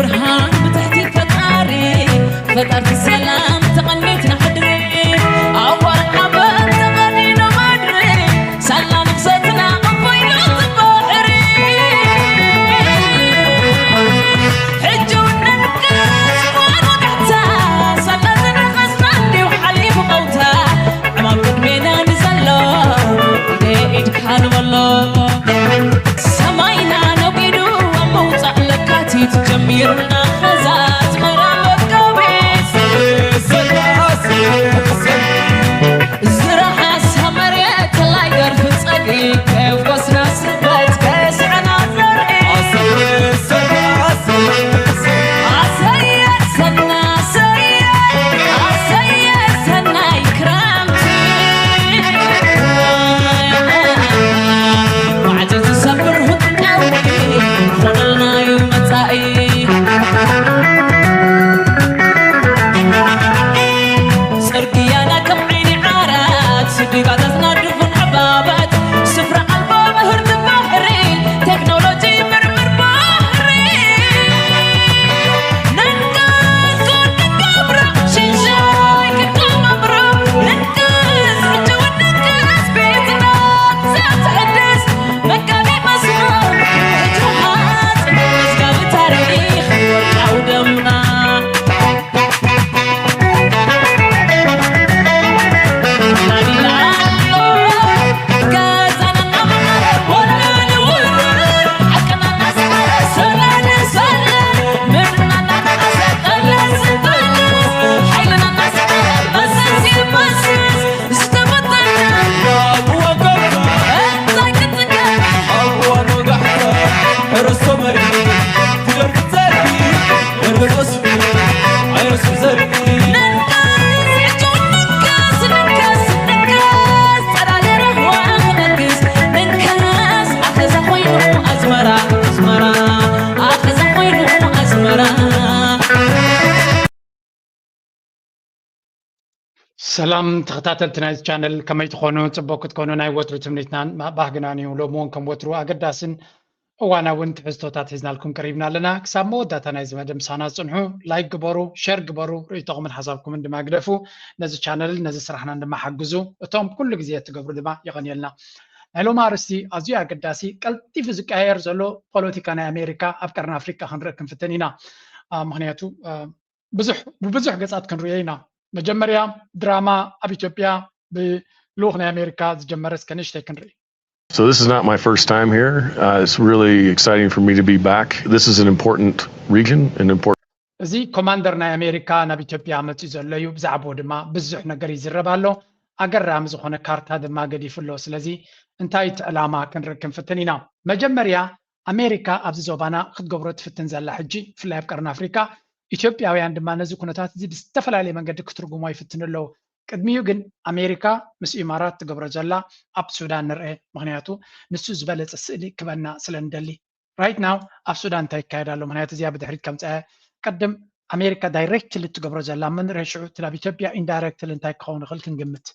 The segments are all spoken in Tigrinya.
ብርሃን ብትሕቲ ፈጣሪ፣ ፈጠርቲ ሰላም ተቐኒትና ሕድሪ። ኣዋር ሓበን ተቐኒኑ ምድሪ፣ ሳላ ንፍሰትና እፎይ ንወጽእ ባሕሪ። ሕጂ እውን ነንቅስ ብወጋሕታ፣ ሳላ ዝነኸስና እንዲዩ ሓሊፉ ቀውታ። ዕማም ቅድሜና ንዘሎ፣ ኢደ ኢድካ ንበሎ። ሰማይና ነጒዱ ኣብ ምውጻእ ለካቲት ጀሚሩና ኸዛ ኣስመራ መጋቢት። ዝረሓሳ መሬት ተላይ ደርፊ ጸግዒ ከፍኮስና ስበት ከስዕና ዘርኢ። ኣሰየ ሰና ኣሰየ ኣሰየ ሰናይ ክረምቲ። ማዕጾ ዝሰብር ህጥቃዊ ኾነልና እዩ መጻኢ። ጽርግያና ከም ዓይኒ ዓራት፣ ስዲጋታት ናድፉን ዕባባት፣ ስፍራ ኣልቦ ምህርቲ ባሕሪ፣ ቴክኖሎጂ ምርምር ባሕሪ። ነንቀስ ክንገብሮ፣ ሽንሻይ ክንገብሮ፣ ነንቀስ ሕጂ እውን ነንቀስ ቤትና ዘትሕድስ መጋቢ መስመር ሕጂ ሓጽ መዝጋቢ ታሪኽ ወርቃዊ ደምና። ሰላም ተኸታተልቲ ናይዚ ቻነል፣ ከመይ ትኾኑ? ጽቡቕ ክትኮኑ ናይ ወትሩ ትምኒትናን ማ-፣ ባህግናን እዩ። ሎሚ እውን ከም ወትሩ ኣገዳስን እዋናውን ትሕዝቶታት ሒዝናልኩም ቀሪብና ኣለና። ክሳብ መወዳእታ ናይዚ መደብ ምሳና ጽንሑ። ላይክ ግበሩ፣ ሸር ግበሩ፣ ርእይቶኹምን ሓሳብኩምን ድማ ግደፉ። ነዚ ቻነል፣ ነዚ ስራሕናን ድማ ሓግዙ። እቶም ኩሉ ግዜ እትገብሩ ድማ የቐንየልና። ናይ ሎሚ ኣርእስቲ ኣዝዩ ኣገዳሲ፣ ቀልጢፉ ዝቀያየር ዘሎ ፖለቲካ ናይ ኣሜሪካ ኣብ ቀርኒ ኣፍሪቃ ክንርኢ ክንፍትን ኢና። አ፣ ምኽንያቱ፣ አ፣ ብዙሕ፣ ብብዙሕ ገጻት ክንርእዮ ኢና። መጀመርያ ድራማ ኣብ ኢትዮጵያ ብልኡኽ ናይ ኣሜሪካ ዝጀመረ እስከ ንእሽተይ ክንርኢ። So this is not my first time here. Uh, it's really exciting for me to be back. This is an important region, an important እዚ ኮማንደር ናይ ኣሜሪካ ናብ ኢትዮጵያ መፂኡ ዘሎ እዩ። ብዛዕባኡ ድማ ብዙሕ ነገር ይዝረብ ኣሎ። ኣገራሚ ዝኾነ ካርታ ድማ ገዲፉ ኣሎ። ስለዚ እንታይ እቲ ዕላማ ክንርኢ ክንፍትን ኢና። መጀመርያ ኣሜሪካ ኣብዚ ዞባና ክትገብሮ ትፍትን ዘላ ሕጂ፣ ብፍላይ ኣብ ቀርኒ ኣፍሪካ፣ ኢትዮጵያውያን ድማ ነዚ ኩነታት እዚ ብዝተፈላለየ መንገዲ ክትርጉሞ ይፍትኑ ኣለዉ። ቅድሚኡ ግን ኣሜሪካ ምስ ኢማራት ትገብሮ ዘላ ኣብ ሱዳን ንርአ። ምኽንያቱ ንሱ ዝበለጸ ስእሊ ክበና ስለ ንደሊ። ራይት ናው ኣብ ሱዳን እንታይ ይካየድ ኣሎ? ምኽንያቱ እዚኣ ብድሕሪት ከምጽኣ። ቅድም ኣሜሪካ ዳይሬክትሊ ትገብሮ ዘላ፣ ምን ሽዑ እቲ ናብ ኢትዮጵያ ኢንዳይሬክትሊ እንታይ ክኸውን ይኽእል ክንግምት።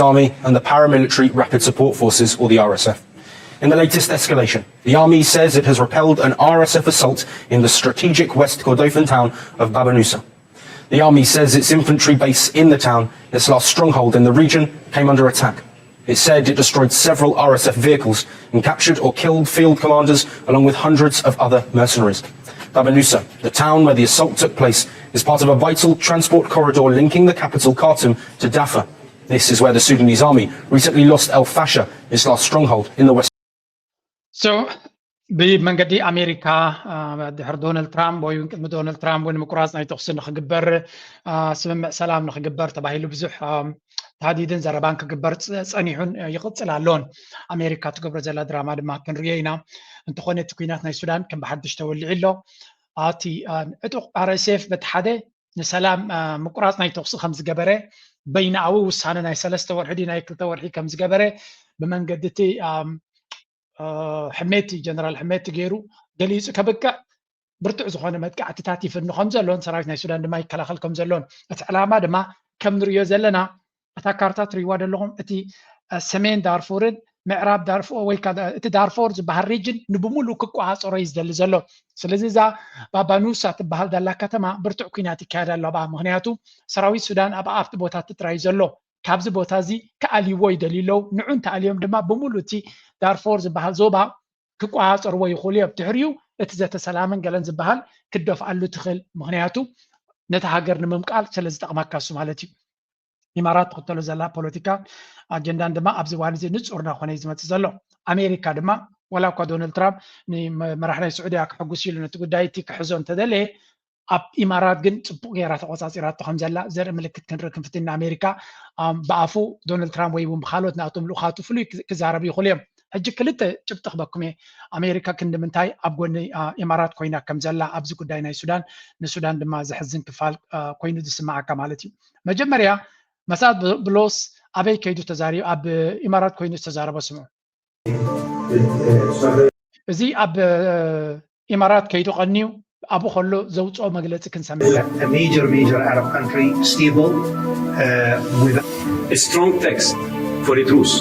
Army and the Paramilitary Rapid Support Forces, or the R S F. In the latest escalation, the army says it has repelled an R S F assault in the strategic West Kordofan town of Babanusa. The army says its infantry base in the town, its last stronghold in the region, came under attack. It said it destroyed several R S F vehicles and captured or killed field commanders along with hundreds of other mercenaries. Babanusa, the town where the assault took place, is part of a vital transport corridor linking the capital Khartoum to Darfur. This is where the Sudanese army recently lost El Fasher, its last stronghold in the west. So ብመንገዲ ኣሜሪካ፣ አ፣ ድሕሪ ዶናልድ ትራምፕ ወይ እውን ቅድሚ ዶናልድ ትራምፕ እውን ምቁራፅ ናይ ተኹሲ ንክግበር፣ አ፣ ስምምዕ ሰላም ንክግበር ተባሂሉ ብዙሕ፣ አ፣ ታህዲድን ዘረባን ክግበር ጸ-፣ ጸኒሑን፣ አ፣ ይቕጽል ኣሎን። ኣሜሪካ ትገብሮ ዘላ ድራማ ድማ ክንርእዮ ኢና። እንተኾነ እቲ ኲናት ናይ ሱዳን ከም ብሓድሽ ተወሊዑ ኣሎ። ኣቲ፣ አ፣ ዕጡቕ ኣር ኤስ ኤፍ በቲ ሓደ ንሰላም፣ አ፣ ምቁራጽ ናይ ተኹሲ ከም ዝገበረ፣ በይናዊ ውሳነ ናይ ሰለስተ ወርሒ ድዩ ናይ ክልተ ወርሒ ከም ዝገበረ ብመንገዲ እቲ፣ አ፣ አ፣ ሕሜቲ፣ ጀነራል ሕሜቲ ገይሩ ገሊጹ ከብቅዕ ብርቱዕ ዝኾነ መጥቃዕትታት ይፍኑ ከም ዘሎን ሰራዊት ናይ ሱዳን ድማ ይከላኸል ከም ዘሎን፣ እቲ ዕላማ ድማ ከም ንርእዮ ዘለና እታ ካርታ ትርእይዋ ዘለኹም፣ እቲ፣ አ፣ ሰሜን ዳርፉርን ምዕራብ ዳርፎ ወይ ከዓ እቲ ዳርፎር ዝበሃል ሪጅን ንብሙሉ ክቆፃፀሮ እዩ ዝደሊ ዘሎ። ስለዚ እዛ ባባ ኑሳ ትበሃል ዘላ ከተማ ብርቱዕ ኩናት ይካየድ ኣሎ ብኣ። ምክንያቱ ሰራዊት ሱዳን ኣብ ኣብቲ ቦታ ጥራይ ዘሎ፣ ካብዚ ቦታ እዚ ክኣልይዎ ይደልዩ ኣለዉ። ንዑ እንተኣልዮም ድማ ብሙሉ እቲ ዳርፎር ዝበሃል ዞባ ክቆፃፀርዎ ይኽእሉ እዮም። ድሕሪኡ እቲ ዘተ ሰላምን ገለን ዝበሃል ክትደፍኣሉ ትኽእል። ምክንያቱ ነቲ ሃገር ንምምቃል ስለ ዝጠቕመካ እሱ ማለት እዩ። ኢማራት ትኽተሎ ዘላ ፖለቲካ ኣጀንዳን ድማ ኣብዚ እዋን እዚ ንጹር እናኾነ እዩ ዝመጽእ ዘሎ። ኣሜሪካ ድማ ዋላ እኳ ዶናልድ ትራምፕ ንመራሕ ናይ ስዑድያ ክሕጉስ ኢሉ ነቲ ጉዳይ እቲ ክሕዞ እንተደለየ፣ ኣብ ኢማራት ግን ጽቡቕ ገይራ ተቆጻጺራቶ ከም ዘላ ዘርኢ ምልክት ክንርኢ ክንፍትን። ኣሜሪካ ብኣፉ ዶናልድ ትራምፕ ወይ እውን ብካልኦት ናቶም ልኡኻቱ ፍሉይ ክዛረቡ ይኽእሉ እዮም። ሕጂ ክልተ ጭብጢ ክበኩም እየ። ኣሜሪካ ክንዲ ምንታይ ኣብ ጎኒ ኢማራት ኮይና ከም ዘላ ኣብዚ ጉዳይ ናይ ሱዳን፣ ንሱዳን ድማ ዘሕዝን ክፋል ኮይኑ ዝስማዓካ ማለት እዩ። መጀመርያ መሳድ ብሎስ ኣበይ ከይዱ ተዛሪቡ? ኣብ ኢማራት ኮይኑ ዝተዛረበ ስምዑ። እዚ ኣብ ኢማራት ከይዱ ቀንዩ ኣብኡ ከሎ ዘውፅኦ መግለፂ ክንሰምዕ። A major, major Arab country, stable, uh, with A strong text for the truth.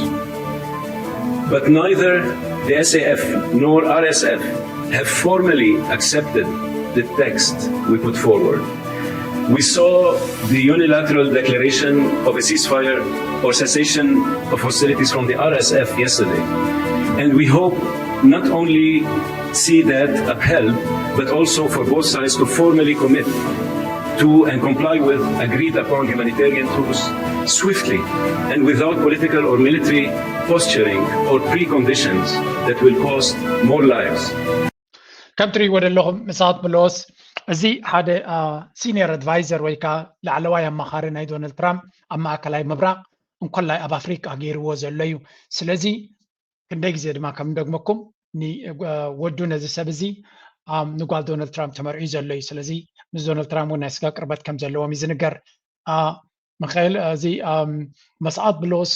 But neither the S A F nor R S F have formally accepted the text we put forward. We saw the unilateral declaration of a ceasefire or cessation of hostilities from the R S F yesterday. And we hope not only see that upheld, but also for both sides to formally commit to and comply with agreed upon humanitarian truce swiftly and without political or military posturing or preconditions that will cost more lives. ከም ትሪእዎ ዘለኹም ምሳት ብሎስ እዚ ሓደ ሲኒየር ኣድቫይዘር ወይ ከዓ ላዕለዋይ ኣማኻሪ ናይ ዶናልድ ትራምፕ ኣብ ማእከላይ ምብራቕ እንኮላይ ኣብ ኣፍሪቃ ገይርዎ ዘሎ እዩ። ስለዚ ክንደይ ግዜ ድማ ከም እንደግመኩም ወዱ ነዚ ሰብ እዚ ንጓል ዶናልድ ትራምፕ ተመርዒ ዘሎ እዩ። ስለዚ ምስ ዶናልድ ትራምፕ እውን ናይ ስጋ ቅርበት ከም ዘለዎም እዩ ዝንገር። ምካኤል እዚ መስኣት ብሎስ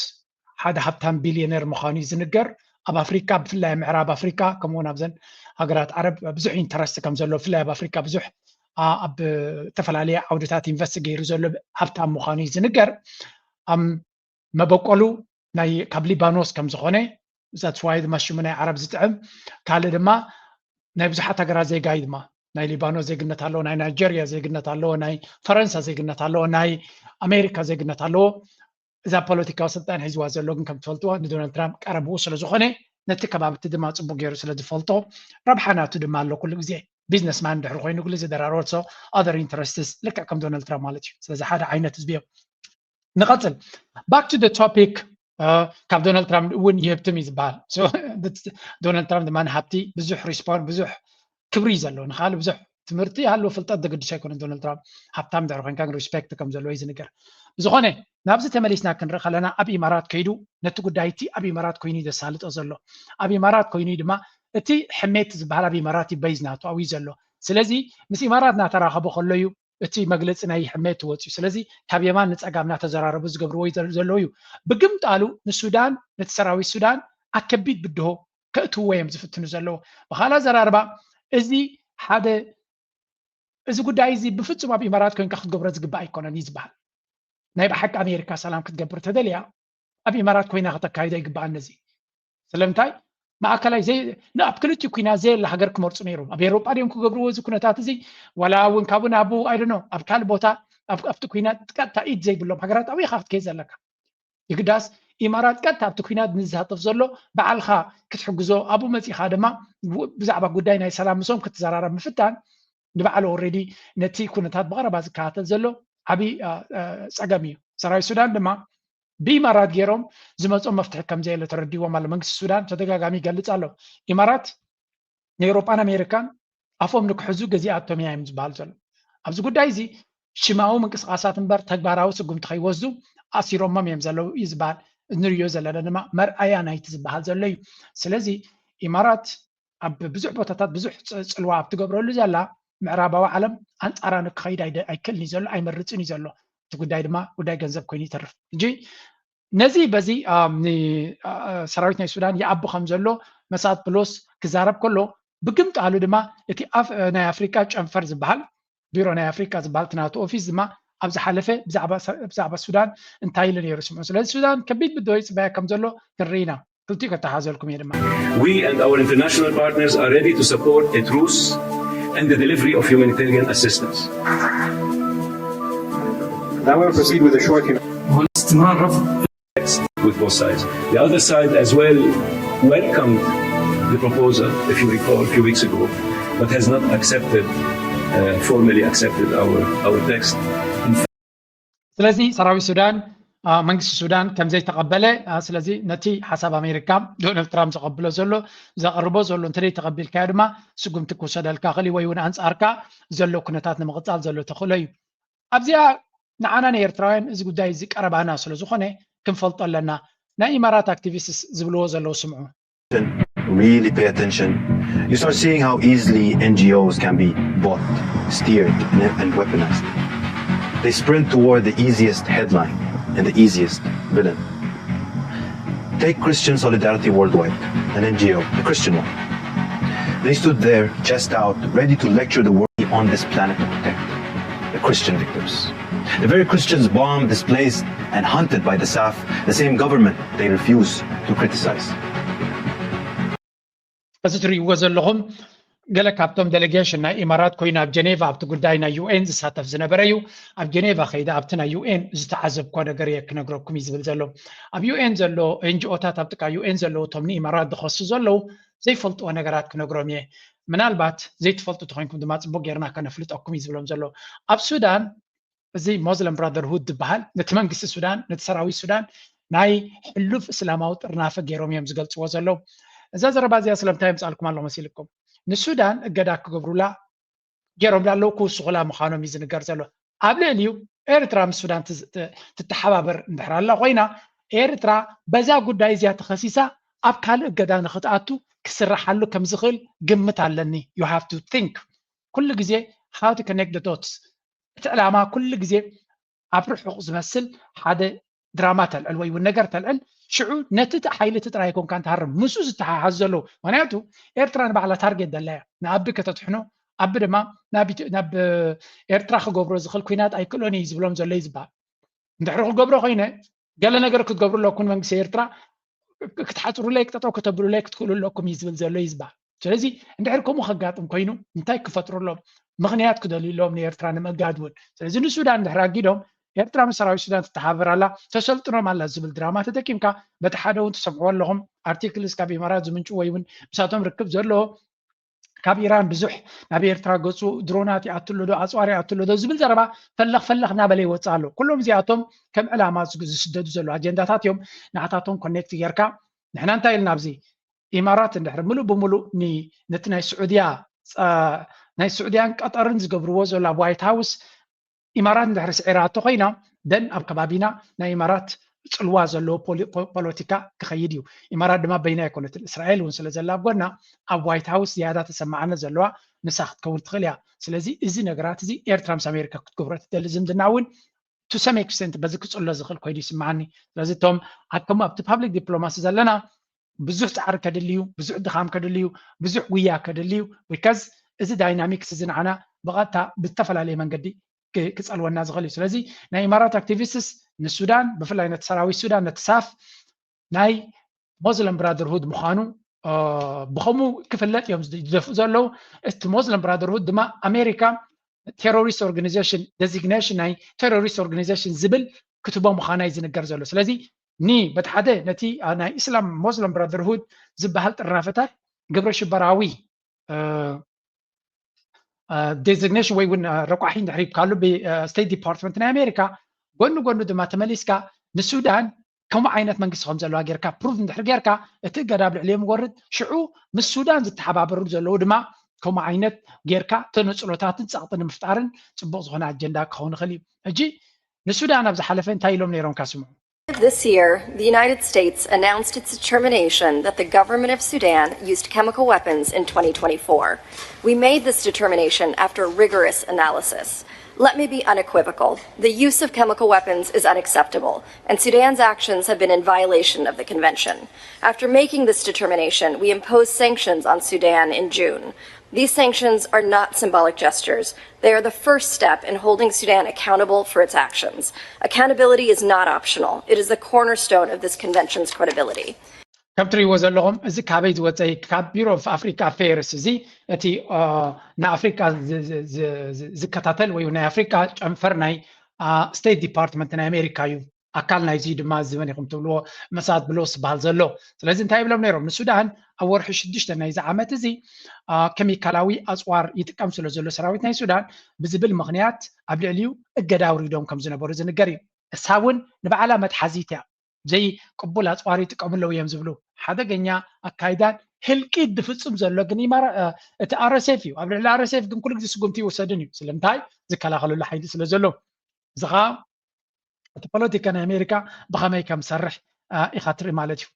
ሓደ ሃብታም ቢልዮነር ምዃኑ እዩ ዝንገር። ኣብ ኣፍሪካ ብፍላይ ምዕራብ ኣፍሪካ ከምኡውን ኣብዘን ሃገራት ዓረብ ብዙሕ ኢንተረስት ከም ዘሎ ብፍላይ ኣብ ኣፍሪካ ብዙሕ ኣብ ዝተፈላለየ ዓውድታት ኢንቨስት ገይሩ ዘሎ ሃብታም ምዃኑ እዩ ዝንገር። መበቆሉ ናይ ካብ ሊባኖስ ከም ዝኾነ that's why ድማ ሽሙ ናይ ዓረብ ዝጥዕም ካልእ ድማ ናይ ብዙሓት ሃገራት ዜጋ እዩ ድማ ናይ ሊባኖስ ዜግነት ኣለዎ፣ ናይ ናይጀርያ ዜግነት ኣለዎ፣ ናይ ፈረንሳ ዜግነት ኣለዎ፣ ናይ ኣሜሪካ ዜግነት ኣለዎ። እዛ ፖለቲካዊ ስልጣን ሒዝዋ ዘሎ ግን ከም ትፈልጥዎ ንዶናልድ ትራምፕ ቀረብኡ ስለ ዝኾነ ነቲ ከባቢ እቲ ድማ ፅቡቅ ገይሩ ስለ ዝፈልጦ ረብሓ ናቱ ድማ ኣሎ። ኩሉ ግዜ ቢዝነስማን ድሕሪ ኮይኑ ግሉ ዝደራረወ so other interests ልክዕ ከም ዶናልድ ትራምፕ ማለት እዩ። ስለዚ ሓደ ዓይነት ህዝቢ እዮም። ንቐፅል back to the topic። ካብ ዶናልድ ትራምፕ እውን ይህብትም እዩ ዝበሃል። ዶናልድ ትራምፕ ድማ ንሃብቲ ብዙሕ ሪስፖን ብዙሕ ክብሪ እዩ ዘለዎ። ንካልእ ብዙሕ ትምህርቲ ይሃልዎ ፍልጠት ዘገድሶ ኣይኮነን። ዶናልድ ትራምፕ ሃብታም ድሕሪ ኮይንካ ግን ሪስፔክት ከም ዘለዎ እዩ ዝንገር። ብዝኾነ ናብዚ ተመሊስና ክንርኢ ከለና ኣብ ኢማራት ከይዱ ነቲ ጉዳይ እቲ ኣብ ኢማራት ኮይኑ እዩ ዘሳልጦ ዘሎ። ኣብ ኢማራት ኮይኑ እዩ ድማ እቲ ሕሜት ዝበሃል ኣብ ኢማራት እዩ በይዝ ናቱ ኣብኡ እዩ ዘሎ። ስለዚ ምስ ኢማራት እናተራኸቡ ከሎ እዩ እቲ መግለፂ ናይ ሕሜት ወፅዩ። ስለዚ ካብ የማን ንፀጋም እናተዘራረቡ ዝገብርዎ ዘለዉ እዩ። ብግምጣሉ ንሱዳን ነቲ ሰራዊት ሱዳን ኣብ ከቢድ ብድሆ ከእትውዎ እዮም ዝፍትኑ ዘለዉ። ብካልእ ኣዘራርባ እዚ ሓደ እዚ ጉዳይ እዚ ብፍፁም ኣብ ኢማራት ኮይንካ ክትገብሮ ዝግባእ ኣይኮነን እዩ ዝበሃል። ናይ ብሓቂ ኣሜሪካ ሰላም ክትገብር ተደልያ ኣብ ኢማራት ኮይና ከተካይዶ ኣይግባኣን። ነዚ ስለምንታይ ማእከላይ ኣብ ክልቲኡ ኩናት ዘየለ ሃገር ክመርፁ ነይሮም። ኣብ ኤውሮጳ ድዮም ክገብርዎ እዚ ኩነታት እዚ ዋላ እውን ካብኡ ናብኡ ኣይደኖ ኣብ ካልእ ቦታ ኣብቲ ኩናት ቀጥታ ኢድ ዘይብሎም ሃገራት ኣብኡ ኢኻ ክትከይድ ዘለካ። የግዳስ ኢማራት ቀጥታ ኣብቲ ኩናት ንዝሳተፍ ዘሎ ባዕልኻ ክትሕግዞ ኣብኡ መፂኻ ድማ ብዛዕባ ጉዳይ ናይ ሰላም ምሶም ክትዘራረብ ምፍታን ንባዕሉ ኦልሬዲ ነቲ ኩነታት ብቐረባ ዝከታተል ዘሎ ዓብዪ ፀገም እዩ። ሰራዊት ሱዳን ድማ ብኢማራት ገይሮም ዝመፅኦም መፍትሒ ከም ዘየለ ተረዲዎም ኣሎ። መንግስቲ ሱዳን ተደጋጋሚ ይገልፅ ኣሎ። ኢማራት ንኤውሮጳን ኣሜሪካን ኣፎም ንክሕዙ ገዚኣቶም እያ እዮም ዝበሃል ዘሎ። ኣብዚ ጉዳይ እዚ ሽማዊ ምንቅስቃሳት እምበር ተግባራዊ ስጉምቲ ከይወስዱ ኣሲሮሞም እዮም ዘለዉ እዩ ዝበሃል። እንሪኦ ዘለና ድማ መርኣያ ናይቲ ዝበሃል ዘሎ እዩ። ስለዚ ኢማራት ኣብ ብዙሕ ቦታታት ብዙሕ ፅልዋ ኣብ ትገብረሉ ዘላ ምዕራባዊ ዓለም ኣንፃራ ንክኸይድ ኣይክእልን እዩ ዘሎ ኣይመርፅን እዩ ዘሎ። እቲ ጉዳይ ድማ ጉዳይ ገንዘብ ኮይኑ ይተርፍ። ሕጂ ነዚ በዚ ሰራዊት ናይ ሱዳን ይኣቢ ከም ዘሎ መሳት ብሎስ ክዛረብ ከሎ ብግምጣሉ ድማ እቲ ናይ ኣፍሪካ ጨንፈር ዝበሃል ቢሮ ናይ ኣፍሪካ ዝበሃል ትናቱ ኦፊስ ድማ ኣብ ዝሓለፈ ብዛዕባ ሱዳን እንታይ ኢሉ ነይሩ ስምዑ። ስለዚ ሱዳን ከቢድ ብድሆ ይፅበያ ከም ዘሎ ክንርኢ ኢና። ክልቲኡ ከተሓዘልኩም እየ ድማ። We and our international partners are ready to support a truce and the delivery of humanitarian assistance. Now we'll proceed with a short استمرار رفض With both sides. The other side as well welcomed the proposal, if you recall, a few weeks ago, but has not accepted, uh, formally accepted our, our text. ስለዚ ሰራዊት ሱዳን መንግስቲ ሱዳን ከም ዘይተቐበለ፣ ስለዚ ነቲ ሓሳብ ኣሜሪካ ዶናልድ ትራምፕ ዘቐብሎ ዘሎ ዘቕርቦ ዘሎ እንተደይ ተቐቢልካዮ ድማ ስጉምቲ ክውሰደልካ ክእል ወይ እውን ኣንጻርካ ዘሎ ኩነታት ንምቕጻል ዘሎ ተኽእሎ እዩ። ኣብዚኣ ንዓና ንኤርትራውያን እዚ ጉዳይ እዚ ቀረባና ስለ ዝኾነ ክንፈልጦ ኣለና። ናይ ኢማራት ኣክቲቪስትስ ዝብልዎ ዘለዉ ስምዑ። Really pay attention, you start seeing how easily N G Os can be bought, steered, and, and weaponized. They sprint toward the easiest headline and the easiest villain. Take Christian Solidarity Worldwide, an N G O, a Christian one. They stood there, chest out, ready to lecture the world on this planet to protect the Christian victims. The very Christians bombed, displaced, and hunted by the SAF, the same government they refuse to criticize. እዚ ትርእይዎ ዘለኹም ገለ ካብቶም ዴሌጌሽን ናይ ኢማራት ኮይኑ ኣብ ጀኔቫ ኣብቲ ጉዳይ ናይ ዩ ኤን ዝሳተፍ ዝነበረ እዩ። ኣብ ጀኔቫ ከይደ ኣብቲ ናይ ዩ ኤን ዝተዓዘብኮ ነገር እየ ክነግረኩም እዩ ዝብል ዘሎ። ኣብ ዩ ኤን ዘሎ ኤን ጂ ኦታት ኣብ ጥቃ ዩ ኤን ዘለዉ እቶም ንኢማራት ዝኸሱ ዘለዉ ዘይፈልጥዎ ነገራት ክነግሮም እየ። ምናልባት ዘይትፈልጡ ተኮይንኩም ድማ ጽቡቅ ጌርና ከነፍልጠኩም እዩ ዝብሎም ዘሎ። ኣብ ሱዳን እዚ ሞስለም ብራደርሁድ ዝበሃል ነቲ መንግስቲ ሱዳን ነቲ ሰራዊት ሱዳን ናይ ሕሉፍ እስላማዊ ጥርናፈ ገይሮም እዮም ዝገልፅዎ ዘለዉ። እዛ ዘረባ እዚኣ ስለምንታይ የምፃልኩም ኣሎ መሲልኩም? ንሱዳን እገዳ ክገብሩላ ገይሮምላ ኣለዉ ክውስኹላ ምዃኖም እዩ ዝንገር ዘሎ። ኣብ ልዕሊኡ ኤርትራ ምስ ሱዳን ትዝ- ት- ትተሓባበር እንድሕር ኣላ ኮይና ኤርትራ በዛ ጉዳይ እዚኣ ተኸሲሳ ኣብ ካልእ እገዳ ንክትኣቱ ክስራሓሉ ከም ዝኽእል ግምት ኣለኒ። You have to think ኩሉ ግዜ how to connect the dots። እቲ ዕላማ ኩሉ ግዜ ኣብ ርሑቕ ዝመስል ሓደ ድራማ ተልዕል ወይ እውን ነገር ተልዕል ሽዑ ነቲ ት- ሓይሊ እቲ ጥራይ ኣይኮንካ እንትሃርም ምስኡ ዝተሓሓዝ ዘለዉ ምክንያቱ ኤርትራ ንባዕላ ታርጌት ደላ እያ ንኣቢ ከተትሕኖ ኣቢ ድማ ናብ ኢትዮ- ናብ ኤርትራ ክገብሮ ዝኽእል ኩናት ኣይክእሎን እዩ ዝብሎም ዘሎ እዩ ዝበሃል እንድሕሪ ክገብሮ ኮይነ ገለ ነገር ክትገብሩ ኣለኩም መንግስቲ ኤርትራ ክትሓፅሩለይ ክጠጠው ከተብሉለይ ክትክእሉ ኣለኩም እዩ ዝብል ዘሎ እዩ ዝበሃል ስለዚ እንድሕር ከምኡ ከጋጥም ኮይኑ እንታይ ክፈጥሩ ኣሎም ምክንያት ክደልዩ ኣለዎም ንኤርትራ ንምእጋድ እውን ስለዚ ንሱዳን እንድሕር ኣጊዶም ኤርትራ ምስ ሰራዊት ሱዳን ትተሓባበር ኣላ ተሰልጥኖም ኣላ ዝብል ድራማ ተጠቂምካ በቲ ሓደ እውን ትሰምዕዎ ኣለኹም ኣርቲክልስ ካብ ኢማራት ዝምንጩ ወይ እውን ምሳቶም ርክብ ዘለዎ ካብ ኢራን ብዙሕ ናብ ኤርትራ ገፁ ድሮናት ይኣትሎ ዶ ኣፅዋር ይኣትሎ ዶ ዝብል ዘረባ ፈለኽ ፈለኽ እናበለ ይወፅእ ኣሎ ኩሎም እዚኣቶም ከም ዕላማ ዝስደዱ ዘሎ ኣጀንዳታት እዮም ንዓታቶም ኮኔክት ጌርካ ንሕና እንታይ ኢልና ኣብዚ ኢማራት እንድሕር ምሉእ ብምሉእ ነቲ ናይ ስዑድያ ናይ ስዑድያን ቀጠርን ዝገብርዎ ዘሎ ኣብ ዋይት ሃውስ ኢማራት እንድሕር ስዒራቶ ኮይና ደን ኣብ ከባቢና ናይ ኢማራት ፅልዋ ዘለዎ ፖለቲካ ክኸይድ እዩ ኢማራት ድማ በይና ኣይኮነትን እስራኤል እውን ስለ ዘላ ኣብ ጎና ኣብ ዋይት ሃውስ ዝያዳ ተሰማዓነት ዘለዋ ንሳ ክትከውን ትኽእል እያ ስለዚ እዚ ነገራት እዚ ኤርትራ ምስ ኣሜሪካ ክትገብሮ ትደሊ ዝምድና እውን to some extent በዚ ክፅሎ ዝኽእል ኮይኑ ይስምዓኒ ስለዚ እቶም ኣከሙ ኣብቲ ፓብሊክ ዲፕሎማሲ ዘለና ብዙሕ ፃዕሪ ከድልዩ ብዙሕ ድኻም ከድልዩ ብዙሕ ጉያ ከድልዩ because እዚ ዳይናሚክስ እዚ ንዓና ብቐጥታ ብዝተፈላለየ መንገዲ ክፀልወና ዝኽእል እዩ ስለዚ ናይ ኢማራት ኣክቲቪስትስ ንሱዳን ብፍላይ ነቲ ሰራዊት ሱዳን ነቲ ሳፍ ናይ ሞስለም ብራደርሁድ ምዃኑ ብኸምኡ ክፍለጥ እዮም ዝደፍኡ ዘለዉ እቲ ሞስለም ብራደርሁድ ድማ ኣሜሪካ ቴሮሪስት ኦርጋኒዜሽን ዴዚግኔሽን ናይ ቴሮሪስት ኦርጋኒዜሽን ዝብል ክትቦ ምዃና እዩ ዝንገር ዘሎ ስለዚ ኒ በቲ ሓደ ነቲ ናይ ኢስላም ሞስለም ብራደርሁድ ዝበሃል ጥርናፈታት ግብረ ሽበራዊ ዴዚግኔሽን ወይ እውን ረቋሒ እንድሕር ይብካሉ ብስቴት ዲፓርትመንት ናይ ኣሜሪካ ጎኒ ጎኒ ድማ ተመሊስካ ንሱዳን ከምኡ ዓይነት መንግስቲ ከም ዘለዋ ጌርካ ፕሩቭ እንድሕር ጌርካ እቲ እገዳ ኣብ ልዕሊኦም ይወርድ ሽዑ ምስ ሱዳን ዝተሓባበሩ ዘለዉ ድማ ከምኡ ዓይነት ጌርካ ተነፅሎታትን ፀቕጢ ንምፍጣርን ፅቡቕ ዝኾነ ኣጀንዳ ክኸውን ይኽእል እዩ ሕጂ ንሱዳን ኣብ ዝሓለፈ እንታይ ኢሎም ነይሮም ካስምዑ This year, the United States announced its determination that the government of Sudan used chemical weapons in twenty twenty-four. We made this determination after rigorous analysis. Let me be unequivocal. The use of chemical weapons is unacceptable, and Sudan's actions have been in violation of the Convention. After making this determination, we imposed sanctions on Sudan in June. These sanctions are not symbolic gestures. They are the first step in holding Sudan accountable for its actions. Accountability is not optional. It is the cornerstone of this convention's credibility. ከም ትሪእዎ ዘለኹም እዚ ካበይ ዝወፀ እዩ? ካብ ቢሮ ኦፍ ኣፍሪካ ኣፌርስ፣ እዚ እቲ ንኣፍሪካ ዝከታተል ወይ ናይ ኣፍሪካ ጨንፈር ናይ ስቴት ዲፓርትመንት ናይ ኣሜሪካ እዩ። ኣካል ናይዚ ድማ እዚ መን ኢኹም ትብልዎ መሳድ ብሎስ ዝበሃል ዘሎ። ስለዚ እንታይ ይብሎም ነይሮም? ንሱዳን ኣብ ወርሒ ሽዱሽተ ናይዚ ዓመት እዚ ኬሚካላዊ ኣፅዋር ይጥቀም ስለ ዘሎ ሰራዊት ናይ ሱዳን ብዝብል ምኽንያት ኣብ ልዕሊኡ እገዳ ኣውሪዶም ከም ዝነበሩ ዝንገር እዩ። እሳ እውን ንባዕላ መትሓዚት እያ፣ ዘይቅቡል ኣፅዋር ይጥቀሙ ኣለዉ እዮም ዝብሉ። ሓደገኛ ኣካይዳን ህልቂት ዝፍፅም ዘሎ ግን እቲ ኣር ኤስ ኤፍ እዩ። ኣብ ልዕሊ ኣር ኤስ ኤፍ ግን ኩሉ ግዜ ስጉምቲ ይውሰድን እዩ። ስለምንታይ? ዝከላኸለሉ ሓይሊ ስለ ዘሎ። እዚ ከዓ እቲ ፖለቲካ ናይ ኣሜሪካ ብኸመይ ከም ዝሰርሕ ኢኻ ትርኢ ማለት እዩ።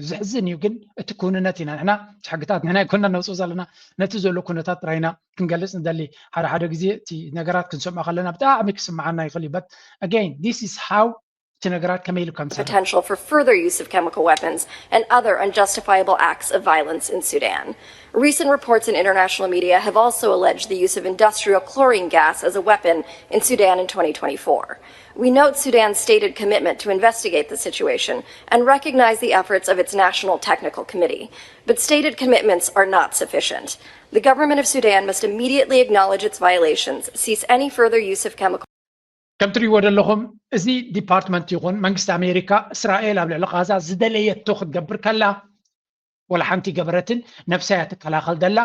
ዝሕዝን እዩ፣ ግን እቲ ክውንነት ኢና ንሕና ሕግታት ንሕና ይኮንና ነውፅእ ዘለና፣ ነቲ ዘሎ ኩነታት ጥራይና ክንገልፅ ንደሊ። ሓደ ሓደ ግዜ እቲ ነገራት ክንሰምዖ ከለና ብጣዕሚ ክስምዓና ይኽእል እዩ። But again, this is how እቲ ነገራት ከመይ ኢሉ ከም ዝሰርሕ። Potential for further use of chemical weapons and other unjustifiable acts of violence in Sudan. Recent reports in international media have also alleged the use of industrial chlorine gas as a weapon in Sudan in twenty twenty-four. We note Sudan's stated commitment to investigate the situation and recognize the efforts of its National Technical Committee. But stated commitments are not sufficient. The government of Sudan must immediately acknowledge its violations, cease any further use of chemical ከም ትሪእዎ ዘለኹም እዚ ዲፓርትመንት ይኹን መንግስቲ ኣሜሪካ እስራኤል ኣብ ልዕሊ ቃዛ ዝደለየቶ ክትገብር ከላ ወላ ሓንቲ ገበረትን፣ ነብሳ እያ ትከላኸል ደላ፣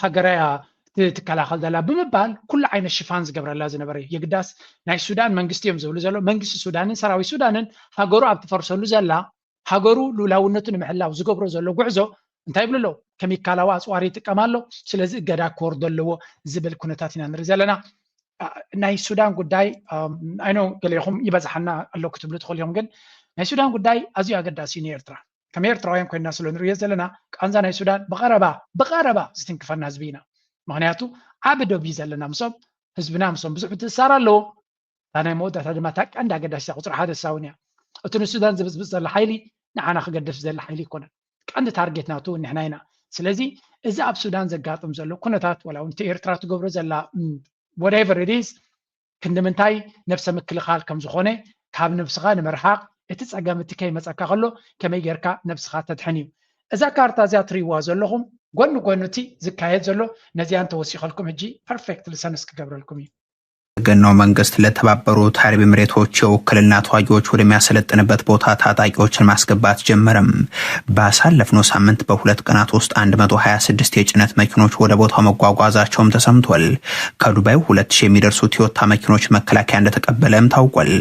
ሃገራ እያ ትከላኸል ደላ ብምባል ኩሉ ዓይነት ሽፋን ዝገብረላ ዝነበረ። የግዳስ ናይ ሱዳን መንግስቲ እዮም ዝብሉ ዘለዉ። መንግስቲ ሱዳንን ሰራዊት ሱዳንን ሃገሩ ኣብ ትፈርሰሉ ዘላ ሃገሩ ሉላውነቱ ንምሕላው ዝገብሮ ዘሎ ጉዕዞ እንታይ ይብሉ ኣለዉ? ኬሚካላዊ ኣፅዋር ይጥቀም ኣሎ፣ ስለዚ እገዳ ክወርዶ ኣለዎ ዝብል ኩነታት ኢና ንርኢ ዘለና። ናይ ሱዳን ጉዳይ፣ ኣይኖ ገሌኹም ይበዝሓና ኣሎ ክትብሉ ትኽእሉ ኢኹም፣ ግን ናይ ሱዳን ጉዳይ ኣዝዩ ኣገዳሲ እዩ ንኤርትራ። ከም ኤርትራውያን ኮይንና ስለ ንርእዮ ዘለና ቃንዛ ናይ ሱዳን ብቐረባ ብቐረባ ዝትንክፈና ህዝቢ ኢና። ምኽንያቱ ዓቢ ዶብ እዩ ዘለና፣ ምስኦም ህዝብና ምስኦም ብዙሕ ምትእስሳር ኣለዎ። እታ ናይ መወዳእታ ድማ እታ ቀንዲ ኣገዳሲታ ቁፅሪ ሓደ እሳ እውን እያ። እቲ ንሱዳን ዝብፅብፅ ዘሎ ሓይሊ ንዓና ክገድፍ ዝደሊ ሓይሊ ኣይኮነን። ቀንዲ ታርጌት ናቱ ንሕና ኢና። ስለዚ እዚ ኣብ ሱዳን ዘጋጥም ዘሎ ኩነታት ዋላ እውን እቲ ኤርትራ ትገብሮ ዘላ whatever it is ክንዲ ምንታይ ነብሰ ምክልኻል ከም ዝኾነ ካብ ነብስኻ ንምርሓቕ እቲ ፀገም እቲ ከይመፀካ ከሎ ከመይ ጌርካ ነብስኻ ተድሕን እዩ። እዛ ካርታ እዚኣ ትሪእዋ ዘለኹም ጎኒ ጎኒ እቲ ዝካየድ ዘሎ ነዚኣ እንተወሲኸልኩም ሕጂ perfectly sense ክገብረልኩም እዩ። ገናው መንግስት ለተባበሩት አረብ ኤምሬቶች የውክልና ተዋጊዎች ወደሚያሰለጥንበት ቦታ ታጣቂዎችን ማስገባት ጀመረም። ባሳለፍነው ሳምንት በሁለት ቀናት ውስጥ አንድ መቶ ሃያ ስድስት የጭነት መኪኖች ወደ ቦታው መጓጓዛቸውም ተሰምቷል። ከዱባይ ሁለት ሺህ የሚደርሱ ቶዮታ መኪኖች መከላከያ እንደተቀበለም ታውቋል።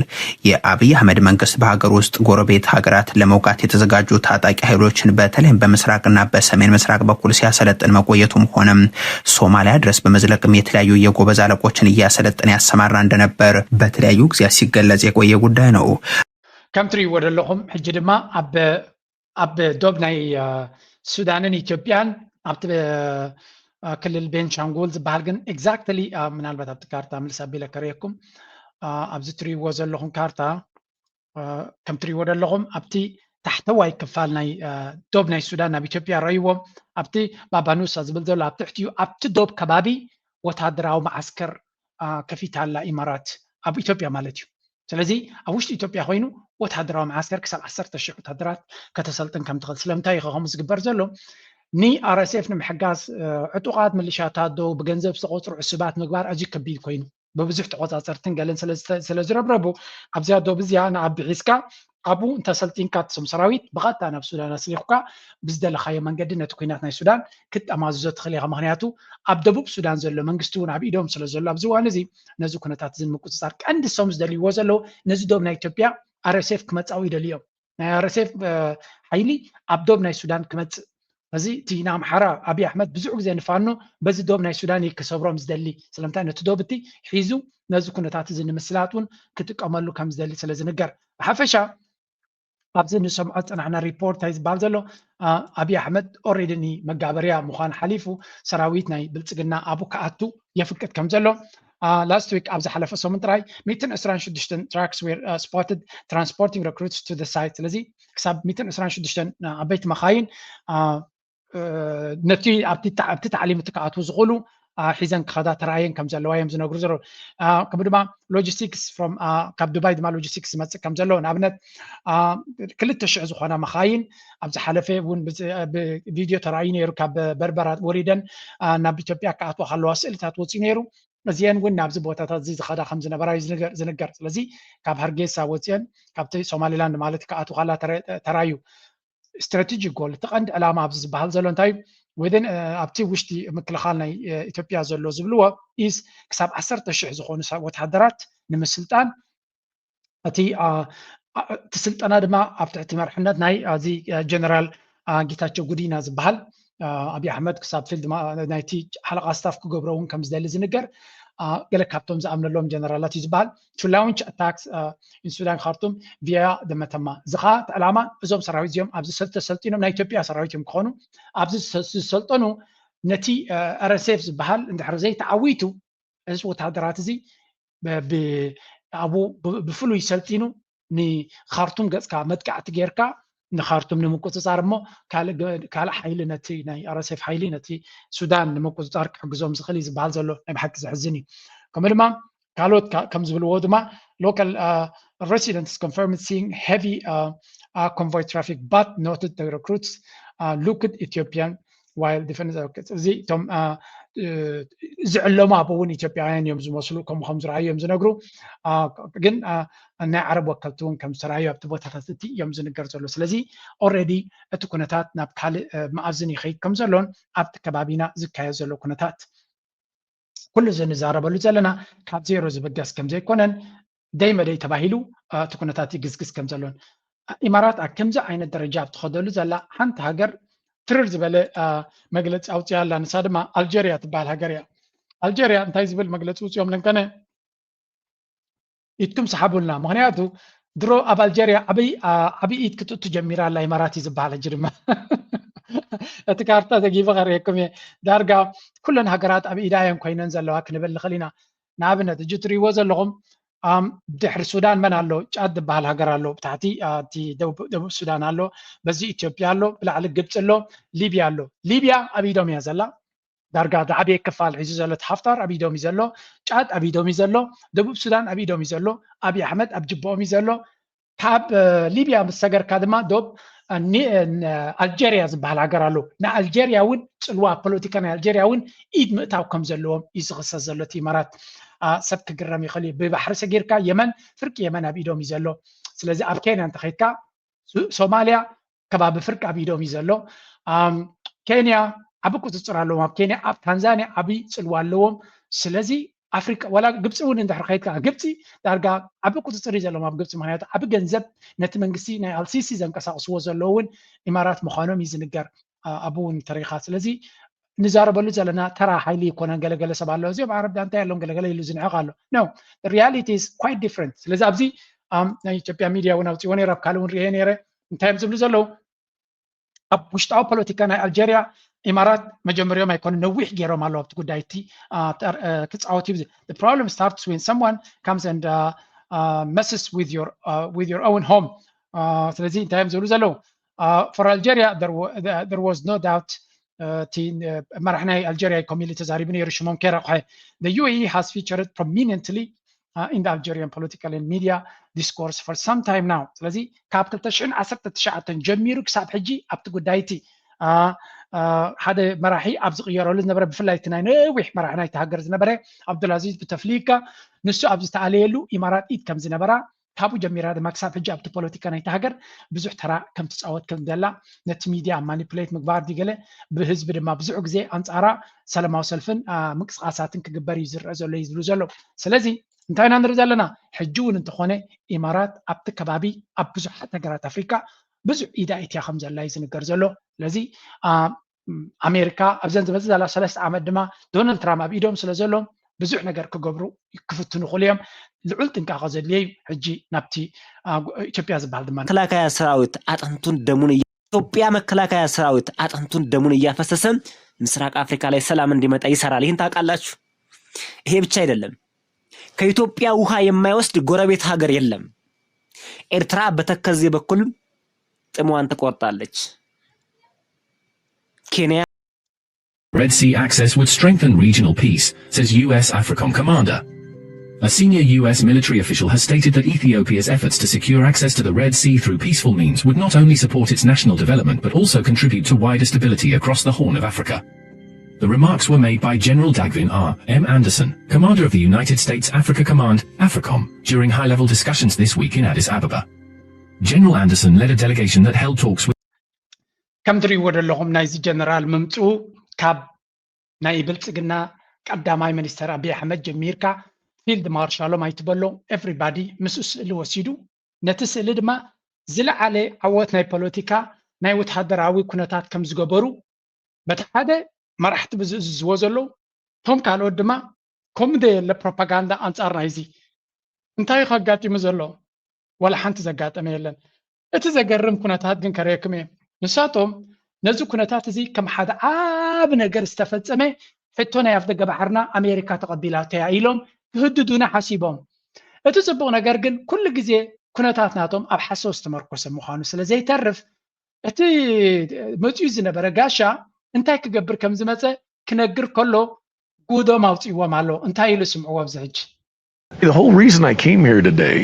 የአብይ አህመድ መንግስት በሀገር ውስጥ ጎረቤት ሀገራት ለመውጋት የተዘጋጁ ታጣቂ ኃይሎችን በተለይም በምስራቅና በሰሜን ምስራቅ በኩል ሲያሰለጥን መቆየቱም ሆነም ሶማሊያ ድረስ በመዝለቅም የተለያዩ የጎበዝ አለቆችን እያሰለጠነ ያሰማራ እንደነበር በተለያዩ ጊዜያት ሲገለጽ የቆየ ጉዳይ ነው። ከም ትሪእዎ ዘለኹም ሕጂ ድማ ኣብ ኣብ ዶብ ናይ ሱዳንን ኢትዮጵያን ኣብቲ ክልል ቤንሻንጉል ዝበሃል ግን exactly ምናልባት ኣብቲ ካርታ ምልስ ኣቢለ ከርእየኩም ኣብዚ ትሪእዎ ዘለኹም ካርታ ከም ትሪእዎ ዘለኹም ኣብቲ ታሕተዋይ ክፋል ናይ ዶብ ናይ ሱዳን ናብ ኢትዮጵያ ረእይዎም ኣብቲ ባባኑሳ ዝብል ዘሎ ኣብ ትሕቲኡ ኣብቲ ዶብ ከባቢ ወታደራዊ መዓስከር ከፊታ ኣላ ኢማራት ኣብ ኢትዮጵያ ማለት እዩ። ስለዚ ኣብ ውሽጢ ኢትዮጵያ ኮይኑ ወታደራዊ መዓስከር ክሳብ ዓሰርተ ሽሕ ወታደራት ከተሰልጥን ከም ትኽእል። ስለምንታይ እዩ ከምኡ ዝግበር ዘሎ? ን RSF ንምሕጋዝ ዕጡቓት ምልሻታት ዶ ብገንዘብ ዝተቆፅሩ ዕሱባት ምግባር ኣዝዩ ከቢድ ኮይኑ ብብዙሕ ተቆፃፀርትን ገለን ስለ ዝረብረቡ ኣብዚኣ ዶብ እዚኣ ንኣቢ ሒዝካ ኣብኡ እንተሰልጢንካ እቶም ሰራዊት ብቐጥታ ናብ ሱዳን ኣስሊኹካ ብዝደለኻዮ መንገዲ ነቲ ኩናት ናይ ሱዳን ክትጠማዝዞ ትኽእል ኢኻ። ምኽንያቱ ኣብ ደቡብ ሱዳን ዘሎ መንግስቲ እውን ኣብ ኢዶም ስለ ዘሎ ኣብዚ እዋን እዚ ነዚ ኩነታት እዚ ንምቁፅፃር ቀንዲ እሶም ዝደልይዎ ዘለዉ ነዚ ዶብ ናይ ኢትዮጵያ RSF ክመፃኡ ይደልዩ እዮም። ናይ RSF ሓይሊ ኣብ ዶብ ናይ ሱዳን ክመፅእ እዚ እቲ ንኣምሓራ ኣብይ ኣሕመድ ብዙሕ ግዜ ንፋኖ በዚ ዶብ ናይ ሱዳን እዩ ክሰብሮም ዝደሊ ስለምንታይ ነቲ ዶብ እቲ ሒዙ ነዚ ኩነታት እዚ ንምስላጥ እውን ክጥቀመሉ ከም ዝደሊ ስለ ዝንገር ብሓፈሻ ኣብዚ ንሰምዖ ዝፀናሕና ሪፖርት እንታይ ዝበሃል ዘሎ ኣብይ ኣሕመድ already ኒ መጋበርያ ምዃን ሓሊፉ ሰራዊት ናይ ብልፅግና ኣብኡ ክኣቱ የፍቅድ ከም ዘሎ last week ኣብ ዝሓለፈ ሰሙን ጥራይ ሚእትን ዕስራን ሽዱሽተን trucks were spotted transporting recruits to the site ስለዚ ክሳብ ሚእትን ዕስራን ሽዱሽተን ዓበይቲ መኻይን ነቲ ኣብቲ ታዕሊም እቲ ክኣትዉ ዝኽእሉ አ፣ ሒዘን ክኸዳ ተራእየን ከም ዘለዋ እዮም ዝነግሩ ዘለዉ። አ፣ ከምኡ ድማ ሎጂስቲክስ from፣ አ፣ ካብ ዱባይ ድማ ሎጂስቲክስ ዝመፅእ ከም ዘሎ፣ ንኣብነት፣ አ፣ ክልተ ሽሕ ዝኾና መኻይን ኣብ ዝሓለፈ እውን ብዚ-፣ ብቪድዮ ተራእዩ ነይሩ። ካብ በርበራ ወሪደን፣ አ፣ ናብ ኢትዮጵያ ክኣትዋ ከለዋ ስእልታት ወፂኡ ነይሩ። እዚአን እውን ናብዚ ቦታታት እዚ ዝኸዳ ከም ዝነበራ እዩ ዝንገር፣ ዝንገር። ስለዚ ካብ ሃርጌሳ ወፂአን ካብቲ ሶማሊላንድ ማለት ክኣትዋ ከላ ተረ-፣ ተራእዩ። ስትራቴጂክ ጎል፣ እቲ ቀንዲ ዕላማ ኣብዚ ዝበሃል ዘሎ እንታይ እዩ? ወይን፣ እ፣ ኣብቲ ውሽጢ ምክልኻል ናይ፣ እ፣ ኢትዮጵያ ዘሎ ዝብልዎ ኢስ ክሳብ ዓሰርተ ሽሕ ዝኾኑ ሰ-፣ ወተሃደራት ንምስልጣን፣ እቲ፣ አ፣ አ፣ እቲ ስልጠና ድማ ኣብ ትሕቲ መርሕነት ናይ፣ አ፣ እዚ፣ አ፣ ጀነራል፣ አ፣ ጌታቸው ጉዲና ዝበሃል፣ አ፣ ኣብይ ኣሕመድ ክሳብ ፊልድ ማ-፣ ናይቲ ሓለቓ ስታፍ ክገብሮ እውን ከም ዝደሊ ዝንገር፣ አ፣ ገለ ካብቶም ዝኣምነሎም ጀነራላት እዩ ዝበሃል። To launch attacks, አ፣ in Sudan Khartoum via the መተማ። እዚ ኸዓ እቲ ዕላማ እዞም ሰራዊት እዚኦም ኣብዚ ሰል-፣ ተሰልጢኖም ናይ ኢትዮጵያ ሰራዊት እዮም ክኾኑ። ኣብዚ ዝሰ-፣ ዝሰልጠኑ ነቲ፣ አ፣ ኣር ኤስ ኤፍ ዝበሃል እንድሕር ዘይተዓዊቱ፣ እዚ ወተሃደራት እዚ ብ-፣ ብ-፣ ኣብኡ ብ-፣ ብፍሉይ ሰልጢኑ ንኻርቱም ገጽካ መጥቃዕቲ ጌርካ ንኻርቱም ንምቁጽጻር እሞ ካልእ ገ-፣ ካልእ ሓይሊ ነቲ ናይ ኣር ኤስ ኤፍ ሓይሊ ነቲ ሱዳን ንምቁጽጻር ክሕግዞም ዝኽእል እዩ ዝበሃል ዘሎ ናይ ብሓቂ ዘሕዝን እዩ። ከምኡ ድማ ካልኦት ካ-፣ ከም ዝብልዎ ድማ local, uh, residents confirmed seeing heavy, uh, uh, convoy traffic but noted the recruits, uh, looked Ethiopian while defending the recruits. እዚ እቶም፣ አ፣ እ፣ ዝዕለሙ ኣብኡ እውን ኢትዮጵያውያን እዮም ዝመስሉ፣ ከምኡ ከም ዝረኣዩ እዮም ዝነግሩ። አ፣ ግን፣ አ፣ ናይ ዓረብ ወከልቲ እውን ከም ዝተረኣዩ ኣብቲ ቦታታት እቲ እዮም ዝንገር ዘሎ። ስለዚ ኦልሬዲ እቲ ኩነታት ናብ ካልእ፣ እ፣ መኣዝን ይኸይድ ከም ዘሎን ኣብቲ ከባቢና ዝካየድ ዘሎ ኩነታት ኩሉ እዚ ንዛረበሉ ዘለና ካብ ዜሮ ዝብገስ ከም ዘይኮነን ደይ መደይ ተባሂሉ፣ አ፣ እቲ ኩነታት ይግዝግዝ ከም ዘሎን። አ፣ ኢማራት ኣብ ከምዚ ዓይነት ደረጃ ኣብ ትኸደሉ ዘላ ሓንቲ ሃገር ትርር ዝበለ፣ አ፣ መግለጺ ኣውፅያ ኣላ። ንሳ ድማ ኣልጀርያ ትበሃል ሃገር እያ። ኣልጀርያ እንታይ ዝብል መግለጺ ውፅኦም ለንከነ? ኢድኩም ሰሓቡልና። ምኽንያቱ ድሮ ኣብ ኣልጀርያ ዓብይ፣ አ፣ ዓብይ ኢድ ክትእቱ ጀሚራ ኣላ ኢማራት እዩ ዝበሃል። ሕጂ ድማ እቲ ካርታ ዘጊበ ከርእየኩም እየ። ዳርጋ ኩለን ሃገራት ኣብ ኢዳ እየን ኮይነን ዘለዋ ክንብል ንኽእል ኢና። ንኣብነት፣ ሕጂ ትርእይዎ ዘለኹም፣ ኣም፣ ድሕሪ ሱዳን መን ኣሎ? ጫድ ዝበሃል ሃገር ኣሎ። ብታሕቲ፣ አ፣ እቲ ደቡብ፣ ደቡብ ሱዳን ኣሎ። በዚ ኢትዮጵያ ኣሎ። ብላዕሊ ግብፂ ኣሎ። ሊብያ ኣሎ። ሊብያ ኣብ ኢዶም እያ ዘላ። ዳርጋ ዝዓበየ ክፋል ሒዙ ዘሎ እቲ ሓፍታር ኣብ ኢዶም እዩ ዘሎ። ጫድ ኣብ ኢዶም እዩ ዘሎ። ደቡብ ሱዳን ኣብ ኢዶም እዩ ዘሎ። ኣብይ ኣሕመድ ኣብ ጅብኦም እዩ ዘሎ። ካብ፣ እ፣ ሊብያ ምስ ሰገርካ ድማ ዶብ፣ እ፣ ኒ-፣ እ፣ ን-፣ ኣልጀርያ ዝበሃል ሃገር ኣሎ። ንኣልጀርያ እውን ጽልዋ ኣብ ፖለቲካ ናይ ኣልጀርያ እውን ኢድ ምእታው ከም ዘለዎም እዩ ዝኽሰስ ዘሎ እቲ ኢማራት። አ፣ ሰብ ክግረም ይኽእል እዩ። ብባሕሪ ሰጊርካ የመን፣ ፍርቂ የመን ኣብ ኢዶም እዩ ዘሎ። ስለዚ ኣብ ኬንያ እንተኸይድካ ሱ-፣ ሶማልያ ከባቢ ፍርቂ ኣብ ኢዶም እዩ ዘሎ። ኣም፣ ኬንያ ዓቢ ቁጽጽር ኣለዎም። ኣብ ኬንያ፣ ኣብ ታንዛንያ ዓቢ ጽልዋ ኣለዎም። ስለዚ ኣፍሪቃ፣ ዋላ ግብጺ እውን እንድሕር ከይድካ፣ ግብጺ ዳርጋ ዓቢ ቁጽጽር እዩ ዘለዎም ኣብ ግብጺ። ምኽንያቱ ዓቢ ገንዘብ ነቲ መንግስቲ ናይ ኣልሲሲ ዘንቀሳቕስዎ ዘለዉ እውን ኢማራት ምዃኖም እዩ ዝንገር፣ አ-፣ ኣብኡ እውን ተሪኻ። ስለዚ ንዛረበሉ ዘለና ተራ ሓይሊ ይኮነን። ገለገለ ሰብ ኣሎ፣ "እዚኦም ዓረብ ዳንታ የሎም ገለገለ" ኢሉ ዝንዕቕ ኣሎ። No, the reality is quite different። ስለዚ ኣብዚ፣ ኣም፣ ናይ ኢትዮጵያ ሚድያ እውን ኣውፅዎ ነይረ፣ ኣብ ካልእ እውን ሪኤ ነይረ። እንታይ እዮም ዝብሉ ዘለዉ? ኣብ ውሽጣዊ ፖለቲካ ናይ ኣልጀርያ ኢማራት መጀመሪያም ኣይኮኑ፣ ነዊሕ ገይሮም ኣለዉ ኣብቲ ጉዳይ እቲ፣ አ፣ ተር-፣ አ፣ ክፃወት እዩ። The problem starts when someone comes and, uh, uh, messes with your, uh, with your own home. አ፣ ስለዚ እንታይ እዮም ዝብሉ ዘለዉ? አ፣ for Algeria, there wa-, there was no doubt፣ አ፣ እቲ፣ አ፣ መራሕ ናይ ኣልጀርያ ኮሚሊ ተዛሪቡ ነይሩ፣ ሽሞም ከይረቑሐ። The U A E has featured prominently, uh, in the Algerian political and media discourse for some time now። ስለዚ ካብ ክልተ ሽሕን ዓሰርተ ትሽዓተን ጀሚሩ ክሳብ ሕጂ ኣብቲ ጉዳይ እቲ፣ አ፣ አ፣ ሓደ መራሒ ኣብ ዝቕየረሉ ዝነበረ፣ ብፍላይ እቲ ናይ ነዊሕ መራሒ ናይቲ ሃገር ዝነበረ ዓብዱልኣዚዝ ቡተፍሊካ፣ ንሱ ኣብ ዝተኣለየሉ ኢማራት ኢድ ከም ዝነበራ፣ ካብኡ ጀሚራ ድማ ክሳብ ሕጂ ኣብቲ ፖለቲካ ናይቲ ሃገር ብዙሕ ተራ ከም ትፃወት ከም ዘላ፣ ነቲ ሚድያ ማኒፕሌት ምግባር ድዩ ገለ፣ ብህዝቢ ድማ ብዙሕ ግዜ ኣንፃራ ሰላማዊ ሰልፍን፣ አ፣ ምንቅስቃሳትን ክግበር እዩ ዝረአ ዘሎ እዩ ዝብሉ ዘለዉ። ስለዚ እንታይ ኢና ንርኢ ዘለና? ሕጂ እውን እንተኾነ ኢማራት ኣብቲ ከባቢ ኣብ ብዙሓት ሃገራት ኣፍሪካ ብዙሕ ኢዳ ኢትያ ከም ዘላ እዩ ዝንገር ዘሎ። ስለዚ፣ አ፣ ኣሜሪካ ኣብዘን ዝመፅእ ዘላ ሰለስተ ዓመት ድማ ዶናልድ ትራምፕ ኣብ ኢዶም ስለ ዘሎ ብዙሕ ነገር ክገብሩ ክፍትኑ ይኽእሉ እዮም። ልዑል ጥንቃቐ ዘድልዮ እዩ። ሕጂ ናብቲ፣ አ፣ ኢትዮጵያ ዝበሃል ድማ መከላከያ ሰራዊት ኣጥንቱን ደሙን እያ-፣ ኢትዮጵያ መከላከያ ሰራዊት ኣጥንቱን ደሙን እያፈሰሰ ምስራቅ አፍሪካ ላይ ሰላም እንዲመጣ ይሰራል። ይህን ታውቃላችሁ? ይሄ ብቻ አይደለም። ከኢትዮጵያ ውሃ የማይወስድ ጎረቤት ሀገር የለም። ኤርትራ በተከዜ በኩል ጥሟን ትቆርጣለች። ኬንያ Red Sea access would strengthen regional peace, says U S AFRICOM commander. A senior U S military official has stated that Ethiopia's efforts to secure access to the Red Sea through peaceful means would not only support its national development but also contribute to wider stability across the Horn of Africa. The remarks were made by General Dagvin R M Anderson, commander of the United States Africa Command, AFRICOM, during high-level discussions this week in Addis Ababa. General Anderson led a delegation that held talks with ከም ትሪእዎ ዘለኹም ናይዚ ጀነራል ምምፅኡ ካብ ናይ ብልፅግና ቀዳማይ ሚኒስተር ኣብይ ኣሕመድ ጀሚርካ ፊልድ ማርሻሎም ኣይትበሎ ኤቭሪባዲ ምስኡ ስእሊ ወሲዱ ነቲ ስእሊ ድማ ዝለዓለ ዓወት ናይ ፖለቲካ ናይ ወታደራዊ ኩነታት ከም ዝገበሩ በቲ ሓደ መራሕቲ ብዝእዝዝዎ ዘለዉ እቶም ካልኦት ድማ ከምኡ ዶ የለ ፕሮፓጋንዳ ኣንፃር ናይዚ እንታይ እዩ ከጋጢሙ ዘሎ ዋላ ሓንቲ ዘጋጠመ የለን እቲ ዘገርም ኩነታት ግን ከርእየኩም እየ ንሳቶም ነዚ ኩነታት እዚ ከም ሓደ ዓብ ነገር ዝተፈፀመ ሕቶ ናይ ኣፍደገ ባሕርና ኣሜሪካ ተቐቢላቶ እያ ኢሎም ክህድዱና ሓሲቦም እቲ ፅቡቕ ነገር ግን ኩሉ ግዜ ኩነታት ናቶም ኣብ ሓሶት ዝተመርኮሰ ምዃኑ ስለ ዘይተርፍ እቲ መፅኡ ዝነበረ ጋሻ እንታይ ክገብር ከም ዝመፀ ክነግር ከሎ ጉዶም ኣውፅእዎም ኣሎ እንታይ ኢሉ ስምዕዎ ኣብዚ ሕጂ The whole reason I came here today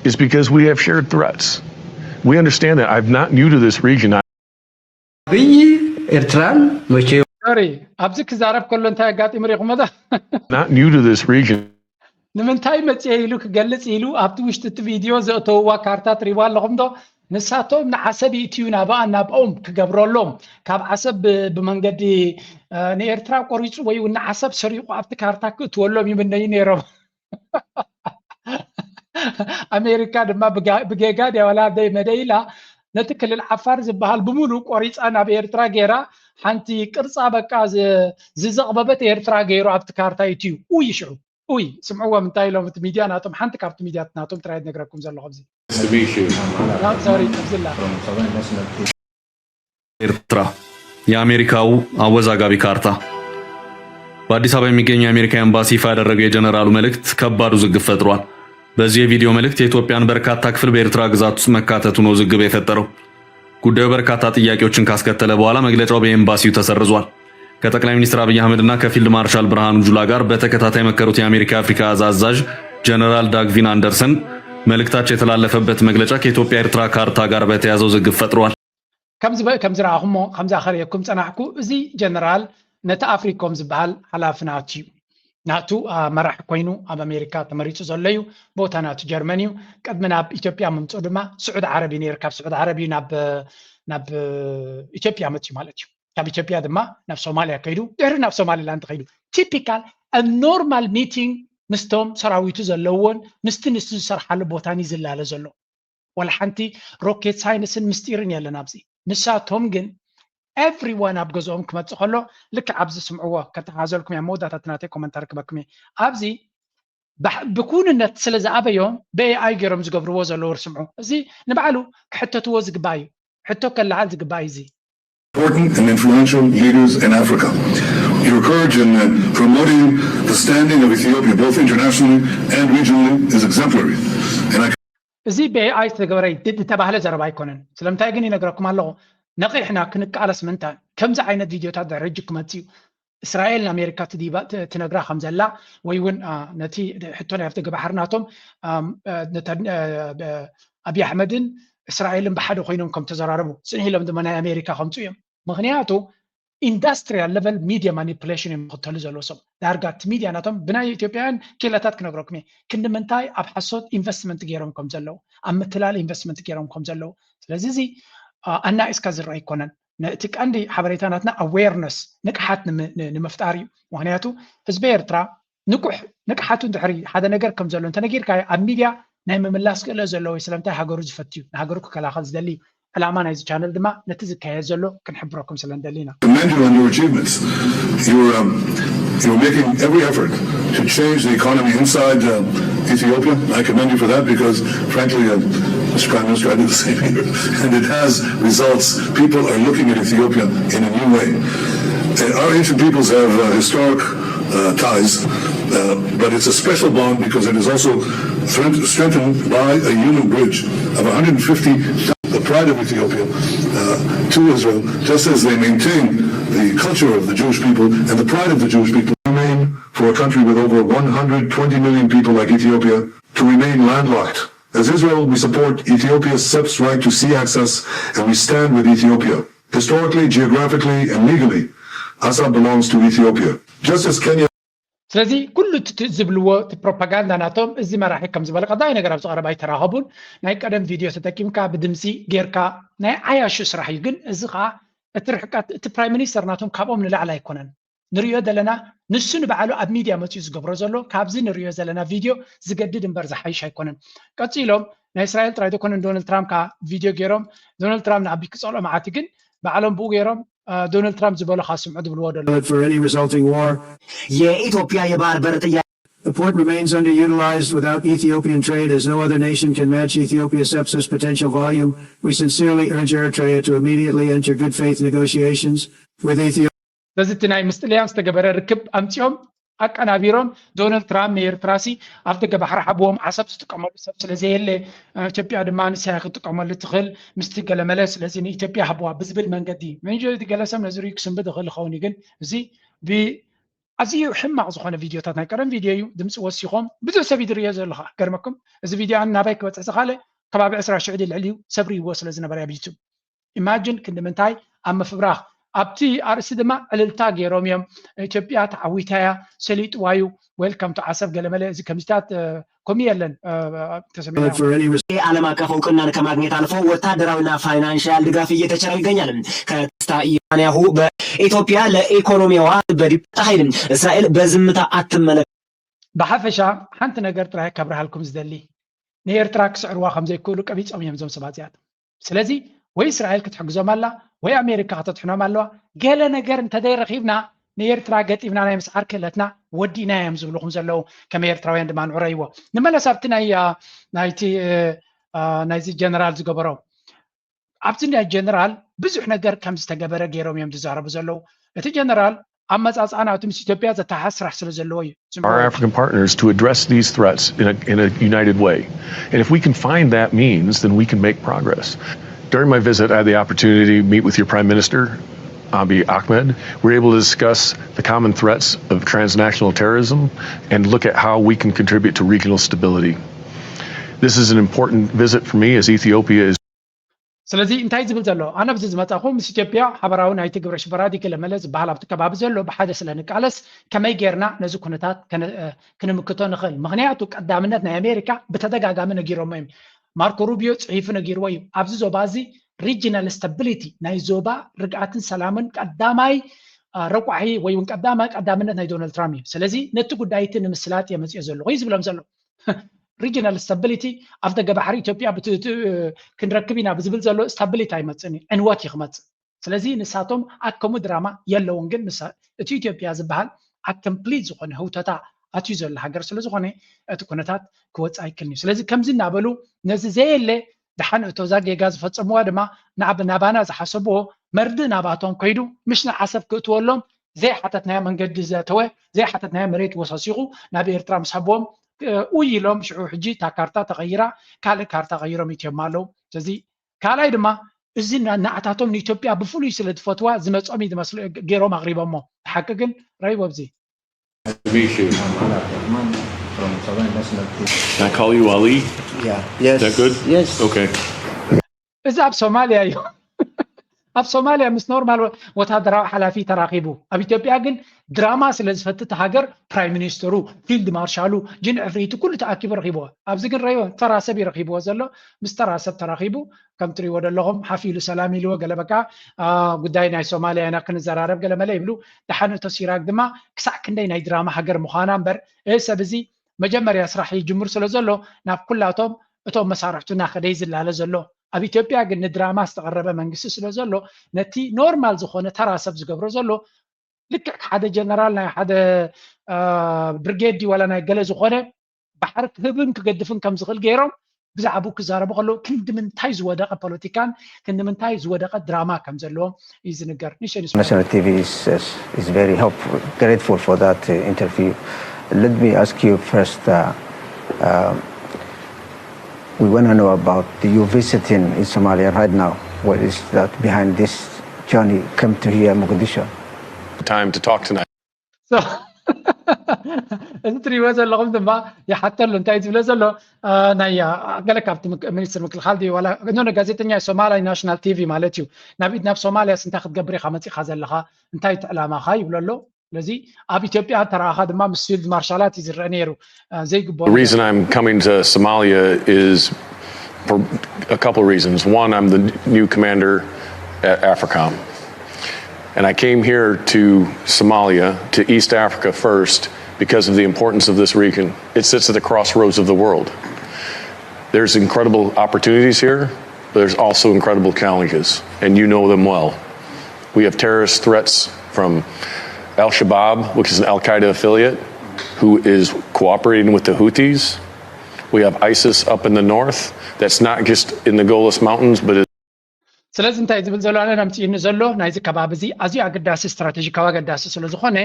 is because we have shared threats. We understand that. I'm not new to this region. ኣብይ ኤርትራን መቼ ሶሪ ኣብዚ ክዛረብ ከሎ እንታይ ኣጋጢሙ ሪኹሞ ዶ Not new to this region. ንምንታይ መፅየ ኢሉ ክገልፅ ኢሉ ኣብቲ ውሽጢ እቲ ቪድዮ ዘእተውዋ ካርታ ትሪእዋ ኣለኹም ዶ ንሳቶም ንዓሰብ ይእትዩ ናብኣ ናብኦም ክገብረሎም ካብ ዓሰብ ብመንገዲ ንኤርትራ ቆሪፁ ወይ እውን ንዓሰብ ሰሪቑ ኣብቲ ካርታ ክእትወሎም ይምነዩ ነይሮም ኣሜሪካ ድማ ብጌጋ ድያ ዋላ ደይ መደይ ኢላ ነቲ ክልል ዓፋር ዝበሃል ብምሉእ ቆሪፃ ናብ ኤርትራ ገይራ ሓንቲ ቅርፃ በቃ ዝዘቕበበት ኤርትራ ገይሩ ኣብቲ ካርታ ኢትዩ ኡይ ሽዑ ኡይ ስምዕዎም እንታይ ኢሎም እቲ ሚድያ ናቶም ሓንቲ ካብቲ ሚድያ ናቶም ጥራይ ነግረኩም ዘለኹ ኣብዚ ሶሪ ጠብዝላ ኤርትራ የአሜሪካው አወዛጋቢ ካርታ በአዲስ አበባ የሚገኘው የአሜሪካ ኤምባሲ ይፋ ያደረገው የጀነራሉ መልእክት ከባድ ውዝግብ ፈጥሯል። በዚህ የቪዲዮ መልእክት የኢትዮጵያን በርካታ ክፍል በኤርትራ ግዛት ውስጥ መካተቱ ነው ውዝግብ የፈጠረው። ጉዳዩ በርካታ ጥያቄዎችን ካስከተለ በኋላ መግለጫው በኤምባሲው ተሰርዟል። ከጠቅላይ ሚኒስትር አብይ አህመድና ከፊልድ ማርሻል ብርሃኑ ጁላ ጋር በተከታታይ የመከሩት የአሜሪካ የአፍሪካ እዝ አዛዥ ጀነራል ዳግቪን አንደርሰን መልእክታቸው የተላለፈበት መግለጫ ከኢትዮጵያ ኤርትራ ካርታ ጋር በተያያዘ ውዝግብ ፈጥሯል። ከም ዝረኣኹሞ ከምዚ ኣኸርእየኩም ፀናሕኩ እዚ ጀነራል ነቲ ኣፍሪኮም ዝበሃል ሓላፊ ናቱ እዩ ናቱ መራሕ ኮይኑ ኣብ ኣሜሪካ ተመሪፁ ዘሎ እዩ ቦታ ናቱ ጀርመን እዩ ቅድሚ ናብ ኢትዮጵያ ምምፅኡ ድማ ስዑድ ዓረብ እዩ ነይሩ ካብ ስዑድ ዓረብ እዩ ናብ ናብ ኢትዮጵያ መፅዩ ማለት እዩ ካብ ኢትዮጵያ ድማ ናብ ሶማልያ ከይዱ ድሕሪ ናብ ሶማሊላንድ ከይዱ ቲፒካል ኣብ ኖርማል ሚቲንግ ምስቶም ሰራዊቱ ዘለዎን ምስቲ ንሱ ዝሰርሓሉ ቦታን እዩ ዝላለ ዘሎ ዋላ ሓንቲ ሮኬት ሳይንስን ምስጢርን የለን ኣብዚ ንሳቶም ግን everyone ኣብ ገዝኦም ክመፅእ ከሎ ልክዕ ኣብዚ ስምዕዎ ከተሓዘልኩም እያ መወዳእታ እቲ ናተይ ኮመንታሪ ክበኩም እየ ኣብዚ ብኩንነት ስለ ዝኣበዮም ብኤኣይ ገይሮም ዝገብርዎ ዘለዉ ርስምዑ እዚ ንባዕሉ ክሕተትዎ ዝግባእ እዩ ሕቶ ከለዓል ዝግባእ እዩ እዚ important and influential leaders in Africa. Your courage in uh, promoting the standing of Ethiopia, both internationally and regionally, is exemplary. And I እዚ ብኤኣይ ዝተገበረ ድድ ዝተባህለ ዘረባ ኣይኮነን ስለምንታይ ግን ይነግረኩም ኣለኹ ነቒሕና ክንቃለስ ምንታ ከምዚ ዓይነት ቪድዮታት ድሕሪ ሕጂ ክመፅእ እዩ እስራኤል ንኣሜሪካ ትነግራ ከም ዘላ ወይ እውን ነቲ ሕቶ ናይ ኣፍደገ ባሕሪ ናቶም ኣብዪ ኣሕመድን እስራኤልን ብሓደ ኮይኖም ከም ተዘራረቡ ፅንሕ ኢሎም ድማ ናይ ኣሜሪካ ከምፁ እዮም ምክንያቱ ኢንዳስትሪያል ለቨል ሚድያ ማኒፕሌሽን እዮም ዝኽተሉ ዘለዉ ሰብ ዳርጋ እቲ ሚድያ ናቶም ብናይ ኢትዮጵያውያን ኪለታት ክነግረኩም እየ ክንዲ ምንታይ ኣብ ሓሶት ኢንቨስትመንት ገይሮም ከም ዘለዉ ኣብ ምትላል ኢንቨስትመንት ገይሮም ከም ዘለዉ ስለዚ እዚ ኣናኢስካ ዝረአ ኣይኮነን እቲ ቀንዲ ሓበሬታ ናትና ኣዌርነስ ንቅሓት ንምፍጣር እዩ ምክንያቱ ህዝቢ ኤርትራ ንቁሕ ንቅሓቱ ድሕሪ ሓደ ነገር ከም ዘሎ እንተነጊርካዮ ኣብ ሚድያ ናይ ምምላስ ክእለት ዘለዎ እዩ ስለምንታይ ሃገሩ ዝፈትዩ ንሃገሩ ክከላኸል ዝደሊ እዩ ዕላማ ናይዚ ቻነል ድማ ነቲ ዝካየድ ዘሎ ክንሕብረኩም ስለ ንደሊ ኢና commend you on your achievements. You're, um, you're making every effort to change the economy inside uh, Ethiopia. I commend you for that because, frankly, uh, Mister Prime Minister, I did the same here. And it has results. People are looking at Ethiopia in a new way. Uh, our ancient peoples have uh, historic uh, ties, uh, but it's a special bond because it is also strengthened by a human bridge of one hundred fifty the pride of Ethiopia uh, to Israel, just as they maintain the culture of the Jewish people and the pride of the Jewish people. Remain for a country with over one hundred twenty million people like Ethiopia to remain landlocked. As Israel, we support Ethiopia's SEP's right to sea access, and we stand with Ethiopia. Historically, geographically, and legally, Assab belongs to Ethiopia. Just as Kenya ስለዚ ኩሉ እቲ ዝብልዎ እቲ ፕሮፓጋንዳ ናቶም እዚ መራሒ ከም ዝበለ ቀዳይ ነገር ኣብዚ ቀረባ ኣይተራኸቡን ናይ ቀደም ቪድዮ ተጠቂምካ ብድምፂ ጌርካ ናይ ዓያሹ ስራሕ እዩ ግን እዚ ከዓ እቲ ርሕቀት እቲ ፕራይም ሚኒስተር ናቶም ካብኦም ንላዕሊ ኣይኮነን ንሪኦ ዘለና ንሱ ንባዕሉ ኣብ ሚድያ መፅኡ ዝገብሮ ዘሎ ካብዚ ንሪኦ ዘለና ቪድዮ ዝገድድ እምበር ዝሓይሽ ኣይኮነን ቀፂሎም ናይ እስራኤል ጥራይ ዘይኮነን ዶናልድ ትራምፕ ከዓ ቪድዮ ገይሮም ዶናልድ ትራምፕ ንኣቢ ክፀልኦ መዓት ግን ባዕሎም ብኡ ገይሮም ዶናልድ ትራምፕ ዝበሎ ካስምዑ ዝብልዎ ደሎ for any resulting war. የኢትዮጵያ የባህር በር ጥያቄ The port remains underutilized without Ethiopian trade as no other nation can match Ethiopia's sepsis potential volume. We sincerely urge Eritrea to immediately enter good faith negotiations with Ethiopia. ስለዚ እቲ ናይ ምስ ጥልያን ዝተገበረ ርክብ ኣምፂኦም ኣቀናቢሮም ዶናልድ ትራምፕ ንኤርትራሲ ኣብ ደገ ባሕሪ ሓብዎም ዓሰብ ዝጥቀመሉ ሰብ ስለዘየለ ኢትዮጵያ ድማ ንስያ ክትጥቀመሉ ትኽእል ምስቲ ገለመለ ስለዚ ንኢትዮጵያ ሃብዋ ብዝብል መንገዲ መንጀ ገለሰብ ነዚ ርዩ ክስንብድ ይኽእል ይኸውን ግን እዚ ኣዝዩ ሕማቕ ዝኾነ ቪድዮታት ናይ ቀደም ቪድዮ እዩ ድምፂ ወሲኾም ብዙሕ ሰብ ይድርዮ ዘለኻ ገርመኩም እዚ ቪድዮ ኣን ናባይ ክበፅሕ ዝኻለ ከባቢ ዕስራ ሽዑ ልዕሊ እዩ ሰብ ርይዎ ስለ ዝነበረ ኣብ ዩቱብ ኢማጅን ክንዲ ምንታይ ኣብ ምፍብራኽ ኣብቲ ኣርእስቲ ድማ ዕልልታ ገይሮም እዮም ኢትዮጵያ ተዓዊታያ ሰሊጥዋዩ ዌልካም ቱ ዓሰብ ገለመለ እዚ ከምዚታት ከምኡ የለን ተሰሚዕና ዓለም ኣቀፍ እውቅናን ከማግኘት አልፎ ወታደራዊና ፋይናንሻል ድጋፍ እየተቸረው ይገኛል። ከስታ ኢራንያሁ በኢትዮጵያ ለኢኮኖሚዋ በዲፕ ኃይል እስራኤል በዝምታ አትመለከትም። ብሓፈሻ ሓንቲ ነገር ጥራይ ከብርሃልኩም ዝደሊ ንኤርትራ ክስዕርዋ ከም ዘይክእሉ ቀቢጾም እዮም እዞም ሰባት እዚኣቶም። ስለዚ ወይ እስራኤል ክትሕግዞም ኣላ ወይ ኣሜሪካ ከተድሕኖም ኣለዋ። ገለ ነገር እንተዘይረኺብና ንኤርትራ ገጢምና ናይ ምስዓር ክእለትና ወዲእና እዮም ዝብልኹም ዘለዉ ከም ኤርትራውያን ድማ ንዑረይዎ። ንመለስ ኣብቲ ናይ ናይቲ ናይዚ ጀነራል ዝገበሮ ኣብዚ ናይ ጀነራል ብዙሕ ነገር ከም ዝተገበረ ገይሮም እዮም ዝዛረቡ ዘለዉ። እቲ ጀነራል ኣመፃፅኣ ናቱ ምስ ኢትዮጵያ ዘተሓዝ ስራሕ ስለ ዘለዎ እዩ። our African partners to address these threats in a, in a united way. And if we can find that means, then we can make progress. During my visit, I had the opportunity to meet with your Prime Minister, Abiy Ahmed. We were able to discuss the common threats of transnational terrorism and look at how we can contribute to regional stability. This is an important visit for me as Ethiopia is ስለዚ እንታይ ዝብል ዘሎ ኣነ ኣብዚ ዝመፃኹ ምስ ኢትዮጵያ ሓበራዊ ናይቲ ግብረ ሽበራ ዲገለመለ ዝበሃል ኣብቲ ከባቢ ዘሎ ብሓደ ስለ ንቃለስ ከመይ ጌርና ነዚ ኩነታት ክንምክቶ ንኽእል ምክንያቱ ቀዳምነት ናይ ኣሜሪካ ብተደጋጋሚ ነጊሮሞ እዮም ማርኮ ሩቢዮ ፅሒፉ ነጊርዎ እዩ ኣብዚ ዞባ እዚ regional stability ናይ ዞባ ርግኣትን ሰላምን ቀዳማይ ረቋሒ ወይ እውን ቀዳማይ ቀዳምነት ናይ ዶናልድ ትራምፕ እዩ ስለዚ ነቲ ጉዳይ እቲ ንምስላጥ እየ መፅኦ ዘለኹ እዩ ዝብሎም ዘሎ regional stability ኣብ ደገ ባሕሪ ኢትዮጵያ ክንረክብ ኢና ብዝብል ዘሎ stability ኣይመፅእን እዩ ዕንወት እዩ ክመፅእ ስለዚ ንሳቶም ኣከሙ ድራማ የለውን ግን እቲ ኢትዮጵያ ዝበሃል ኣብ complete ዝኾነ ህውተታ ኣትዩ ዘሎ ሃገር ስለዝኾነ እቲ ኩነታት ክወፅእ ኣይክልን እዩ ስለዚ ከምዚ እናበሉ ነዚ ዘየለ ደሓን እቶ እዛ ጌጋ ዝፈፀምዋ ድማ ናባና ዝሓሰብዎ መርድእ ናባቶም ከይዱ ምሽ ንዓሰብ ክእትወሎም ዘይሓተትናዮ መንገዲ ዘተወ ዘይሓተትናዮ መሬት ወሳሲኹ ናብ ኤርትራ ምስ ሃብዎም ኡይ ኢሎም ሽዑ ሕጂ እታ ካርታ ተቐይራ ካልእ ካርታ ቀይሮም ኢትዮም ኣለዉ ስለዚ ካልኣይ ድማ እዚ ናዕታቶም ንኢትዮጵያ ብፍሉይ ስለ ዝፈትዋ ዝመፆም እዩ ዝመስሉ ገይሮም ኣቕሪቦሞ ሓቂ ግን ረይቦ ኣብዚ Can I call you Ali? Yeah. Yes. Is that good? Yes. Okay. እዚ ኣብ ሶማልያ እዩ ኣብ ሶማልያ ምስ ኖርማል ወታደራዊ ሓላፊ ተራኺቡ ኣብ ኢትዮጵያ ግን ድራማ ስለ ዝፈትት ሃገር ፕራይም ሚኒስትሩ ፊልድ ማርሻሉ ጅን ዕፍሪቱ ኩሉ ተኣኪቡ ረኺብዎ ኣብዚ ግን ረዮ ተራ ሰብ ይረኺብዎ ዘሎ ምስ ተራ ሰብ ተራኺቡ ከም ትሪእዎ ዘለኹም ሓፍ ኢሉ ሰላም ኢልዎ ገለ በቃ ጉዳይ ናይ ሶማልያ ኢና ክንዘራረብ ገለ መለ ይብሉ ደሓን እቶ ሲራክ ድማ ክሳዕ ክንደይ ናይ ድራማ ሃገር ምዃና እምበር እዚ ሰብ እዚ መጀመርያ ስራሕ ይጅምር ስለ ዘሎ ናብ ኩላቶም እቶም መሳርሕቱ እናኸደ እዩ ዝላለ ዘሎ ኣብ ኢትዮጵያ ግን ንድራማ ዝተቐረበ መንግስቲ ስለ ዘሎ ነቲ ኖርማል ዝኾነ ተራ ሰብ ዝገብሮ ዘሎ ልክዕ ሓደ ጀነራል ናይ ሓደ ብርጌድ ዋላ ናይ ገለ ዝኾነ ባሕሪ ክህብን ክገድፍን ከም ዝኽእል ገይሮም ብዛዕባኡ ክዛረቡ ከለዉ ክንዲ ምንታይ ዝወደቐ ፖለቲካን ክንዲ ምንታይ ዝወደቐ ድራማ ከም ዘለዎም እዩ ዝንገር ንሸንስ National T V is, is, is very helpful, grateful for that uh, interview. Let me ask you first. Uh, uh, we want to know about you visiting in Somalia right now. What is that behind this journey? Come to here, Mogadishu. time to talk tonight. So, እዚ ትሪእዎ ዘለኹም ድማ ይሓተሉ እንታይ ዝብለ ዘሎ፣ አ፣ ናይ፣ አ፣ ገለ ካብቲ ምክ- ሚኒስትር ምክልኻል ድዩ ዋላ ኖ ጋዜጠኛ ሶማላዊ ናሽናል ቲቪ ማለት እዩ። ናብ ኢድ ናብ ሶማልያስ እንታይ ክትገብር ኢኻ መፂኻ ዘለኻ፣ እንታይ እቲ ዕላማኻ ይብሎ ኣሎ። ስለዚ ኣብ ኢትዮጵያ ተራኻ ድማ ምስ ፊልድ ማርሻላት እዩ ዝረአ ነይሩ። አ፣ ዘይግብኦ The reason I'm coming to Somalia is for a couple reasons. One, I'm the new commander at AFRICOM. And I came here to Somalia, to East Africa first, because of the importance of this region. It sits at the crossroads of the world. There's incredible opportunities here, but there's also incredible challenges, and you know them well. We have terrorist threats from Al Shabaab, which is an Al Qaeda affiliate, who is cooperating with the Houthis. We have ISIS up in the north. That's not just in the Golis Mountains, but it's ስለዚ እንታይ ዝብል ዘሎ ኣነ ኣምፅእኒ ዘሎ ናይዚ ከባቢ እዚ ኣዝዩ ኣገዳሲ ስትራቴጂካዊ ኣገዳሲ ስለ ዝኾነ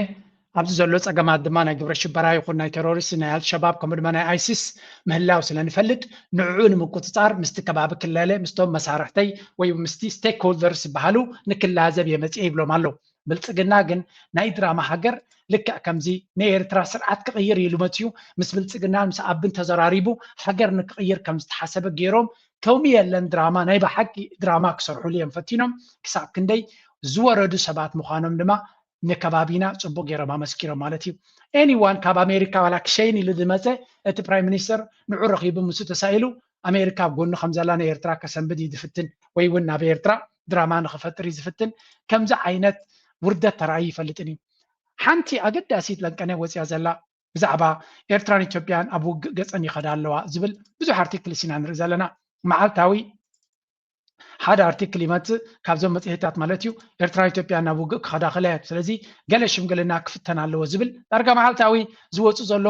ኣብዚ ዘሎ ፀገማት ድማ ናይ ግብረ ሽበራ ይኹን ናይ ቴሮሪስት ናይ ኣልሸባብ ከምኡ ድማ ናይ ኣይሲስ ምህላው ስለ ንፈልጥ ንዕኡ ንምቁፅፃር ምስቲ ከባቢ ክለለ ምስቶም መሳርሕተይ ወይ ምስቲ ስቴክሆልደርስ ዝበሃሉ ንክላዘብ እየ መፅየ ይብሎም ኣሎ። ብልፅግና ግን ናይ ድራማ ሃገር ልክዕ ከምዚ ንኤርትራ ስርዓት ክቕይር ኢሉ መፅዩ ምስ ብልፅግናን ምስ ኣብን ተዘራሪቡ ሃገር ንክቕይር ከም ዝተሓሰበ ገይሮም ከምኡ የለን ድራማ ናይ ብሓቂ ድራማ ክሰርሑሉ እዮም ፈቲኖም። ክሳብ ክንደይ ዝወረዱ ሰባት ምዃኖም ድማ ንከባቢና ፅቡቅ ገይሮም ኣመስኪሮም ማለት እዩ። ኤኒዋን ካብ ኣሜሪካ ዋላ ክሸይን ኢሉ ዝመፀ እቲ ፕራይም ሚኒስተር ንዑ ረኺቡ ምስኡ ተሳኢሉ ኣሜሪካ ኣብ ጎኑ ከም ዘላ ንኤርትራ ከሰንብድ እዩ ዝፍትን ወይ እውን ናብ ኤርትራ ድራማ ንክፈጥር እዩ ዝፍትን። ከምዚ ዓይነት ውርደት ተራእዩ ይፈልጥን እዩ። ሓንቲ ኣገዳሲት ለንቀነ ወፅያ ዘላ ብዛዕባ ኤርትራን ኢትዮጵያን ኣብ ውግእ ገፀን ይኸዳ ኣለዋ ዝብል ብዙሕ ኣርቲክልስ ኢና ንርኢ ዘለና። መዓልታዊ ሓደ ኣርቲክል ይመፅእ ካብዞም መፅሄታት ማለት እዩ። ኤርትራን ኢትዮጵያን ናብ ውግእ ክኸዳ ክለ ስለዚ ገለ ሽምግልና ክፍተን ኣለዎ ዝብል ዳርጋ መዓልታዊ ዝወፁ ዘሎ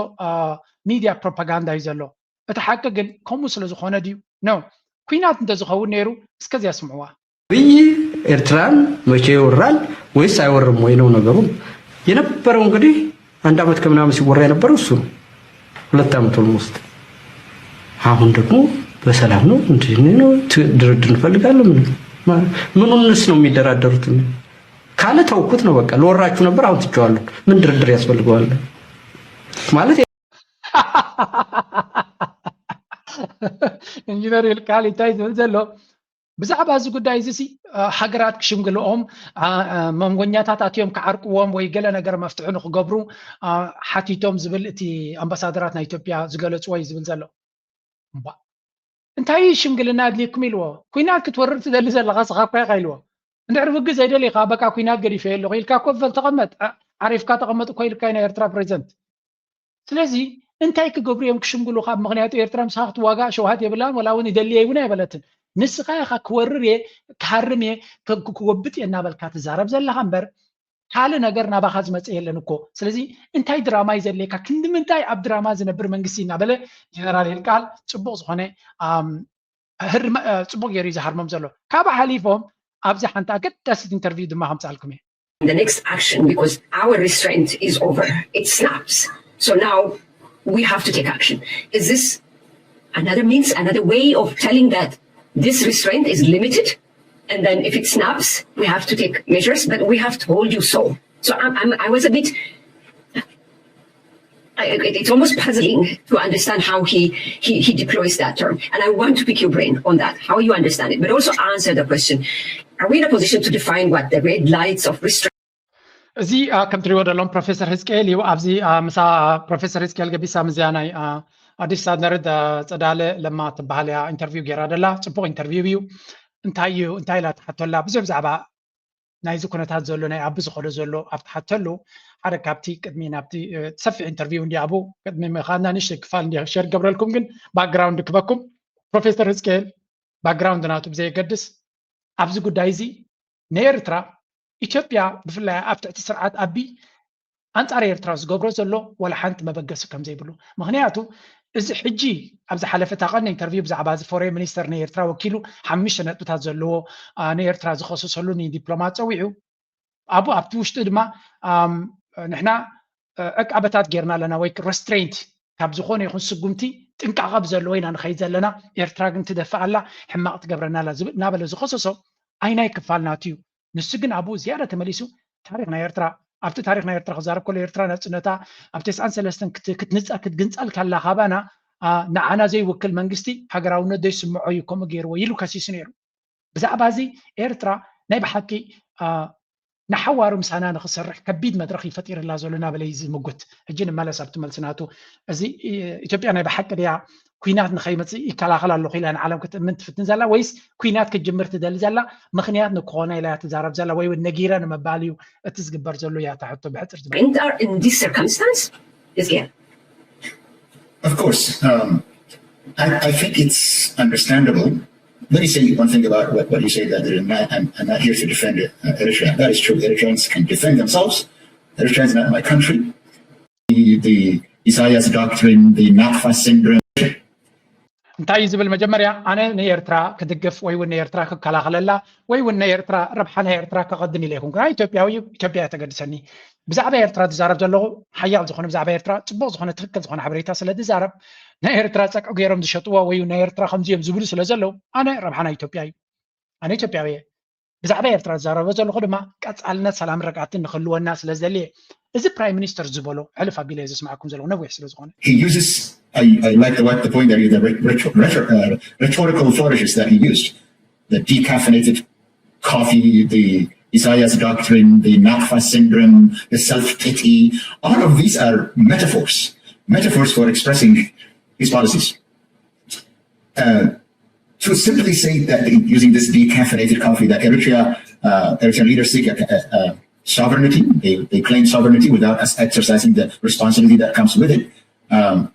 ሚድያ ፕሮፓጋንዳ እዩ ዘሎ። እቲ ሓቂ ግን ከምኡ ስለ ዝኾነ ድዩ? ኖ። ኩናት እንተዝኸውን ነይሩ እስከዚኣ ስምዕዋ። ብይ ኤርትራን መቼ ይወራል ወይስ አይወርም ወይ ነው ነገሩ። የነበረው እንግዲህ አንድ ዓመት ከምናምን ሲወራ የነበረው እሱ ነው። ሁለት ዓመት ኦልሞስት። አሁን ደግሞ በሰላም ነው እንዲህ ነው ድርድር እንፈልጋለን። ምኑንስ ነው የሚደራደሩት? ካለ ተውኩት ነው በቃ። ልወራችሁ ነበር፣ አሁን ትቼዋለሁ። ምን ድርድር ያስፈልገዋል ማለት ኢንጂነር ይልቃል እንታይ ዝብል ዘሎ ብዛዕባ እዚ ጉዳይ እዚ ሃገራት ክሽምግልኦም መንጎኛታት ኣትዮም ክዓርቅዎም ወይ ገለ ነገር መፍትሒ ንክገብሩ ሓቲቶም ዝብል እቲ ኣምባሳደራት ናይ ኢትዮጵያ ዝገለፅዎ እዩ ዝብል ዘሎ። እንታይ ሽምግልና ኣድልየኩም ኢልዎ? ኩናት ክትወርድ ትደሊ ዘለካ ስኻ እኳ ኢካ ኢልዎ። እንድሕር ውግእ ዘይደሊካ በቃ ኩናት ገዲፈ ኣለኹ ኢልካ ኮፍ በል ተቐመጥ። ዓሪፍካ ተቐመጥ እኮ ኢልካ ናይ ኤርትራ ፕሬዚደንት። ስለዚ እንታይ ክገብሩ እዮም ክሽምግሉ? ካብ ምክንያቱ ኤርትራ ምሳኻ ክትዋጋእ ሸውሃት የብላን ወላ እውን ይደልየ እውን ኣይበለትን። ንስኻ ኢኻ ክወርር እየ ክሃርም እየ ክወብጥ እየ እናበልካ ትዛረብ ዘለኻ እምበር ካልእ ነገር ናባኻ ዝመፅእ የለን እኮ። ስለዚ እንታይ ድራማ እዩ ዘድልየካ? ክንዲ ምንታይ ኣብ ድራማ ዝነብር መንግስቲ እናበለ ጀነራል ይልቃል ፅቡቅ ዝኾነ ፅቡቅ ገይሩ እዩ ዝሃርሞም ዘሎ። ካብ ሓሊፎም ኣብዚ ሓንቲ ኣገዳሲት ኢንተርቪው ድማ ከምፅኣልኩም እየ። The next action because our restraint is over. It snaps. So now we have to take action. Is this another means, another way of telling that this restraint is limited? And then if it snaps, we have to take measures, but we have to hold you so. So I'm, I'm, I was a bit I, it- it's almost puzzling to understand how he, he, he deploys that term. And I want to pick your brain on that, how you understand it, but also answer the question, are we in a position to define what the red lights of restraint እዚ ከም ትሪእዎ ዘለኹም ፕሮፌሰር ህዝቅኤል እዩ። ኣብዚ ምሳ ፕሮፌሰር ህዝቅኤል ገቢሳ ምዝያ ናይ ኣዲስ ስታንዳርድ ፀዳለ ለማ ትበሃል እያ ኢንተርቪው ገይራ ደላ። ፅቡቅ ኢንተርቪው እዩ። እንታይ እዩ እንታይ ኢላ ትሓቶላ ብዙሕ ብዛዕባ ናይዚ ኩነታት ዘሎ ናይ ኣቢ ዝኸዶ ዘሎ ኣብ ትሓተሉ ሓደ ካብቲ ቅድሚ ናብቲ ሰፊሕ ኢንተርቪው እንዲ ኣብኡ ቅድሚ ምኻድና ንእሽተይ ክፋል እንዲ ሸር ገብረልኩም ግን ባክግራውንድ ክበኩም ፕሮፌሰር ህዝቅኤል ባክግራውንድ ናቱ ብዘየገድስ ኣብዚ ጉዳይ እዚ ንኤርትራ ኢትዮጵያ ብፍላይ ኣብ ትሕቲ ስርዓት ኣቢ ኣንጻር ኤርትራ ዝገብሮ ዘሎ ዋላ ሓንቲ መበገሲ ከም ዘይብሉ ምክንያቱ እዚ ሕጂ ኣብ ዝሓለፈ እታ ቀንዲ ኢንተርቪው ብዛዕባ እዚ ፎሬን ሚኒስተር ናይ ኤርትራ ወኪሉ ሓሙሽተ ነጥብታት ዘለዎ ንኤርትራ ዝኸሰሰሉ ንዲፕሎማት ፀዊዑ ኣብኡ ኣብቲ ውሽጡ ድማ ንሕና ዕቃበታት ጌርና ኣለና ወይ ረስትሬንት ካብ ዝኾነ ይኹን ስጉምቲ ጥንቃቐ ብዘለዎ ኢና ንኸይድ ዘለና ኤርትራ ግን ትደፍእ ኣላ ሕማቕ ትገብረና ኣላ እናበለ ዝኸሰሶ ኣይናይ ክፋል ናቱ እዩ ንሱ ግን ኣብኡ ዝያዳ ተመሊሱ ታሪክ ናይ ኤርትራ ኣብቲ ታሪኽ ናይ ኤርትራ ክዛረብ ከሎ ኤርትራ ናጽነታ ኣብ ተስዓን ሰለስተን ክትንጻል ክትግንጸል ከላ ካባና ንዓና ዘይውክል መንግስቲ ሃገራውነት ዘይስምዖ እዩ ከምኡ ገይርዎ ኢሉ ከሲሱ ነይሩ። ብዛዕባ እዚ ኤርትራ ናይ ብሓቂ ንሓዋሩ ምሳና ንክሰርሕ ከቢድ መድረኽ እዩ ፈጢርላ ዘሎ እናበለ እዩ ዝምጉት። ሕጂ ንመለስ ኣብቲ መልሲ ናቱ። እዚ ኢትዮጵያ ናይ ብሓቂ ድያ ኩናት ንኸይመፅእ ይከላኸል ኣለኹ ኢላ ንዓለም ክትእምን ትፍትን ዘላ ወይስ ኩናት ክትጅምር ትደሊ ዘላ ምኽንያት ንክኾና ኢላ እያ ትዛረብ ዘላ ወይ እውን ነጊረ ንምባል እዩ እቲ ዝግበር ዘሎ እያ እታ ሕቶ ብሕፅር ዝበለ። Are in this circumstance is here. Of course, um, I, I think it's understandable. Let me say one thing about what, what you said that I'm, I'm not here to defend uh, Eritrea. That is true. Eritreans can defend themselves. Eritrea is not my country. The, the Isaias doctrine, the Nakfa syndrome, እንታይ እዩ ዝብል መጀመርያ ኣነ ንኤርትራ ክድግፍ ወይ እውን ንኤርትራ ክከላኸለላ ወይ እውን ንኤርትራ ረብሓ ናይ ኤርትራ ከቐድም ኢለ ይኹን ግና ኢትዮጵያዊ ኢትዮጵያ ተገድሰኒ ብዛዕባ ኤርትራ ዝዛረብ ዘለኹ ሓያል ዝኾነ ብዛዕባ ኤርትራ ፅቡቕ ዝኾነ ትክክል ዝኾነ ሓበሬታ ስለ ዝዛረብ ናይ ኤርትራ ፀቅዒ ገይሮም ዝሸጥዎ ወይ ናይ ኤርትራ ከምዚኦም ዝብሉ ስለ ዘለዉ ኣነ ረብሓ ናይ ኢትዮጵያ እዩ ኣነ ኢትዮጵያዊ እየ ብዛዕባ ኤርትራ ዝዛረበ ዘለኹ ድማ ቀፃልነት ሰላም ረግኣትን ንክህልወና ስለ ዝደልየ እዚ ፕራይም ሚኒስተር ዝበሎ ሕልፍ ኣቢለ ዘስማዕኩም ዘለኹ ነዊሕ ስለ ዝኾነ he uses I, I like the, what the point that you the rhetorical flourishes that he used the decaffeinated coffee the Isaias doctrine the Nakfa syndrome the self-pity all of these are metaphors metaphors for expressing his policies uh, to simply say that using this decaffeinated coffee that Eritrea, uh, Eritrean leaders seek a, a, a sovereignty, they, they claim sovereignty without exercising the responsibility that comes with it. Um,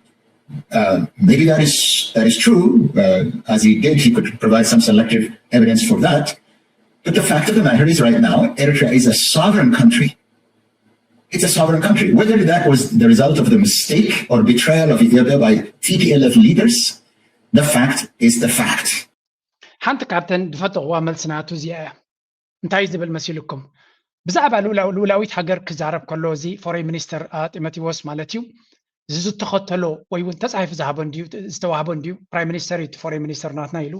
uh, maybe that is that is true. Uh, as he did, he could provide some selective evidence for that. But the fact of the matter is, right now, Eritrea is a sovereign country. It's a sovereign country. Whether that was the result of the mistake or betrayal of Ethiopia by T P L F leaders, the fact is the fact. ሓንቲ ካብተን ዝፈተኽዋ መልሲ ናቱ እዚኣ እያ። እንታይ ዝብል መሲልኩም? ብዛዕባ ልኡላዊት ሃገር ክዛረብ ከሎ እዚ ፎሬን ሚኒስተር ጢሞቴዎስ ማለት እዩ ዝተኸተሎ ወይ እውን ተፃሒፉ ዝሃቦ እንድዩ ዝተዋህቦ እንድዩ ፕራይም ሚኒስተር እዩ ፎሬን ሚኒስተር ናትና ኢሉ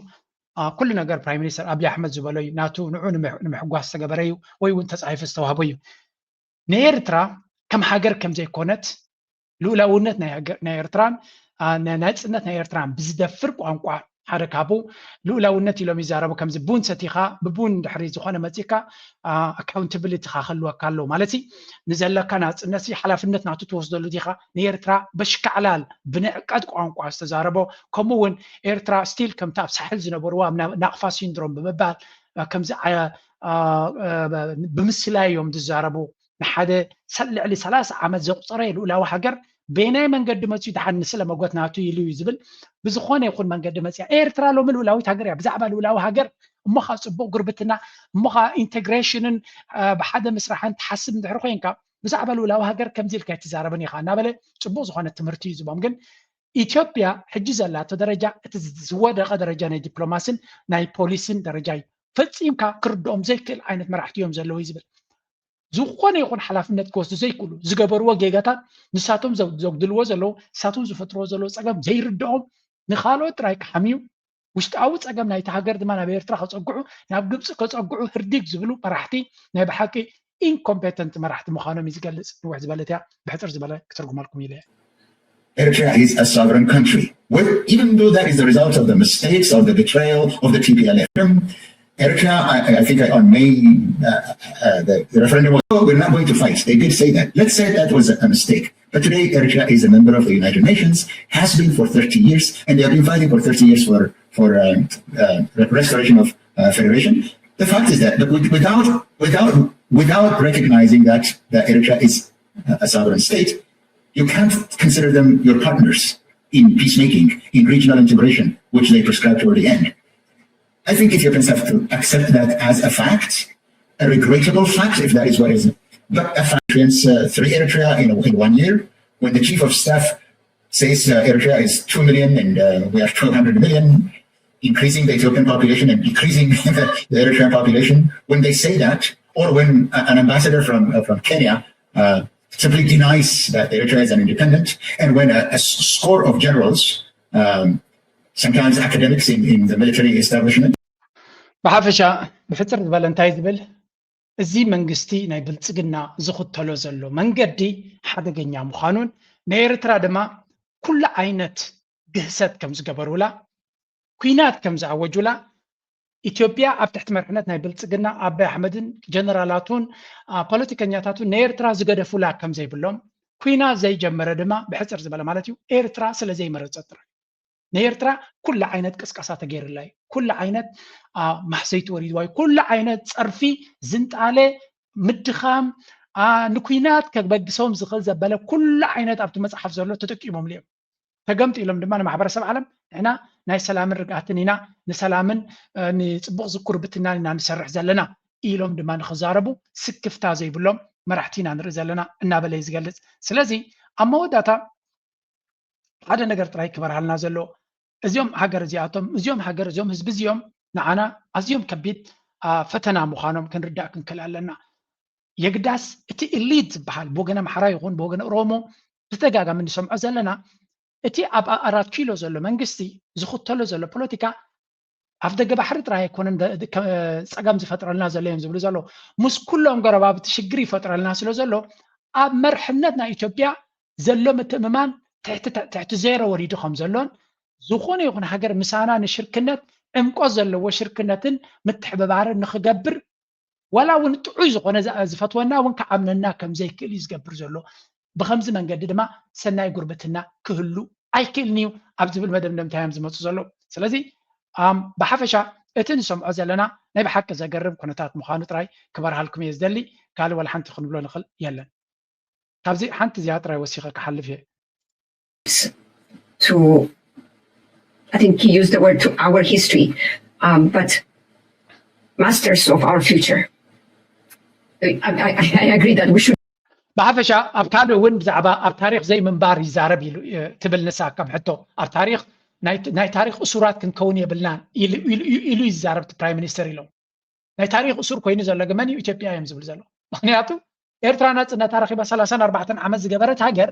ኩሉ ነገር ፕራይም ሚኒስተር ኣብይ ኣሕመድ ዝበሎ እዩ ናቱ ንዑ ንምሕጓስ ዝተገበረ እዩ ወይ እውን ተፃሒፉ ዝተዋህቦ እዩ ንኤርትራ ከም ሃገር ከም ዘይኮነት ልኡላውነት ናይ ኤርትራን ናጽነት ናይ ኤርትራን ብዝደፍር ቋንቋ ሓደ ካብኡ ልኡላውነት ኢሎም ይዛረቡ ከምዚ ቡን ሰቲኻ ብቡን ድሕሪ ዝኾነ መፂካ ኣካውንታብሊቲ ካ ክህልወካ ኣለዎ ማለት ንዘለካ ናፅነት ሓላፍነት ናቱ ትወስደሉ ዲኻ ንኤርትራ በሽካዕላል ብንዕቀት ቋንቋ ዝተዛረቦ ከምኡ እውን ኤርትራ ስቲል ከምቲ ኣብ ሳሕል ዝነበርዋ ናቕፋ ሲንድሮም ብምባል ከምዚ ብምስላይ እዮም ዝዛረቡ ንሓደ ልዕሊ ሰላሳ ዓመት ዘቑፀረ ልኡላዊ ሃገር በየናይ መንገዲ መፅዩ ደሓን ንስለ መጎት ናቱ ኢሉ እዩ ዝብል ብዝኾነ ይኹን መንገዲ መፅያ ኤርትራ ሎሚ ልኡላዊት ሃገር እያ ብዛዕባ ልኡላዊ ሃገር እሞ ከዓ ፅቡቕ ጉርብትና እሞ ከዓ ኢንቴግሬሽንን ብሓደ ምስራሕን ትሓስብ እንድሕር ኮይንካ ብዛዕባ ልኡላዊ ሃገር ከምዚ ኢልካ ኣይትዛረብን ኢኻ እናበለ ፅቡቕ ዝኾነ ትምህርቲ እዩ ዝቦም ግን ኢትዮጵያ ሕጂ ዘላቶ ደረጃ እቲ ዝወደቐ ደረጃ ናይ ዲፕሎማስን ናይ ፖሊስን ደረጃ እዩ ፈፂምካ ክርድኦም ዘይክእል ዓይነት መራሕቲ እዮም ዘለዉ እዩ ዝብል ዝኾነ ይኹን ሓላፍነት ክወስዱ ዘይክእሉ ዝገበርዎ ጌጋታት ንሳቶም ዘጉድልዎ ዘለዉ ንሳቶም ዝፈጥርዎ ዘለዉ ፀገም ዘይርድኦም ንካልኦት ጥራይ ክሓምዩ ውሽጣዊ ፀገም ናይቲ ሃገር ድማ ናብ ኤርትራ ከፀግዑ ናብ ግብፂ ከፀግዑ ህርዲግ ዝብሉ መራሕቲ ናይ ብሓቂ ኢንኮምፔተንት መራሕቲ ምዃኖም እዩ ዝገልፅ ንውሕ ዝበለት እያ ብሕፅር ዝበለ ክትርጉመልኩም ኢለ Eritrea is a sovereign country. Well, even though that is the result of the mistakes of the betrayal of the T P L F, Eritrea, I, I think on May, uh, uh, the referendum was, oh, we're not going to fight. They did say that. Let's say that was a, a mistake. But today, Eritrea is a member of the United Nations, has been for thirty years, and they have been fighting for thirty years for, for um, uh, restoration of uh, federation. The fact is that without, without, without recognizing that, that Eritrea is a sovereign state, you can't consider them your partners in peacemaking, in regional integration, which they prescribe toward the end. I think Ethiopians have to accept that as a fact, a regrettable fact, if that is what is, but a fact. Eritreans uh, three Eritrea in, in one year, when the chief of staff says uh, Eritrea is two million and uh, we are twelve hundred million, increasing the Ethiopian population and decreasing the, the Eritrean population, when they say that, or when an ambassador from, uh, from Kenya uh, simply denies that Eritrea is an independent, and when a, a score of generals, um, sometimes academics in, in the military establishment, ብሓፈሻ ብሕፅር ዝበለ እንታይ ዝብል እዚ መንግስቲ ናይ ብልጽግና ዝኽተሎ ዘሎ መንገዲ ሓደገኛ ምዃኑን ንኤርትራ ድማ ኩሉ ዓይነት ግህሰት ከም ዝገበሩላ፣ ኲናት ከም ዝኣወጁላ፣ ኢትዮጵያ ኣብ ትሕቲ መርሕነት ናይ ብልጽግና ኣባይ ኣሕመድን ጀነራላቱን ፖለቲከኛታቱን ንኤርትራ ዝገደፉላ ከም ዘይብሎም፣ ኲናት ዘይጀመረ ድማ ብሕጽር ዝበለ ማለት እዩ ኤርትራ ስለ ዘይመረጸት ጥራይ። ንኤርትራ ኩሉ ዓይነት ቅስቀሳ ተገይርላ እዩ። ኩሉ ዓይነት ማሕሰይቲ ወሪድዋ እዩ። ኩሉ ዓይነት ጸርፊ፣ ዝንጣለ፣ ምድኻም፣ ንኲናት ከበግሶም ዝኽእል ዘበለ ኩሉ ዓይነት ኣብቲ መጽሓፍ ዘሎ ተጠቂሞምሉ እዮም። ተገምጢሎም ድማ ንማሕበረሰብ ዓለም ንሕና ናይ ሰላምን ርግኣትን ኢና፣ ንሰላምን ንጽቡቕ ዝኩርብትናን ኢና ንሰርሕ ዘለና ኢሎም ድማ ንኽዛረቡ ስክፍታ ዘይብሎም መራሕቲ ኢና ንርኢ ዘለና እናበለ እዩ ዝገልጽ። ስለዚ ኣብ መወዳእታ ሓደ ነገር ጥራይ ክበርሃልና ዘሎ፣ እዚኦም ሃገር እዚኣቶም፣ እዚኦም ሃገር፣ እዚኦም ህዝቢ እዚኦም ንዓና ኣዝዮም ከቢድ ፈተና ምዃኖም ክንርዳእ ክንክእል ኣለና። የግዳስ እቲ ኢሊት ዝበሃል ብወገን ኣምሓራ ይኹን ብወገን ኦሮሞ ብተጋጋሚ ንሰምዖ ዘለና፣ እቲ ኣብ ኣራት ኪሎ ዘሎ መንግስቲ ዝኽተሎ ዘሎ ፖለቲካ ኣብ ደገ ባሕሪ ጥራይ ኣይኮነን ጸገም ዝፈጥረልና ዘሎ እዮም ዝብሉ ዘለዉ። ምስ ኩሎም ጎረባብቲ ሽግር ይፈጥረልና ስለ ዘሎ ኣብ መርሕነት ናይ ኢትዮጵያ ዘሎ ምትእምማን ትሕቲ ዜሮ ወሪዱ ከም ዘሎን፣ ዝኾነ ይኹን ሃገር ምሳና ንሽርክነት ዕምቆት ዘለዎ ሽርክነትን ምትሕብባርን ንኽገብር ዋላ እውን ጥዑይ ዝኾነ ዝፈትወና እውን ክኣምነና ከም ዘይክእል እዩ ዝገብር ዘሎ። ብኸምዚ መንገዲ ድማ ሰናይ ጉርብትና ክህሉ ኣይክእልን እዩ ኣብ ዝብል መደምደምታ እዮም ዝመፁ ዘለዉ። ስለዚ ብሓፈሻ እቲ ንሰምዖ ዘለና ናይ ብሓቂ ዘገርም ኩነታት ምዃኑ ጥራይ ክበርሃልኩም እየ ዝደሊ። ካልእ ዋላ ሓንቲ ክንብሎ ንኽእል የለን። ካብዚ ሓንቲ እዚኣ ጥራይ ወሲኸ ክሓልፍ እየ። to, I think he used the word to our history, um, but masters of our future. I, I, I agree that we should. ብሓፈሻ ኣብ ካልእ እውን ብዛዕባ ኣብ ታሪክ ዘይምንባር ይዛረብ ኢሉ ትብል ንሳ ከም ሕቶ ኣብ ታሪክ ናይ ታሪክ እሱራት ክንከውን የብልናን ኢሉ ይዛረብ እቲ ፕራይም ሚኒስተር ኢሎም ናይ ታሪክ እሱር ኮይኑ ዘሎ ግን መን እዩ ኢትዮጵያ እዮም ዝብል ዘሎ ምክንያቱ ኤርትራ ናፅነታ ረኪባ ሰላሳን ኣርባዕተን ዓመት ዝገበረት ሃገር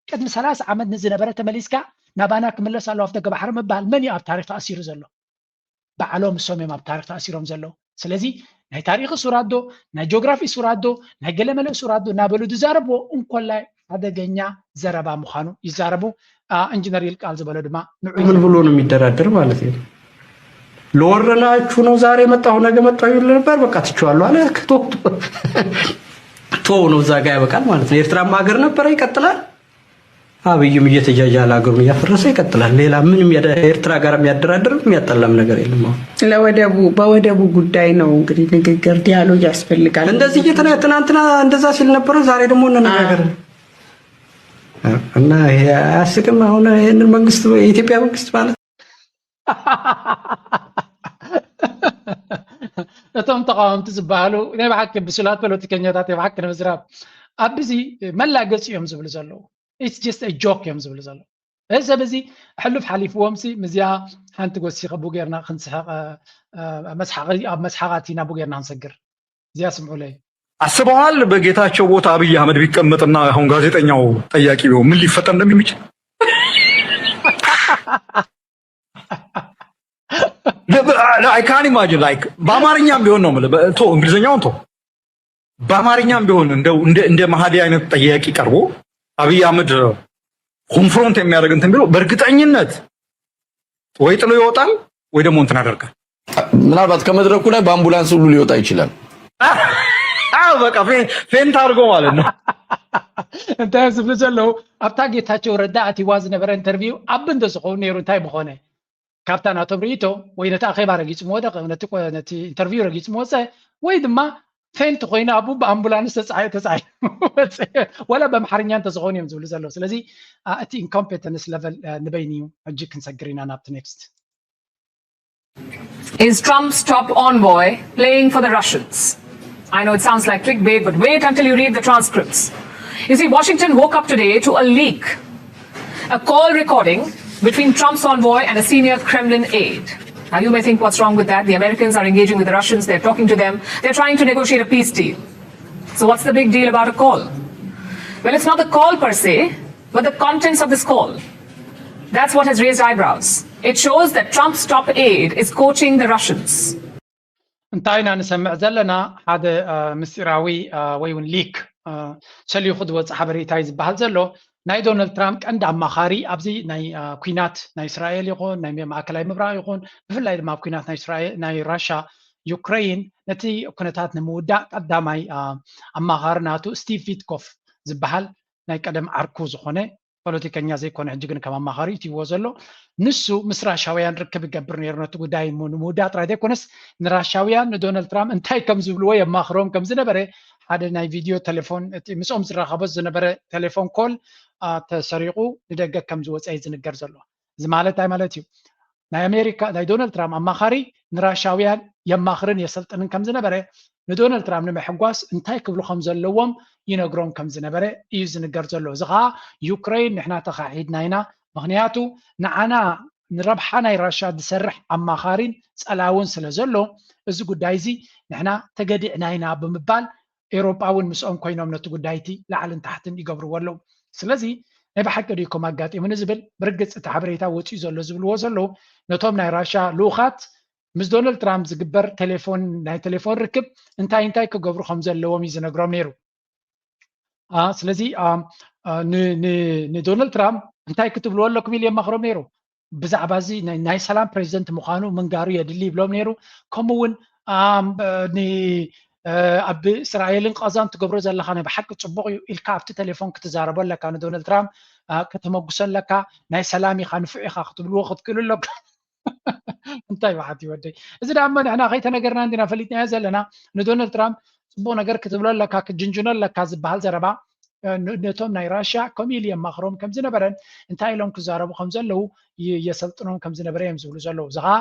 ቅድሚ ሰላሳ ዓመት ንዝነበረ ተመሊስካ ናባና ክምለስ ኣለዎ ኣፍደገ ባሕሪ ምባል መን እዩ ኣብ ታሪክ ተኣሲሩ ዘሎ ባዕሎም እሶም እዮም ኣብ ታሪክ ተኣሲሮም ዘለዉ ስለዚ ናይ ታሪክ እሱራት ዶ ናይ ጂኦግራፊ እሱራት ዶ ናይ ገለመለ እሱራት ዶ እናበሉ ዝዛረብዎ እንኮላይ ሓደገኛ ዘረባ ምዃኑ ይዛረቡ ኢንጂነር ይልቃል ዝበሎ ድማ ንዑ ምን ብሎ ነው የሚደራደር ማለት ነው። ለወረናችሁ ነው ዛሬ መጣሁ ነገ መጣሁ ይል ነበር። በቃ ትችዋለሁ አለ። ቶ ነው እዛ ጋ ያበቃል ማለት ነው። ኤርትራም ሀገር ነበረ ይቀጥላል። አብይም እየተጃጃለ ሀገሩን እያፈረሰ ይቀጥላል። ሌላ ምንም ኤርትራ ጋር የሚያደራድርም የሚያጣላም ነገር የለም። አሁን ለወደቡ በወደቡ ጉዳይ ነው እንግዲህ ንግግር ዲያሎግ ያስፈልጋል። እንደዚህ እየተና ትናንትና እንደዛ ሲል ነበረ። ዛሬ ደግሞ እንነጋገር እና ይሄ አያስቅም። አሁን ይህንን መንግስት የኢትዮጵያ መንግስት ማለት እቶም ተቃወምቲ ዝበሃሉ ናይ ብሓቂ ብሱላት ፖለቲከኛታት ናይ ብሓቂ ንምዝራብ ኣብዚ መላገፂ እዮም ዝብሉ ዘለዉ it's just a joke እዮም ዝብሉ ዘለዉ እዚ ሰብ እዚ ሕሉፍ ሓሊፍዎም ሲ ምዚኣ ሓንቲ ጎሲ ከቡ ጌርና ክንስሕቕ መስሓቂ ኣብ መስሓቓት ኢና ቡ ጌርና ክንሰግር እዚኣ ስምዑለይ አስበዋል። በጌታቸው ቦታ አብይ አህመድ ቢቀመጥና አሁን ጋዜጠኛው ጠያቂ ቢሆን ምን ሊፈጠር እንደሚችል I can't imagine like በአማርኛም ቢሆን ነው የምልህ። ቶ እንግሊዝኛውን ቶ በአማርኛም ቢሆን እንደው እንደ እንደ መሀዲ አይነት ጠያቂ ቀርቦ አብይ አህመድ ኮንፍሮንት የሚያደርግ እንትን ቢለው በእርግጠኝነት ወይ ጥሎ ይወጣል ወይ ደግሞ እንትን ያደርጋል። ምናልባት ከመድረኩ ላይ በአምቡላንስ ሁሉ ሊወጣ ይችላል። አዎ በቃ ፌንት አድርጎ ማለት ነው። እንታይ ዝብሉ ዘለዉ ኣብታ ጌታቸው ረዳ ኣቲዋ ዝነበረ ኢንተርቪው ኣብ እንተ ዝኸውን ነይሩ እንታይ ምኾነ ካብታ ናቶም ርእቶ ወይ ነቲ ኣኼባ ረጊጽ ምወደቐ ነቲ ኢንተርቪው ረጊጽ ምወፀ ወይ ድማ ፌንት ኮይኑ ኣብኡ ብኣምቡላንስ ተፃሒ ተፃሒ ወላ በምሓርኛ እንተዝኾኑ እዮም ዝብሉ ዘለዉ ስለዚ እቲ ኢንኮምፔተንስ ለቨል ንበይን እዩ ሕጂ ክንሰግር ኢና ናብቲ ኔክስት Is Trump's top envoy playing for the Russians? I know it sounds like clickbait, but wait until you read the transcripts. You see, Washington woke up today to a leak, a call recording between Trump's envoy and a senior Kremlin aide. Now, you may think, what's wrong with that? The Americans are engaging with the Russians, they're talking to them, they're trying to negotiate a peace deal. So, what's the big deal about a call? Well, it's not the call per se, but the contents of this call. That's what has raised eyebrows. It shows that Trump's top aide is coaching the Russians. እንታይ ኢና ንሰምዕ ዘለና? ሓደ ምስጢራዊ ወይ እውን ሊክ ተልኢኹ ዝወፅእ ሓበሬታ እዩ ዝበሃል ዘሎ። ናይ ዶናልድ ትራምፕ ቀንዲ ኣማኻሪ ኣብዚ ናይ ኩናት ናይ እስራኤል ይኹን ናይ ማእከላይ ምብራቕ ይኹን ብፍላይ ድማ ኣብ ኩናት ናይ ራሻ ዩክረይን ነቲ ኩነታት ንምውዳእ ቀዳማይ ኣማኻሪ ናቱ ስቲቭ ዊትኮፍ ዝበሃል ናይ ቀደም ዓርኩ ዝኾነ ፖለቲከኛ ዘይኮነ ሕጂ ግን ከም ኣማኻሪ እዩ ትይዎ ዘሎ። ንሱ ምስ ራሻውያን ርክብ ይገብር ነይሩ ነቲ ጉዳይ ንምውዳእ ጥራይ ዘይኮነስ ንራሻውያን ንዶናልድ ትራምፕ እንታይ ከም ዝብልዎ የማኽሮም ከም ዝነበረ ሓደ ናይ ቪድዮ ቴሌፎን ምስኦም ዝራኸቦ ዝነበረ ቴሌፎን ኮል ተሰሪቑ ንደገ ከም ዝወፀ እዩ ዝንገር ዘሎ። እዚ ማለት እንታይ ማለት እዩ? ናይ ኣሜሪካ ናይ ዶናልድ ትራምፕ ኣማኻሪ ንራሻውያን የማኽርን የሰልጥንን ከም ዝነበረ ንዶናልድ ትራምፕ ንምሕጓስ እንታይ ክብሉ ከም ዘለዎም ይነግሮም ከም ዝነበረ እዩ ዝንገር ዘሎ። እዚ ከዓ ዩክረይን ንሕና ተኻሒድና ኢና፣ ምክንያቱ ንዓና ንረብሓ ናይ ራሻ ዝሰርሕ ኣማኻሪን ጸላውን ስለ ዘሎ እዚ ጉዳይ እዚ ንሕና ተገዲዕና ኢና ብምባል ኤውሮጳ እውን ምስኦም ኮይኖም ነቲ ጉዳይ እቲ ላዕልን ታሕትን ይገብርዎ ኣለዉ። ስለዚ ናይ ብሓቂ ድዩ ከም ኣጋጢሙ ንዝብል ብርግጽ እቲ ሓበሬታ ወፂኡ ዘሎ ዝብልዎ ዘለዉ ነቶም ናይ ራሻ ልኡኻት ምስ ዶናልድ ትራምፕ ዝግበር ቴሌፎን ናይ ቴሌፎን ርክብ እንታይ እንታይ ክገብሩ ከም ዘለዎም እዩ ዝነግሮም ነይሩ። ስለዚ ንዶናልድ ትራምፕ እንታይ ክትብልዎ ኣለኩም ኢሉ የማኽሮም ነይሩ። ብዛዕባ እዚ ናይ ሰላም ፕሬዚደንት ምዃኑ ምንጋሩ የድሊ ይብሎም ነይሩ። ከምኡ እውን ኣብ እስራኤልን ቃዛን ትገብሮ ዘለካ ናይ ብሓቂ ፅቡቅ እዩ ኢልካ ኣብቲ ቴሌፎን ክትዛረቦ ኣለካ። ንዶናልድ ትራምፕ ከተመጉሶ ኣለካ። ናይ ሰላም ኢካ ንፉዕ ኢካ ክትብልዎ ክትክእሉ ኣለካ። እንታይ በሓት ይወደይ እዚ ዳሞ ንሕና ከይተነገርና እንዲና ፈሊጥናዮ ዘለና። ንዶናልድ ትራምፕ ፅቡቅ ነገር ክትብሎ ኣለካ ክትጅንጅኖ ኣለካ ዝበሃል ዘረባ ነቶም ናይ ራሽያ ከምኡ ኢሉ የማኽሮም ከም ዝነበረን እንታይ ኢሎም ክዛረቡ ከም ዘለዉ የሰልጥኖም ከም ዝነበረ እዮም ዝብሉ ዘለዉ። እዚ ከዓ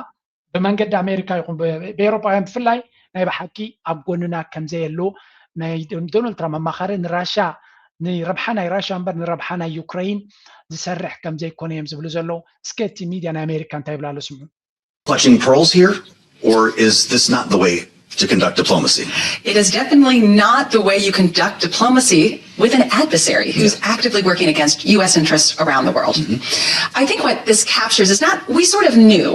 ብመንገዲ ኣሜሪካ ይኹን ብኤውሮጳውያን ብፍላይ ናይ ብሓቂ ኣብ ጎንና ከም ዘየሉ ናይ ዶናልድ ትራምፕ ኣማኻሪ ንራሽያ ንረብሓ ናይ ራሽያ እምበር ንረብሓ ናይ ዩክረይን ዝሰርሕ ከም ዘይኮነ እዮም ዝብሉ ዘለዉ። እስከ እቲ ሚድያ ናይ ኣሜሪካ እንታይ ይብላ ኣሎ ስምዑ። clutching pearls here, or is this not the way to conduct diplomacy? It is definitely not the way you conduct diplomacy with an adversary who's actively working against U S interests around the world. I think what this captures is not, we sort of knew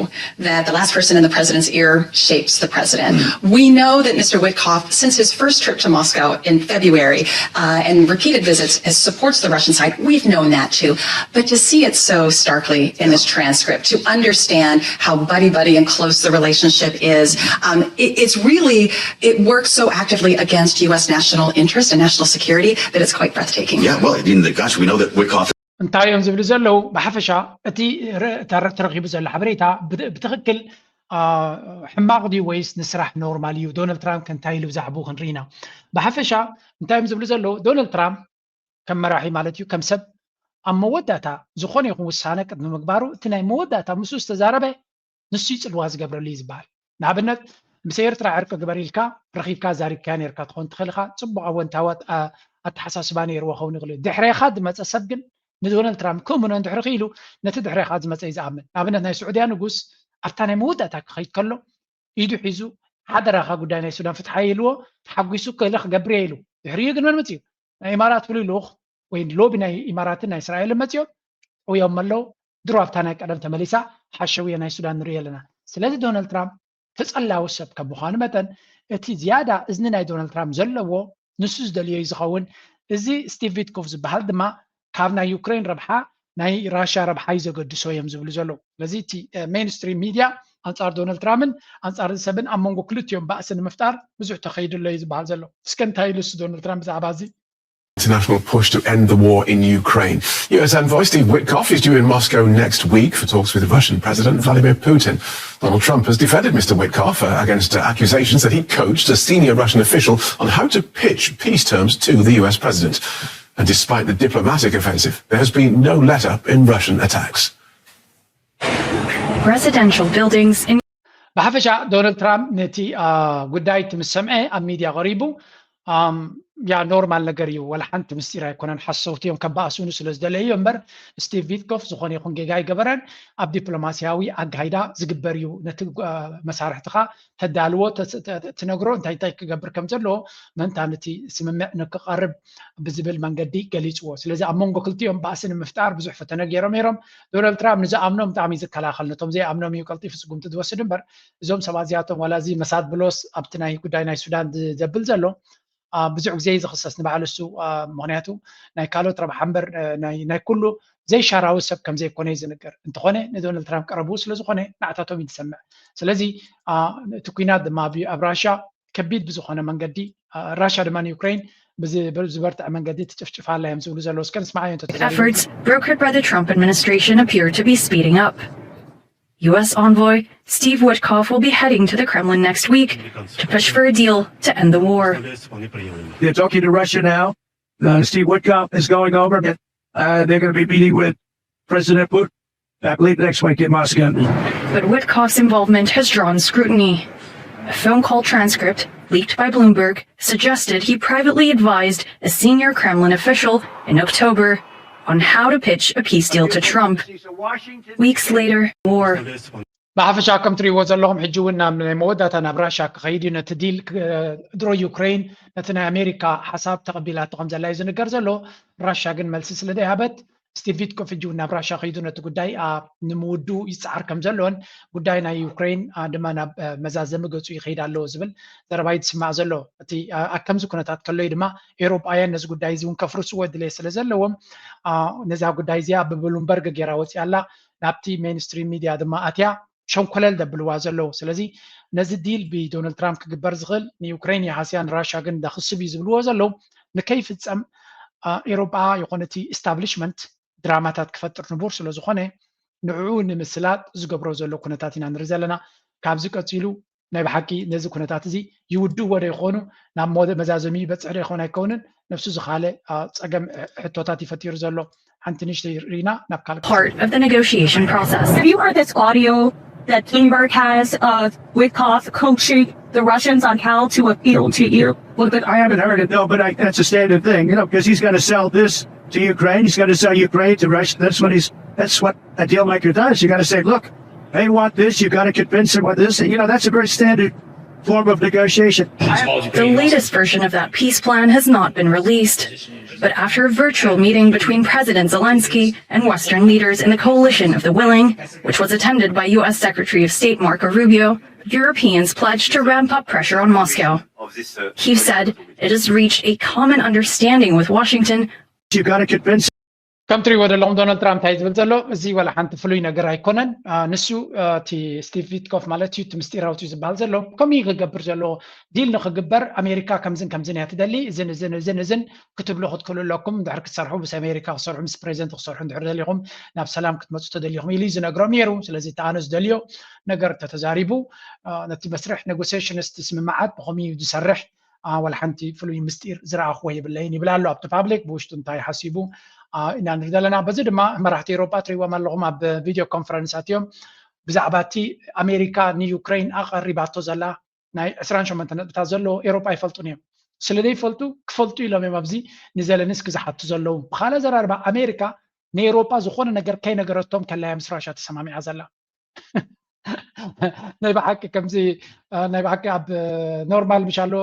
that the last person in the president's ear shapes the president. We know that Mister Witkoff, since his first trip to Moscow in February uh, and repeated visits, has, supports the Russian side. We've known that too. But to see it so starkly in this transcript, to understand how buddy buddy and close the relationship is, um, it, it's really, it works so actively against U S national interest and national security that it's quite breathtaking. Yeah, well, I mean, the, gosh, we know that Witkoff እንታይ እዮም ዝብሉ ዘለዉ? ብሓፈሻ እቲ ተረኪቡ ዘሎ ሓበሬታ ብትኽክል ሕማቕ ድዩ ወይስ ንስራሕ ኖርማል እዩ? ዶናልድ ትራምፕ ከ እንታይ ኢሉ ብዛዕባኡ ክንርኢ ኢና። ብሓፈሻ እንታይ እዮም ዝብሉ ዘለዉ? ዶናልድ ትራምፕ ከም መራሒ ማለት እዩ ከም ሰብ ኣብ መወዳእታ ዝኾነ ይኹን ውሳነ ቅድሚ ምግባሩ እቲ ናይ መወዳእታ ምስኡ ዝተዛረበ ንሱ እዩ ፅልዋ ዝገብረሉ እዩ ዝበሃል። ንኣብነት ምስ ኤርትራ ዕርቂ ግበር ኢልካ ረኺብካ ዛሪብካያ ነርካ ትኾን ትኽእል ኢኻ። ፅቡቕ ኣወንታዊ ኣተሓሳስባ ነይርዎ ኸውን ይኽእል እዩ። ድሕሬኻ ዝመፀ ሰብ ግን ንዶናልድ ትራምፕ ክእምኖ እንድሕሪ ክኢሉ ነቲ ድሕሬኻ ዝመፀ እዩ ዝኣምን። ንኣብነት ናይ ስዑድያ ንጉስ ኣብታ ናይ መወዳእታ ክኸይድ ከሎ ኢዱ ሒዙ ሓደራኻ ጉዳይ ናይ ሱዳን ፍትሓ ኢልዎ ተሓጒሱ ክእለ ክገብር እየ ኢሉ። ድሕሪኡ ግን መን መፅኡ? ናይ ኢማራት ፍሉይ ልኡኽ ወይ ሎቢ ናይ ኢማራትን ናይ እስራኤልን መፅኦም ጥውዮም ኣለዉ። ድሮ ኣብታ ናይ ቀደም ተመሊሳ ሓሸውየ ናይ ሱዳን ንርኢ ኣለና። ስለዚ ዶናልድ ትራምፕ ተጸላዊ ሰብ ከም ምዃኑ መጠን እቲ ዝያዳ እዝኒ ናይ ዶናልድ ትራምፕ ዘለዎ ንሱ ዝደልዮ እዩ ዝኸውን። እዚ ስቲቭ ዊትኮፍ ዝበሃል ድማ ካብ ናይ ዩክሬን ረብሓ ናይ ራሽያ ረብሓ እዩ ዘገድሶ እዮም ዝብሉ ዘለዉ። ስለዚ እቲ ሜንስትሪም ሚድያ ኣንጻር ዶናልድ ትራምፕን ኣንጻር እዚ ሰብን ኣብ መንጎ ክልቲኦም ባእሲ ንምፍጣር ብዙሕ ተኸይዱ ኣሎ እዩ ዝበሃል ዘሎ። እስከ እንታይ ኢሉ እሱ ዶናልድ ትራምፕ ብዛዕባ እዚ? international push to end the war in Ukraine. U S envoy Steve Witkoff is due in Moscow next week for talks with Russian President Vladimir Putin. Donald Trump has defended Mister Witkoff uh, against uh, accusations that he coached a senior Russian official on how to pitch peace terms to the U S president. And despite the diplomatic offensive, there has been no let up in Russian attacks. Residential buildings in ብሓፈሻ ዶናልድ ትራምፕ ነቲ ጉዳይ እቲ ምስ ሰምዐ ኣብ ሚድያ ቀሪቡ ያ ኖርማል ነገር እዩ። ወላ ሓንቲ ምስጢር ኣይኮነን። ሓሰውቲ እዮም፣ ከባእሱኑ ስለ ዝደለዩ እዮም እምበር፣ ስቲቭ ዊትኮፍ ዝኾነ ይኹን ጌጋ ኣይገበረን። ኣብ ዲፕሎማሲያዊ ኣጋይዳ ዝግበር እዩ። ነቲ መሳርሕትኻ ተዳልዎ፣ ትነግሮ እንታይ እንታይ ክገብር ከም ዘለዎ፣ ምእንታን እቲ ስምምዕ ንክቐርብ ብዝብል መንገዲ ገሊፅዎ። ስለዚ ኣብ መንጎ ክልቲኦም ባእሲ ንምፍጣር ብዙሕ ፈተነ ገይሮም ነይሮም። ዶናልድ ትራምፕ ንዝኣምኖም ብጣዕሚ እዩ ዝከላኸል፣ ነቶም ዘይኣምኖም እዩ ቀልጢፉ ስጉምቲ ዝወስድ እምበር፣ እዞም ሰባት እዚኣቶም ዋላ እዚ መሳድ ብሎስ ኣብቲ ናይ ጉዳይ ናይ ሱዳን ዘብል ዘሎ ብዙሕ ግዜ እዩ ዝኽሰስ ንባዕሉ እሱ። ምክንያቱ ናይ ካልኦት ረብሓ እምበር ናይ ኩሉ ዘይሻራዊ ሰብ ከም ዘይኮነ እዩ ዝንገር። እንተኾነ ንዶናልድ ትራምፕ ቀረብኡ ስለ ዝኾነ ንዓታቶም እዩ ዝሰምዕ። ስለዚ እቲ ኲናት ድማ ኣብ ራሻ ከቢድ ብዝኾነ መንገዲ፣ ራሻ ድማ ንዩክሬን ብዝበርትዐ መንገዲ ትጭፍጭፋ ኣላ እዮም ዝብሉ ዘለዉ። እስከ ንስማዓዮ እንተ ተዛሪቡ። Efforts brokered by the Trump administration appear to be speeding up. U S envoy Steve Witkoff will be heading to the Kremlin next week to push for a deal to end the war. They're talking to Russia now. Uh, Steve Witkoff is going over. Uh, they're going to be meeting with President Putin, I believe, next week in Moscow. But Witkoff's involvement has drawn scrutiny. A phone call transcript leaked by Bloomberg suggested he privately advised a senior Kremlin official in October on how to pitch a peace deal to Trump. Weeks later, war. ብሓፈሻ ከም ትሪእዎ ዘለኹም ሕጂ እውን ናብ ናይ መወዳእታ ናብ ራሻ ክኸይድ እዩ። ነቲ ዲል ድሮ ዩክሬን ነቲ ናይ ኣሜሪካ ሓሳብ ተቐቢላቶ ከም ዘላ እዩ ዝንገር ዘሎ። ራሻ ግን መልሲ ስለ ዘይሃበት ስቲቭ ዊትኮፍ ሕጂ እውን ናብ ራሻ ከይዱ ነቲ ጉዳይ ንምውድኡ ይፅዓር ከም ዘሎን ጉዳይ ናይ ዩክሬን ድማ ናብ መዛዘሚ ገፁ ይኸይድ ኣለዎ ዝብል ዘረባ እዩ ዝስማዕ ዘሎ። እቲ ኣብ ከምዚ ኩነታት ከሎ እዩ ድማ ኤውሮጳውያን ነዚ ጉዳይ እዚ እውን ከፍርስዎ ድሌት ስለ ዘለዎም ነዛ ጉዳይ እዚኣ ብብሉምበርግ ገይራ ወፂኣ ኣላ። ናብቲ ሜንስትሪም ሚድያ ድማ ኣትያ ሸንኮለል ደብልዋ ዘለዉ። ስለዚ ነዚ ዲል ብዶናልድ ትራምፕ ክግበር ዝኽእል ንዩክሬን ይሃስያ ንራሻ ግን ደኽስብ እዩ ዝብልዎ ዘለዉ። ንከይፍፀም ኤውሮጳ ይኹን እቲ ኢስታብሊሽመንት ድራማታት ክፈጥር ንቡር ስለ ዝኾነ ንዕኡ ንምስላጥ ዝገብሮ ዘሎ ኩነታት ኢና ንርኢ ዘለና። ካብዚ ቀፂሉ ናይ ብሓቂ ነዚ ኩነታት እዚ ይውድእዎ ዶ ይኾኑ፣ ናብ መዛዘሚ ይበፅሕ ዶ ይኾን ኣይከውንን፣ ነብሱ ዝኻለ ፀገም ሕቶታት ይፈጢሩ ዘሎ። ሓንቲ ንእሽተይ ርኢና ናብ ካልእ Part of the negotiation process. Have you heard this audio that Bloomberg has of Witkoff coaching the Russians on how to appeal to you? Well, but I haven't heard it, no, but I, that's a standard thing, you know, because he's got to sell this to Ukraine. He's got to sell Ukraine to Russia. That's what he's, that's what a deal maker does. You got to say, look, they want this. You got to convince them with this. And, you know, that's a very standard form of negotiation. The latest version of that peace plan has not been released. But after a virtual meeting between President Zelensky and Western leaders in the Coalition of the Willing, which was attended by U S Secretary of State Marco Rubio, Europeans pledged to ramp up pressure on Moscow. Kyiv said it has reached a common understanding with Washington. You got to convince ከም ትሪእዎ ዘለኹም ዶናልድ ትራምፕ እንታይ ዝብል ዘሎ እዚ ዋላ ሓንቲ ፍሉይ ነገር ኣይኮነን። ንሱ እቲ ስቲቭ ዊትኮፍ ማለት እዩ እቲ ምስጢራዊ እዩ ዝበሃል ዘሎ ከምኡ እዩ ክገብር ዘለዎ። ዲል ንክግበር ኣሜሪካ ከምዝን ከምዝን እያ ትደሊ፣ እዝን እዝን እዝን እዝን ክትብሉ ክትክእሉ ኣለኩም። እንድሕር ክትሰርሑ ምስ ኣሜሪካ ክሰርሑ ምስ ፕሬዚደንት ክሰርሑ እንድሕር ደሊኹም ናብ ሰላም ክትመፁ ተደሊኹም ኢሉ እዩ ዝነግሮም ነይሩ። ስለዚ እቲ ኣነ ዝደልዮ ነገር እንተተዛሪቡ ነቲ መስርሕ ኔጎሲሽንስ ስምምዓት ብኸምኡ እዩ ዝሰርሕ። ዋላ ሓንቲ ፍሉይ ምስጢር ዝረኣኽዎ የብለይን ይብል ኣሎ ኣብቲ ፓብሊክ ብውሽጡ እንታይ ሓሲቡ ኢና ንርኢ ዘለና። በዚ ድማ መራሕቲ ኤውሮጳ ትሪእዎም ኣለኹም ኣብ ቪድዮ ኮንፈረንስ ኣትዮም ብዛዕባ እቲ ኣሜሪካ ንዩክሬን ኣቐሪባቶ ዘላ ናይ ዕስራን ሸሞንተን ነጥብታት ዘለዎ ኤውሮጳ ኣይፈልጡን እዮም። ስለ ዘይፈልጡ ክፈልጡ ኢሎም እዮም ኣብዚ ንዘለንስኪ ዝሓቱ ዘለዉ። ብኻልእ ኣዘራርባ ኣሜሪካ ንኤውሮጳ ዝኾነ ነገር ከይነገረቶም ከላ እያ ምስ ራሻ ተሰማሚዓ ዘላ። ናይ ብሓቂ ከምዚ ናይ ብሓቂ ኣብ ኖርማል ምሻሎ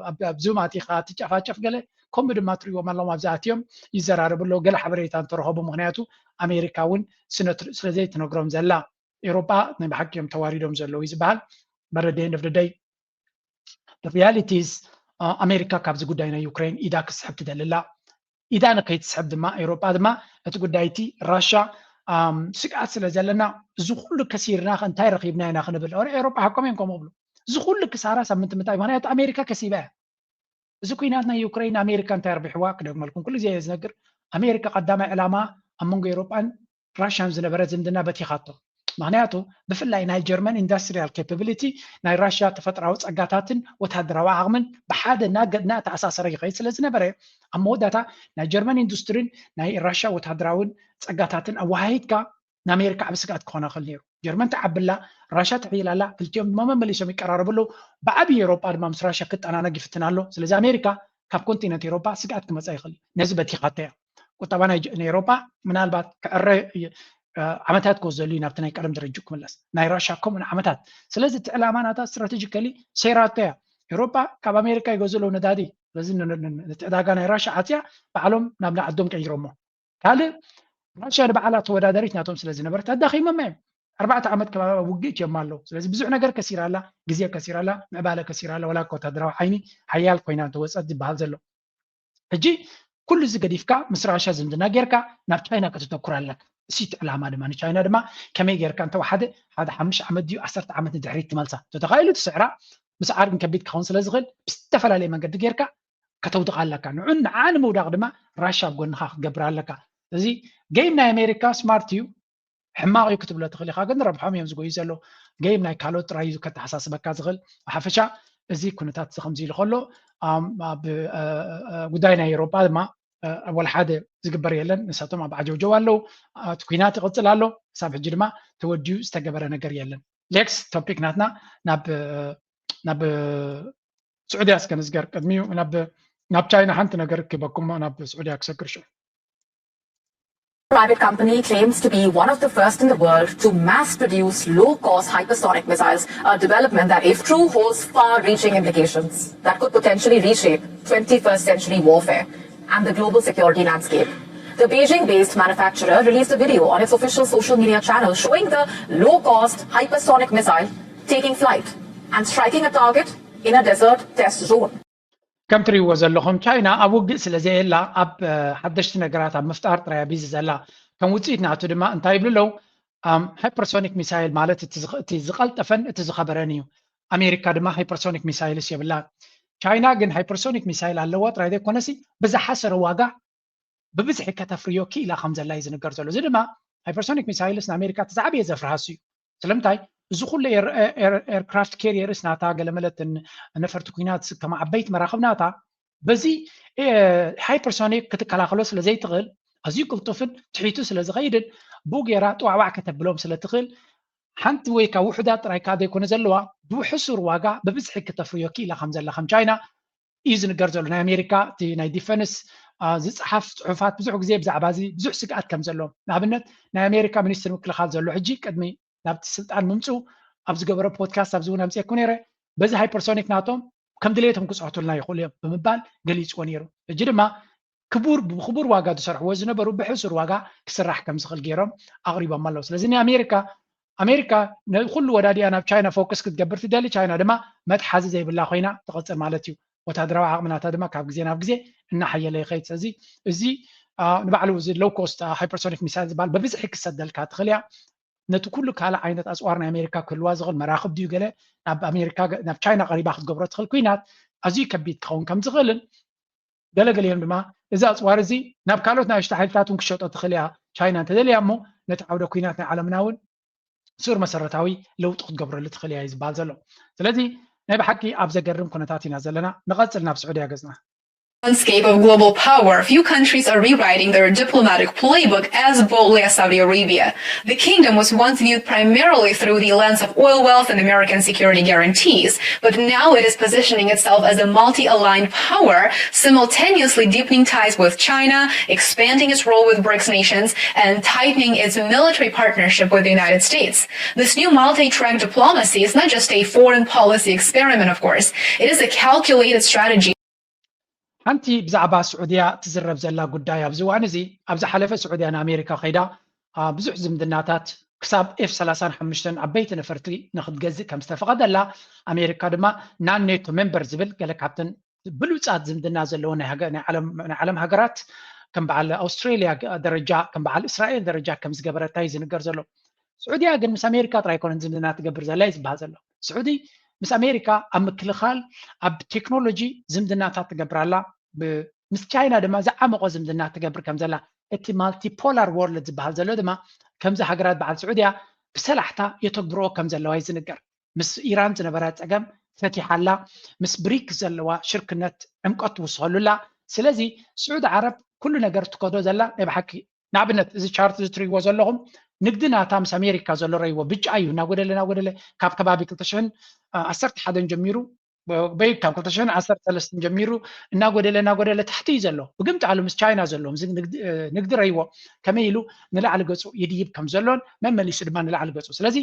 ኣብ ዙም ኣቲኻ ትጨፋጨፍ ገለ ከምኡ ድማ ትሪእዎም ኣለኹም ኣብዚ ኣትዮም ይዘራረቡ ኣለዉ ገለ ሓበሬታ እንተረኸቡ ምክንያቱ ኣሜሪካ እውን ስለዘይትነግሮም ዘላ ኤውሮጳ ናይ ብሓቂ እዮም ተዋሪዶም ዘለዉ እዩ ዝበሃል። But at the end of the day the reality is ኣሜሪካ ካብዚ ጉዳይ ናይ ዩክሬን ኢዳ ክትስሕብ ትደሊ ኣላ። ኢዳ ንከይትስሕብ ድማ ኤውሮጳ ድማ እቲ ጉዳይ እቲ ራሻ ስግኣት ስለ ዘለና እዚ ኩሉ ከሲርና ከ እንታይ ረኺብና ኢና ክንብል ኦረ ኤውሮጳ ሓቆም እዮም ከምኡ ብሉ። እዚ ኩሉ ክሳራ ሳምንቲ ምንታይ ምክንያቱ ኣሜሪካ ከሲባ እያ። እዚ ኩናት ናይ ዩክሬን ኣሜሪካ እንታይ ኣርቢሕዋ ክደግመልኩም ኩሉ ግዜ እየ ዝነግር። ኣሜሪካ ቀዳማይ ዕላማ ኣብ መንጎ ኤውሮጳን ራሽያን ዝነበረ ዝምድና በቲኻቶ። ምክንያቱ ብፍላይ ናይ ጀርመን ኢንዳስትሪያል ኬፓብሊቲ ናይ ራሽያ ተፈጥራዊ ጸጋታትን ወታደራዊ ዓቕምን ብሓደ እናተኣሳሰረ ይኸይድ ስለ ዝነበረ ኣብ መወዳእታ ናይ ጀርመን ኢንዱስትሪን ናይ ራሽያ ወታደራውን ጸጋታትን ኣወሃሂድካ ንኣሜሪካ ዓብ ስግኣት ክኾና ክእል ነይሩ። ጀርመን ትዓብላ፣ ራሽያ ትሕይላላ፣ ክልቲኦም ድማ መመሊሶም ይቀራረቡ ኣለዉ። ብዓብዪ ኤውሮጳ ድማ ምስ ራሽያ ክጠናነግ ይፍትን ኣሎ። ስለዚ ኣሜሪካ ካብ ኮንቲነንት ኤሮፓ ስግኣት ክመፃ ይኽእል እዩ። ነዚ በቲኻቶ እያ። ቁጠባ ናይ ጀ- ናይ ኤሮፓ ምናልባት ክዕረ እ፣ ዓመታት ክወስደሉ እዩ ናብቲ ናይ ቀደም ደረጅኡ ክምለስ። ናይ ራሻ ከምኡ ዓመታት። ስለዚ እቲ ዕላማ ናታ ስትራቴጂካሊ ሰይራቶ እያ። ኤሮፓ ካብ ኣሜሪካ ይገዝኡ ኣለዉ ነዳዲ። ስለዚ ን- ን- ን- ነቲ ዕዳጋ ናይ ራሻ ዓፅያ ባዕሎም ናብ ዓዶም ቀይሮሞ። ካልእ ራሻ ንባዕላ ተወዳዳሪት ናቶም ስለ ዝነበረት ኣዳኺሞማ እዮም። ኣርባዕተ ዓመት ከባቢ ኣብ ውግእ እትዮም ኣለዉ። ስለዚ ብዙሕ ነገር ከሲራ ኣላ፣ ግዜ ከሲራ ኣላ፣ ምዕባለ ከሲራ ኣላ፣ ዋላ እኳ ወታደራዊ ዓይኒ ሓያል ኮይና እንተወፀት ዝበሃል ዘሎ። ሕጂ ኩሉ እዚ ገዲፍካ ምስ ራሻ ዝምድና ጌርካ ናብ ቻይና ከተተኩር ኣለካ። እሱ እቲ ዕላማ ድማ ንቻይና ድማ ከመይ ጌርካ እንተወሓደ ሓደ ሓሙሽተ ዓመት ድዩ ዓሰርተ ዓመት ንድሕሪት ትመልሳ ተተኻኢሉ ትስዕራ ምስዓር ግን ከቢድ ክኸውን ስለ ዝኽእል ብዝተፈላለየ መንገዲ ጌርካ ከተውድቓ ኣለካ። ንዑን ንዓ ንምውዳቕ ድማ ራሻ ኣብ ጎንኻ ክትገብር ኣለካ። እዚ ጌም ናይ ኣሜሪካ ስማርት እዩ። ሕማቕ እዩ ክትብሎ ትኽእል ኢኻ፣ ግን ረብሖም እዮም ዝጎዩ ዘለዉ። ገይም ናይ ካልኦት ጥራይ እዩ ከተሓሳስበካ ዝኽእል። ብሓፈሻ እዚ ኩነታት እዚ ከምዚ ኢሉ ከሎ ኣም- ኣብ እ- እ- ጉዳይ ናይ ኤውሮጳ ድማ እ- ወላ ሓደ ዝግበር የለን። ንሳቶም ኣብ ዓጀውጀው ኣለዉ። እቲ ኩናት ይቕጽል ኣሎ። ክሳብ ሕጂ ድማ ተወዲኡ ዝተገበረ ነገር የለን። ኔክስት ቶፒክ ናትና ናብ እ- ናብ እ- ስዑድያ እስከ ንዝገር። ቅድሚኡ ናብ ናብ ቻይና ሓንቲ ነገር ክበኩሞ ናብ ስዑድያ ክሰግር ሽዑ። Private company claims to be one of the first in the world to mass produce low cost hypersonic missiles, a development that, if true, holds far reaching implications that could potentially reshape twenty-first century warfare and the global security landscape. The Beijing based manufacturer released a video on its official social media channel showing the low cost hypersonic missile taking flight and striking a target in a desert test zone. ከም ትሪእዎ ዘለኹም ቻይና ኣብ ውግእ ስለ ዘየላ ኣብ ሓደሽቲ ነገራት ኣብ ምፍጣር ጥራይ ቢዚ ዘላ። ከም ውፅኢት ናቱ ድማ እንታይ ይብሉ ኣለዉ? ሃይፐርሶኒክ ሚሳይል ማለት እቲ ዝቐልጠፈን እቲ ዝኸበረን እዩ። ኣሜሪካ ድማ ሃይፐርሶኒክ ሚሳይልስ የብላን። ቻይና ግን ሃይፐርሶኒክ ሚሳይል ኣለዋ ጥራይ ዘይኮነሲ ብዝሓሰረ ዋጋ ብብዝሒ ከተፍርዮ ክኢላ ከም ዘላ እዩ ዝንገር ዘሎ። እዚ ድማ ሃይፐርሶኒክ ሚሳይልስ ንኣሜሪካ እቲ ዝዓበየ ዘፍርሃሱ እዩ። ስለምንታይ እዚ ኩሉ ኤርክራፍት ካሪየርስ ናታ ገለመለትን ነፈርቲ ኩናት ከም ዓበይቲ መራኽብ ናታ በዚ ሃይፐርሶኒክ ክትከላኸሎ ስለ ዘይትኽእል ኣዝዩ ቅልጡፍን ትሒቱ ስለ ዝኸይድን ብኡ ገይራ ጥዋዕዋዕ ከተብሎም ስለ ትኽእል ሓንቲ ወይ ካብ ውሑዳት ጥራይ ከዓ ዘይኮነ ዘለዋ ብውሕሱር ዋጋ ብብዝሒ ክተፍርዮ ክኢላ ከም ዘላ ከም ቻይና እዩ ዝንገር ዘሎ። ናይ ኣሜሪካ እቲ ናይ ዲፈንስ ዝፅሓፍ ፅሑፋት ብዙሕ ግዜ ብዛዕባ እዚ ብዙሕ ስግኣት ከም ዘሎ ንኣብነት ናይ ኣሜሪካ ሚኒስትር ምክልኻል ዘሎ ሕጂ ቅድሚ ናብቲ ስልጣን ምምፅኡ ኣብ ዝገበሮ ፖድካስት ኣብዚ እውን ኣምፅኤኩ ነይረ በዚ ሃይፐርሶኒክ ናቶም ከም ድሌቶም ክፅሕቱልና ይኽእሉ እዮም ብምባል ገሊፅዎ ነይሩ። ሕጂ ድማ ክቡር ብክቡር ዋጋ ዝሰርሕዎ ዝነበሩ ብሕሱር ዋጋ ክስራሕ ከም ዝኽእል ገይሮም ኣቕሪቦም ኣለዉ። ስለዚ ንኣሜሪካ ኣሜሪካ ነዚ ኩሉ ወዳዲኣ ናብ ቻይና ፎከስ ክትገብር ትደሊ፣ ቻይና ድማ መትሓዚ ዘይብላ ኮይና ትቐፅል ማለት እዩ። ወታደራዊ ዓቕሚ ናታ ድማ ካብ ግዜ ናብ ግዜ እናሓየለ ይኸይድ። ስለዚ እዚ ንባዕሉ እዚ ሎው ኮስት ሃይፐርሶኒክ ሚሳይል ዝበሃል ብብዝሒ ክሰደልካ ትኽእል እያ። ነቲ ኩሉ ካልእ ዓይነት ኣፅዋር ናይ ኣሜሪካ ክህልዋ ዝኽእል መራኽብ ድዩ ገለ ናብ ኣሜሪካ ናብ ቻይና ቀሪባ ክትገብሮ ትኽእል ኩናት ኣዝዩ ከቢድ ክኸውን ከም ዝኽእልን ገለገሊኦም ድማ እዚ ኣፅዋር እዚ ናብ ካልኦት ንኣሽቱ ሓይልታት እውን ክሸጦ ትኽእል እያ ቻይና እንተደልያ እሞ ነቲ ዓውደ ኩናት ናይ ዓለምና እውን ሱር መሰረታዊ ለውጢ ክትገብረሉ ትኽእል እያ እዩ ዝበሃል ዘሎ። ስለዚ ናይ ብሓቂ ኣብ ዘገርም ኩነታት ኢና ዘለና። ንቐፅል ናብ ስዑድያ ገፅና። landscape of global power, few countries are rewriting their diplomatic playbook as boldly as Saudi Arabia. The kingdom was once viewed primarily through the lens of oil wealth and American security guarantees, but now it is positioning itself as a multi-aligned power, simultaneously deepening ties with China, expanding its role with BRICS nations, and tightening its military partnership with the United States. This new multi-track diplomacy is not just a foreign policy experiment, of course. It is a calculated strategy. ሓንቲ ብዛዕባ ስዑድያ ትዝረብ ዘላ ጉዳይ ኣብዚ እዋን እዚ ኣብ ዝሓለፈ ስዑድያ ንኣሜሪካ ከይዳ ብዙሕ ዝምድናታት ክሳብ ኤፍ ሰላሳን ሓሙሽተን ዓበይቲ ነፈርቲ ንክትገዝእ ከም ዝተፈቐደላ ኣሜሪካ ድማ ናን ኔቶ ሜምበር ዝብል ገለ ካብተን ብሉፃት ዝምድና ዘለዎ ናይ ዓለም ሃገራት ከም በዓል ኣውስትሬሊያ ደረጃ ከም በዓል እስራኤል ደረጃ ከም ዝገበረታ እዩ ዝንገር ዘሎ። ስዑድያ ግን ምስ ኣሜሪካ ጥራይ ኣይኮነን ዝምድና ትገብር ዘላ እዩ ዝበሃል ዘሎ። ስዑዲ ምስ ኣሜሪካ ኣብ ምክልኻል ኣብ ቴክኖሎጂ ዝምድናታት ትገብር ኣላ። ምስ ቻይና ድማ ዝዓመቖ ዝምድና ትገብር ከም ዘላ እቲ ማልቲፖላር ወርልድ ዝበሃል ዘሎ ድማ ከምዚ ሃገራት በዓል ስዑድያ ብሰላሕታ የተግብርኦ ከም ዘለዋ እዩ ዝንገር። ምስ ኢራን ዝነበራ ፀገም ፈቲሓ ኣላ። ምስ ብሪክ ዘለዋ ሽርክነት ዕምቀት ትውስኸሉ ኣላ። ስለዚ ስዑድ ዓረብ ኩሉ ነገር ትከዶ ዘላ ናይ ብሓቂ ንኣብነት እዚ ቻርት እዚ ትሪእዎ ዘለኹም ንግዲ ናታ ምስ ኣሜሪካ ዘሎ ረይዎ ብጫ እዩ እናጎደለ እናጎደለ ካብ ከባቢ ክልተ ሽሕን ዓሰርተ ሓደን ጀሚሩ በይ ካብ ክልተ ሽሕን ዓሰርተ ሰለስተን ጀሚሩ እናጎደለ እናጎደለ ታሕቲ እዩ ዘሎ። ብግምት ኣሉ ምስ ቻይና ዘለዎም ንግዲ ረይዎ ከመይ ኢሉ ንላዕሊ ገፁ ይድይብ ከም ዘሎን መመሊሱ ድማ ንላዕሊ ገፁ። ስለዚ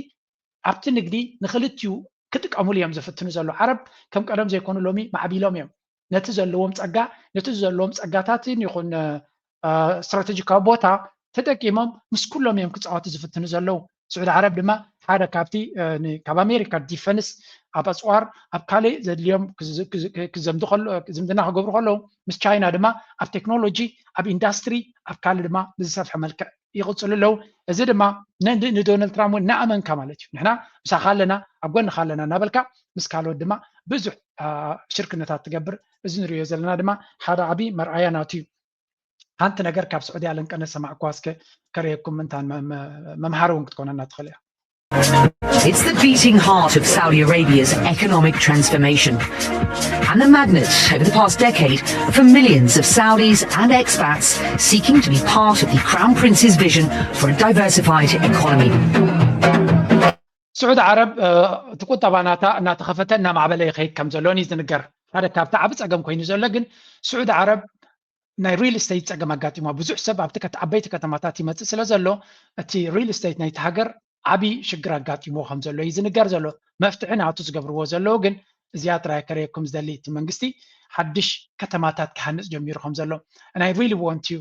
ኣብቲ ንግዲ ንክልቲኡ ክጥቀሙሉ እዮም ዝፍትኑ ዘሎ። ዓረብ ከም ቀደም ዘይኮኑ ሎሚ ማዕቢሎም እዮም። ነቲ ዘለዎም ፀጋ ነቲ ዘለዎም ፀጋታትን ይኹን ስትራቴጂካዊ ቦታ ተጠቂሞም ምስ ኩሎም እዮም ክፃወቱ ዝፍትኑ ዘለዉ። ስዑድ ዓረብ ድማ ሓደ ካብቲ ካብ ኣሜሪካ ዲፈንስ ኣብ ኣፅዋር ኣብ ካልእ ዘድልዮም ዝምድና ክገብሩ ከለዉ ምስ ቻይና ድማ ኣብ ቴክኖሎጂ ኣብ ኢንዳስትሪ ኣብ ካልእ ድማ ብዝሰፍሐ መልክዕ ይቕፅሉ ኣለዉ። እዚ ድማ ንዶናልድ ትራምፕ እውን እናኣመንካ ማለት እዩ። ንሕና ምሳኻ ኣለና ኣብ ጎንኻ ኣለና እናበልካ ምስ ካልኦት ድማ ብዙሕ ሽርክነታት ትገብር። እዚ ንሪኦ ዘለና ድማ ሓደ ዓብዪ መርኣያ ናቱ እዩ። ሓንቲ ነገር ካብ ስዑዲ ኣለንቀነ ሰማዕኩዋ እስከ ከርእየኩም ምእንታን መምሃሪ እውን ክትኮነና ትኽእል እያ። It's the beating heart of Saudi Arabia's economic transformation and the magnet over the past decade for millions of Saudis and expats seeking to be part of the Crown Prince's vision for a diversified economy. ስዑድ ዓረብ እቲ ቁጠባ ናታ እናተኸፈተ እናማዕበለ ይኸይድ ከም ዘሎን እዩ ዝንገር። ሓደ ካብቲ ዓብ ፀገም ኮይኑ ዘሎ ግን ስዑድ ዓረብ ናይ ሪል ስቴት ፀገም ኣጋጢሞ ብዙሕ ሰብ ኣብቲ ዓበይቲ ከተማታት ይመፅእ ስለ ዘሎ እቲ ሪል ስቴት ናይቲ ሃገር ዓብዪ ሽግር ኣጋጢሞ ከም ዘሎ እዩ ዝንገር ዘሎ። መፍትሒ ናቱ ዝገብርዎ ዘለዉ ግን እዚኣ ጥራይ ከርእየኩም ዝደሊ እቲ መንግስቲ ሓድሽ ከተማታት ክሃንፅ ጀሚሩ ከም ዘሎ ናይ ሪል ወንት ዩ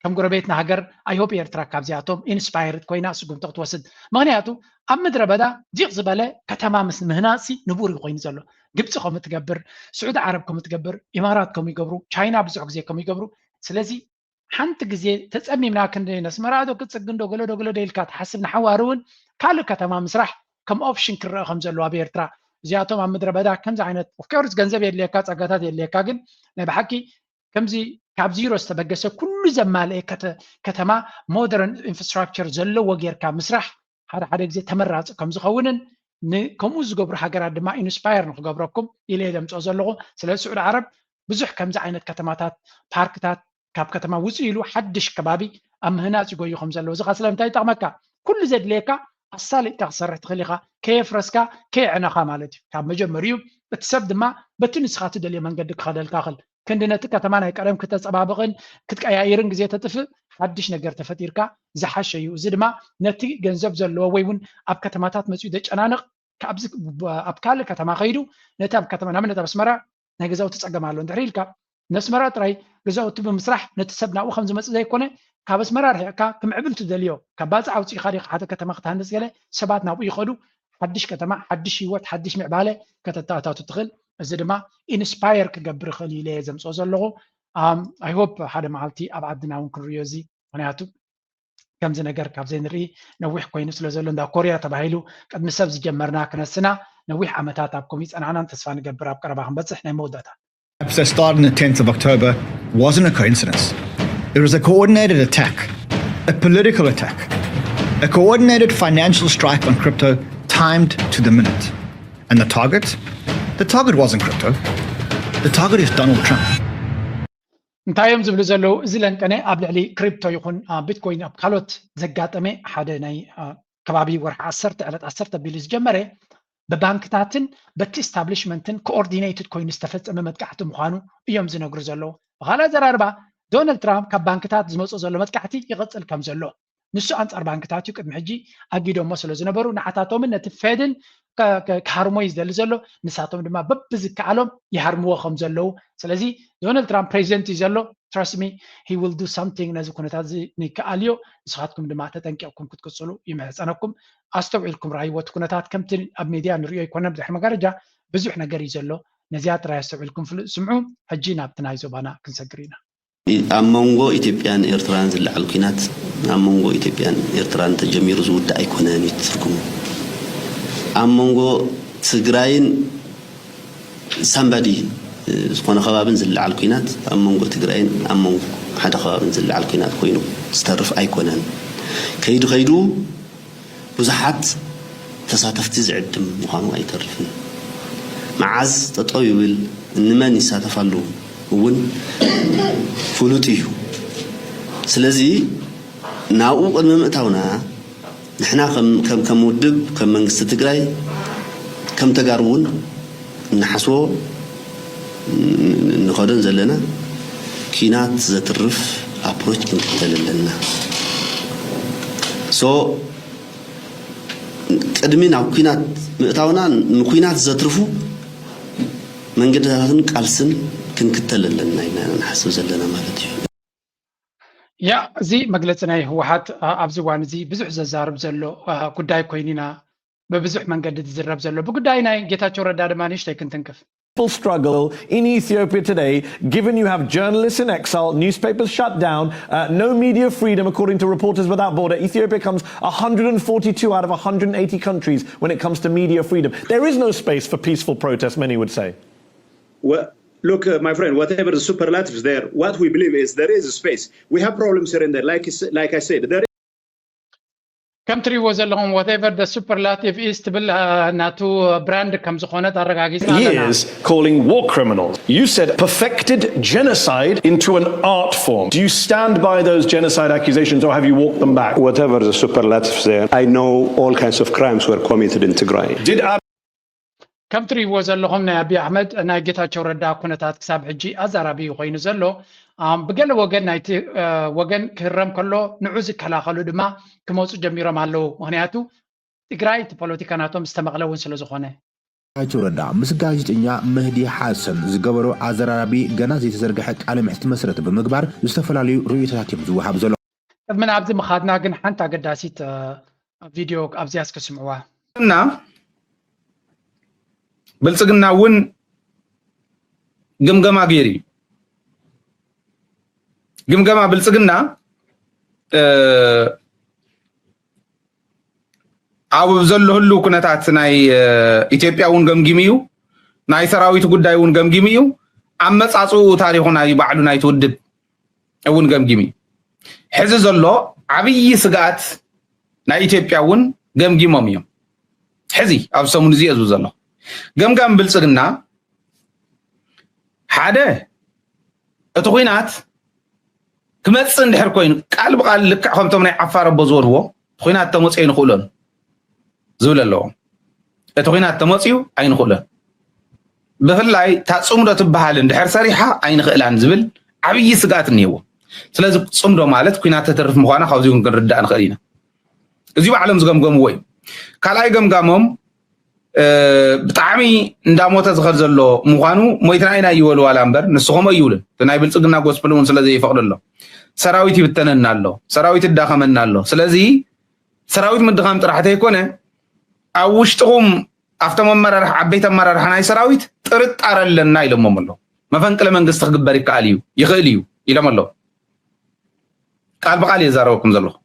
ከም ጎረቤትና ሃገር ኣይሆፕ ኤርትራ ካብዚኣቶም ኢንስፓየርድ ኮይና ስጉምቲ ክትወስድ። ምክንያቱ ኣብ ምድረ በዳ ዲቕ ዝበለ ከተማ ምስ ምህናፅሲ ንቡር እዩ ኮይኑ ዘሎ። ግብፂ ከምኡ ትገብር፣ ስዑዲ ዓረብ ከምኡ ትገብር፣ ኢማራት ከምኡ ይገብሩ፣ ቻይና ብዙሕ ግዜ ከምኡ ይገብሩ። ስለዚ ሓንቲ ግዜ ተፀሚምና ክንዲ ነስመራ ዶ ክፅግን ዶ ገለ ዶ ገለ ዶ ኢልካ ትሓስብ ንሓዋሩ እውን ካልእ ከተማ ምስራሕ ከም ኦፕሽን ክረአ ከም ዘለዎ ኣብ ኤርትራ እዚኣቶም ኣብ ምድረ በዳ ከምዚ ዓይነት ኦፍኮርስ ገንዘብ የድልየካ ፀጋታት የድልየካ ግን ናይ ብሓቂ ከምዚ ካብ ዚሮ ዝተበገሰ ኩሉ ዘማልአ ከተማ ሞደርን ኢንፍራስትራክቸር ዘለዎ ጌርካ ምስራሕ ሓደ ሓደ ግዜ ተመራፂ ከም ዝኸውንን ንከምኡ ዝገብሩ ሃገራት ድማ ኢንስፓየር ንክገብረኩም ኢለ ዘምፅኦ ዘለኹ። ስለዚ ስዑድ ዓረብ ብዙሕ ከምዚ ዓይነት ከተማታት ፓርክታት ካብ ከተማ ውፅእ ኢሉ ሓድሽ ከባቢ ኣብ ምህናፅ ይጎዩ ከም ዘለዉ እዚ ከዓ ስለምንታይ ይጠቕመካ ኩሉ ዘድልየካ ኣሳሊጥካ ክሰርሕ ትኽእል ኢኻ ከየፍረስካ ከየዕነኻ ማለት እዩ ካብ መጀመሪኡ እቲ ሰብ ድማ በቲ ንስኻ ትደልዮ መንገዲ ክኸደልካ ክእል ክንዲ ነቲ ከተማ ናይ ቀደም ክተፀባብቕን ክትቀያይርን ግዜ ተጥፍእ ሓድሽ ነገር ተፈጢርካ ዝሓሸ እዩ። እዚ ድማ ነቲ ገንዘብ ዘለዎ ወይ እውን ኣብ ከተማታት መፅኡ ዘጨናንቕ ኣብዚ ኣብ ካልእ ከተማ ከይዱ ነቲ ኣብ ከተማ ንኣብነት ኣብ ኣስመራ ናይ ገዛውቲ ፀገም ኣሎ እንድሕር ኢልካ ነስመራ ጥራይ ገዛውቲ ብምስራሕ ነቲ ሰብ ናብኡ ከም ዝመፅእ ዘይኮነ ካብ ኣስመራ ርሒቕካ ክምዕብል ትደልዮ ካብ ባፅዕ ኣውፂእካ ዲኻ ሓደ ከተማ ክትሃንፅ ገለ ሰባት ናብኡ ይኸዱ ሓድሽ ከተማ ሓድሽ ህይወት ሓድሽ ምዕባለ ከተተኣታቱ ትኽእል እዚ ድማ ኢንስፓየር ክገብር ይኽእል ኢለ እየ ዘምፅኦ ዘለኹ። I hope ሓደ መዓልቲ ኣብ ዓድና እውን ክንሪኦ እዚ ምክንያቱ ከምዚ ነገር ካብ ዘይንርኢ ነዊሕ ኮይኑ ስለ ዘሎ እንዳ ኮርያ ተባሂሉ ቅድሚ ሰብ ዝጀመርና ክነስና ነዊሕ ዓመታት ኣብ ከምኡ ይፀናሕናን ተስፋ ንገብር ኣብ ቀረባ ክንበፅሕ ናይ መወዳእታ Perhaps their start on the tenth of October wasn't a coincidence. It was a coordinated attack, a political attack, a coordinated financial strike on crypto timed to the minute. And the target? The target wasn't crypto. The target is Donald Trump. እንታይ እዮም ዝብሉ ዘለዉ እዚ ለንቀነ ኣብ ልዕሊ ክሪፕቶ ይኹን ቢትኮይን ኣብ ካልኦት ዘጋጠመ ሓደ ናይ ከባቢ ወርሒ ዓሰርተ ዕለት ዓሰርተ ኣቢሉ ዝጀመረ ብባንክታትን በቲ ኢስታብሊሽመንትን ኮኦርዲነይትድ ኮይኑ ዝተፈፀመ መጥቃዕቲ ምዃኑ እዮም ዝነግሩ ዘለዉ። ብኻልእ ኣዘራርባ ዶናልድ ትራምፕ ካብ ባንክታት ዝመፅኦ ዘሎ መጥቃዕቲ ይቕፅል ከም ዘሎ ንሱ ኣንፃር ባንክታት እዩ ቅድሚ ሕጂ ኣጊዶሞ ስለ ዝነበሩ ንዓታቶምን ነቲ ፌድን ክሃርሞ እዩ ዝደሊ ዘሎ ንሳቶም ድማ በብዝከኣሎም ይሃርምዎ ከም ዘለዉ ስለዚ ዶናልድ ትራምፕ ፕሬዚደንት እዩ ዘሎ trust me he will do something ነዚ ኩነታት እዚ ንከኣልዮ ንስኻትኩም ድማ ተጠንቂቕኩም ክትቅፅሉ ይምሕፀነኩም ኣስተውዒልኩም ራይዎ እቲ ኩነታት ከምቲ ኣብ ሚድያ ንሪኦ ኣይኮነን ብድሕሪ መጋረጃ ብዙሕ ነገር እዩ ዘሎ ነዚኣ ጥራይ ኣስተውዒልኩም ፍሉጥ ስምዑ ሕጂ ናብቲ ናይ ዞባና ክንሰግር ኢና ኣብ መንጎ ኢትዮጵያን ኤርትራን ዝለዓል ኲናት ኣብ መንጎ ኢትዮጵያን ኤርትራን ተጀሚሩ ዝውዳእ ኣይኮነን እዩ ትርጉሙ። ኣብ መንጎ ትግራይን ሳምባዲ ዝኾነ ከባብን ዝለዓል ኲናት ኣብ መንጎ ትግራይን ኣብ መንጎ ሓደ ከባብን ዝለዓል ኲናት ኮይኑ ዝተርፍ ኣይኮነን። ከይዱ ከይዱ ብዙሓት ተሳተፍቲ ዝዕድም ምዃኑ ኣይተርፍን። መዓዝ ጠጠው ይብል፣ እንመን ይሳተፍ ኣለዉ እውን ፍሉጥ እዩ። ስለዚ ናብኡ ቅድሚ ምእታውና ንሕና ከም ውድብ፣ ከም መንግስቲ ትግራይ፣ ከም ተጋሩ እውን ንሓስቦ ንኸዶን ዘለና ኪናት ዘትርፍ ኣፕሮች ክንክተል ኣለና። ሶ ቅድሚ ናብ ኩናት ምእታውና ንኩናት ዘትርፉ መንገድታትን ቃልስን ክንክተል ኣለና ኢና ንሓስብ ዘለና ማለት እዩ። ያ እዚ መግለፂ ናይ ህወሓት ኣብዚ እዋን እዚ ብዙሕ ዘዛርብ ዘሎ ጉዳይ ኮይኑ ኢና ብብዙሕ መንገዲ ዝዝረብ ዘሎ። ብጉዳይ ናይ ጌታቸው ረዳ ድማ ንእሽተይ ክንትንክፍ። struggle in Ethiopia today, given you have journalists in exile, newspapers shut down, uh, no media freedom according to Reporters Without Border. Ethiopia comes one hundred forty-two out of one hundred eighty countries when it comes to media freedom. There is no space for peaceful protest, many would say. Well, look, uh, my friend, whatever the superlatives there, what we believe is there is a space. We have problems here and there. Like, like I said, there ከም ትሪእዎ ዘለኹም whatever the superlative is ትብል ናቱ brand ከም ዝኾነት ኣረጋጊፅና ኣለና። Years calling war criminals. You said perfected genocide into an art form. Do you stand by those genocide accusations or have you walked them back? Whatever the superlatives there, I know all kinds of crimes were committed in Tigray. Did ከም ትሪእዎ ዘለኹም ናይ ኣቢይ ኣሕመድ ናይ ጌታቸው ረዳ ኩነታት ክሳብ ሕጂ ኣዛራቢ እዩ ኮይኑ ዘሎ። ብገለ ወገን ናይቲ ወገን ክህረም ከሎ ንዑ ዝከላኸሉ ድማ ክመፁ ጀሚሮም ኣለዉ። ምክንያቱ ትግራይ እቲ ፖለቲካ ናቶም ዝተመቕለ እውን ስለ ዝኾነ። ጌታቸው ረዳ ምስ ጋዜጠኛ መህዲ ሓሰን ዝገበሮ ኣዘራራቢ ገና ዘይተዘርግሐ ቃለ ምሕትት መሰረት ብምግባር ዝተፈላለዩ ርእይቶታት እዮም ዝወሃብ ዘሎ። ቅድሚ ናብዚ ምኻድና ግን ሓንቲ ኣገዳሲት ቪድዮ ኣብዚኣ እስከ ስምዕዋ። እና ብልፅግና እውን ግምገማ ገይሩ እዩ። ግምገማ ብልፅግና ኣብ ዘሎ ህሉ ኩነታት ናይ ኢትዮጵያ እውን ገምጊሙ እዩ። ናይ ሰራዊት ጉዳይ እውን ገምጊሙ እዩ። ኣመፃፅኡ ታሪኹ ናይ ባዕሉ ናይቲ ውድብ እውን ገምጊሙ እዩ። ሕዚ ዘሎ ዓብዪ ስግኣት ናይ ኢትዮጵያ እውን ገምጊሞም እዮም። ሕዚ ኣብ ሰሙን እዚ እየ ዝብል ዘለኹ። ገምጋም ብልፅግና ሓደ እቲ ኹናት ክመፅእ እንድሕር ኮይኑ ቃል ብቃል ልክዕ ከምቶም ናይ ዓፋር ኣቦ ዝበልዎ ኹናት ተመፅኦ ኣይንኽእሎን ዝብል ኣለዎ። እቲ ኹናት ተመፅኡ ኣይንኽእሎን። ብፍላይ እታ ፅምዶ ትበሃል እንድሕር ሰሪሓ ኣይንኽእላን ዝብል ዓብዪ ስግኣት እኒሄዎ። ስለዚ ፅምዶ ማለት ኲናት ተተርፍ ምዃና ካብዚ እውን ክንርዳእ ንኽእል ኢና። እዚ ባዕሎም ዝገምገምዎ እዩ። ካልኣይ ገምጋሞም ብጣዕሚ እንዳሞተ ዝኸድ ዘሎ ምዃኑ ሞይትና ኢና ይበሉ ዋላ እምበር ንሱ ከምኡ ኣይብሉን። እቲ ናይ ብልፅግና ጎስፕል እውን ስለ ዘይፈቕደሎም ሰራዊት ይብተነና ኣሎ፣ ሰራዊት ይዳኸመና ኣሎ። ስለዚ ሰራዊት ምድኻም ጥራሕ ተይኮነ ኣብ ውሽጥኹም ኣብቶም ኣመራርሓ ዓበይቲ ኣመራርሓ ናይ ሰራዊት ጥርጣረ ኣለና ኢሎሞም ኣለዉ። መፈንቅለ መንግስቲ ክግበር ይከኣል እዩ ይኽእል እዩ ኢሎም ኣለዉ። ቃል ብቃል እየ ዝዛረበኩም ዘለኹ።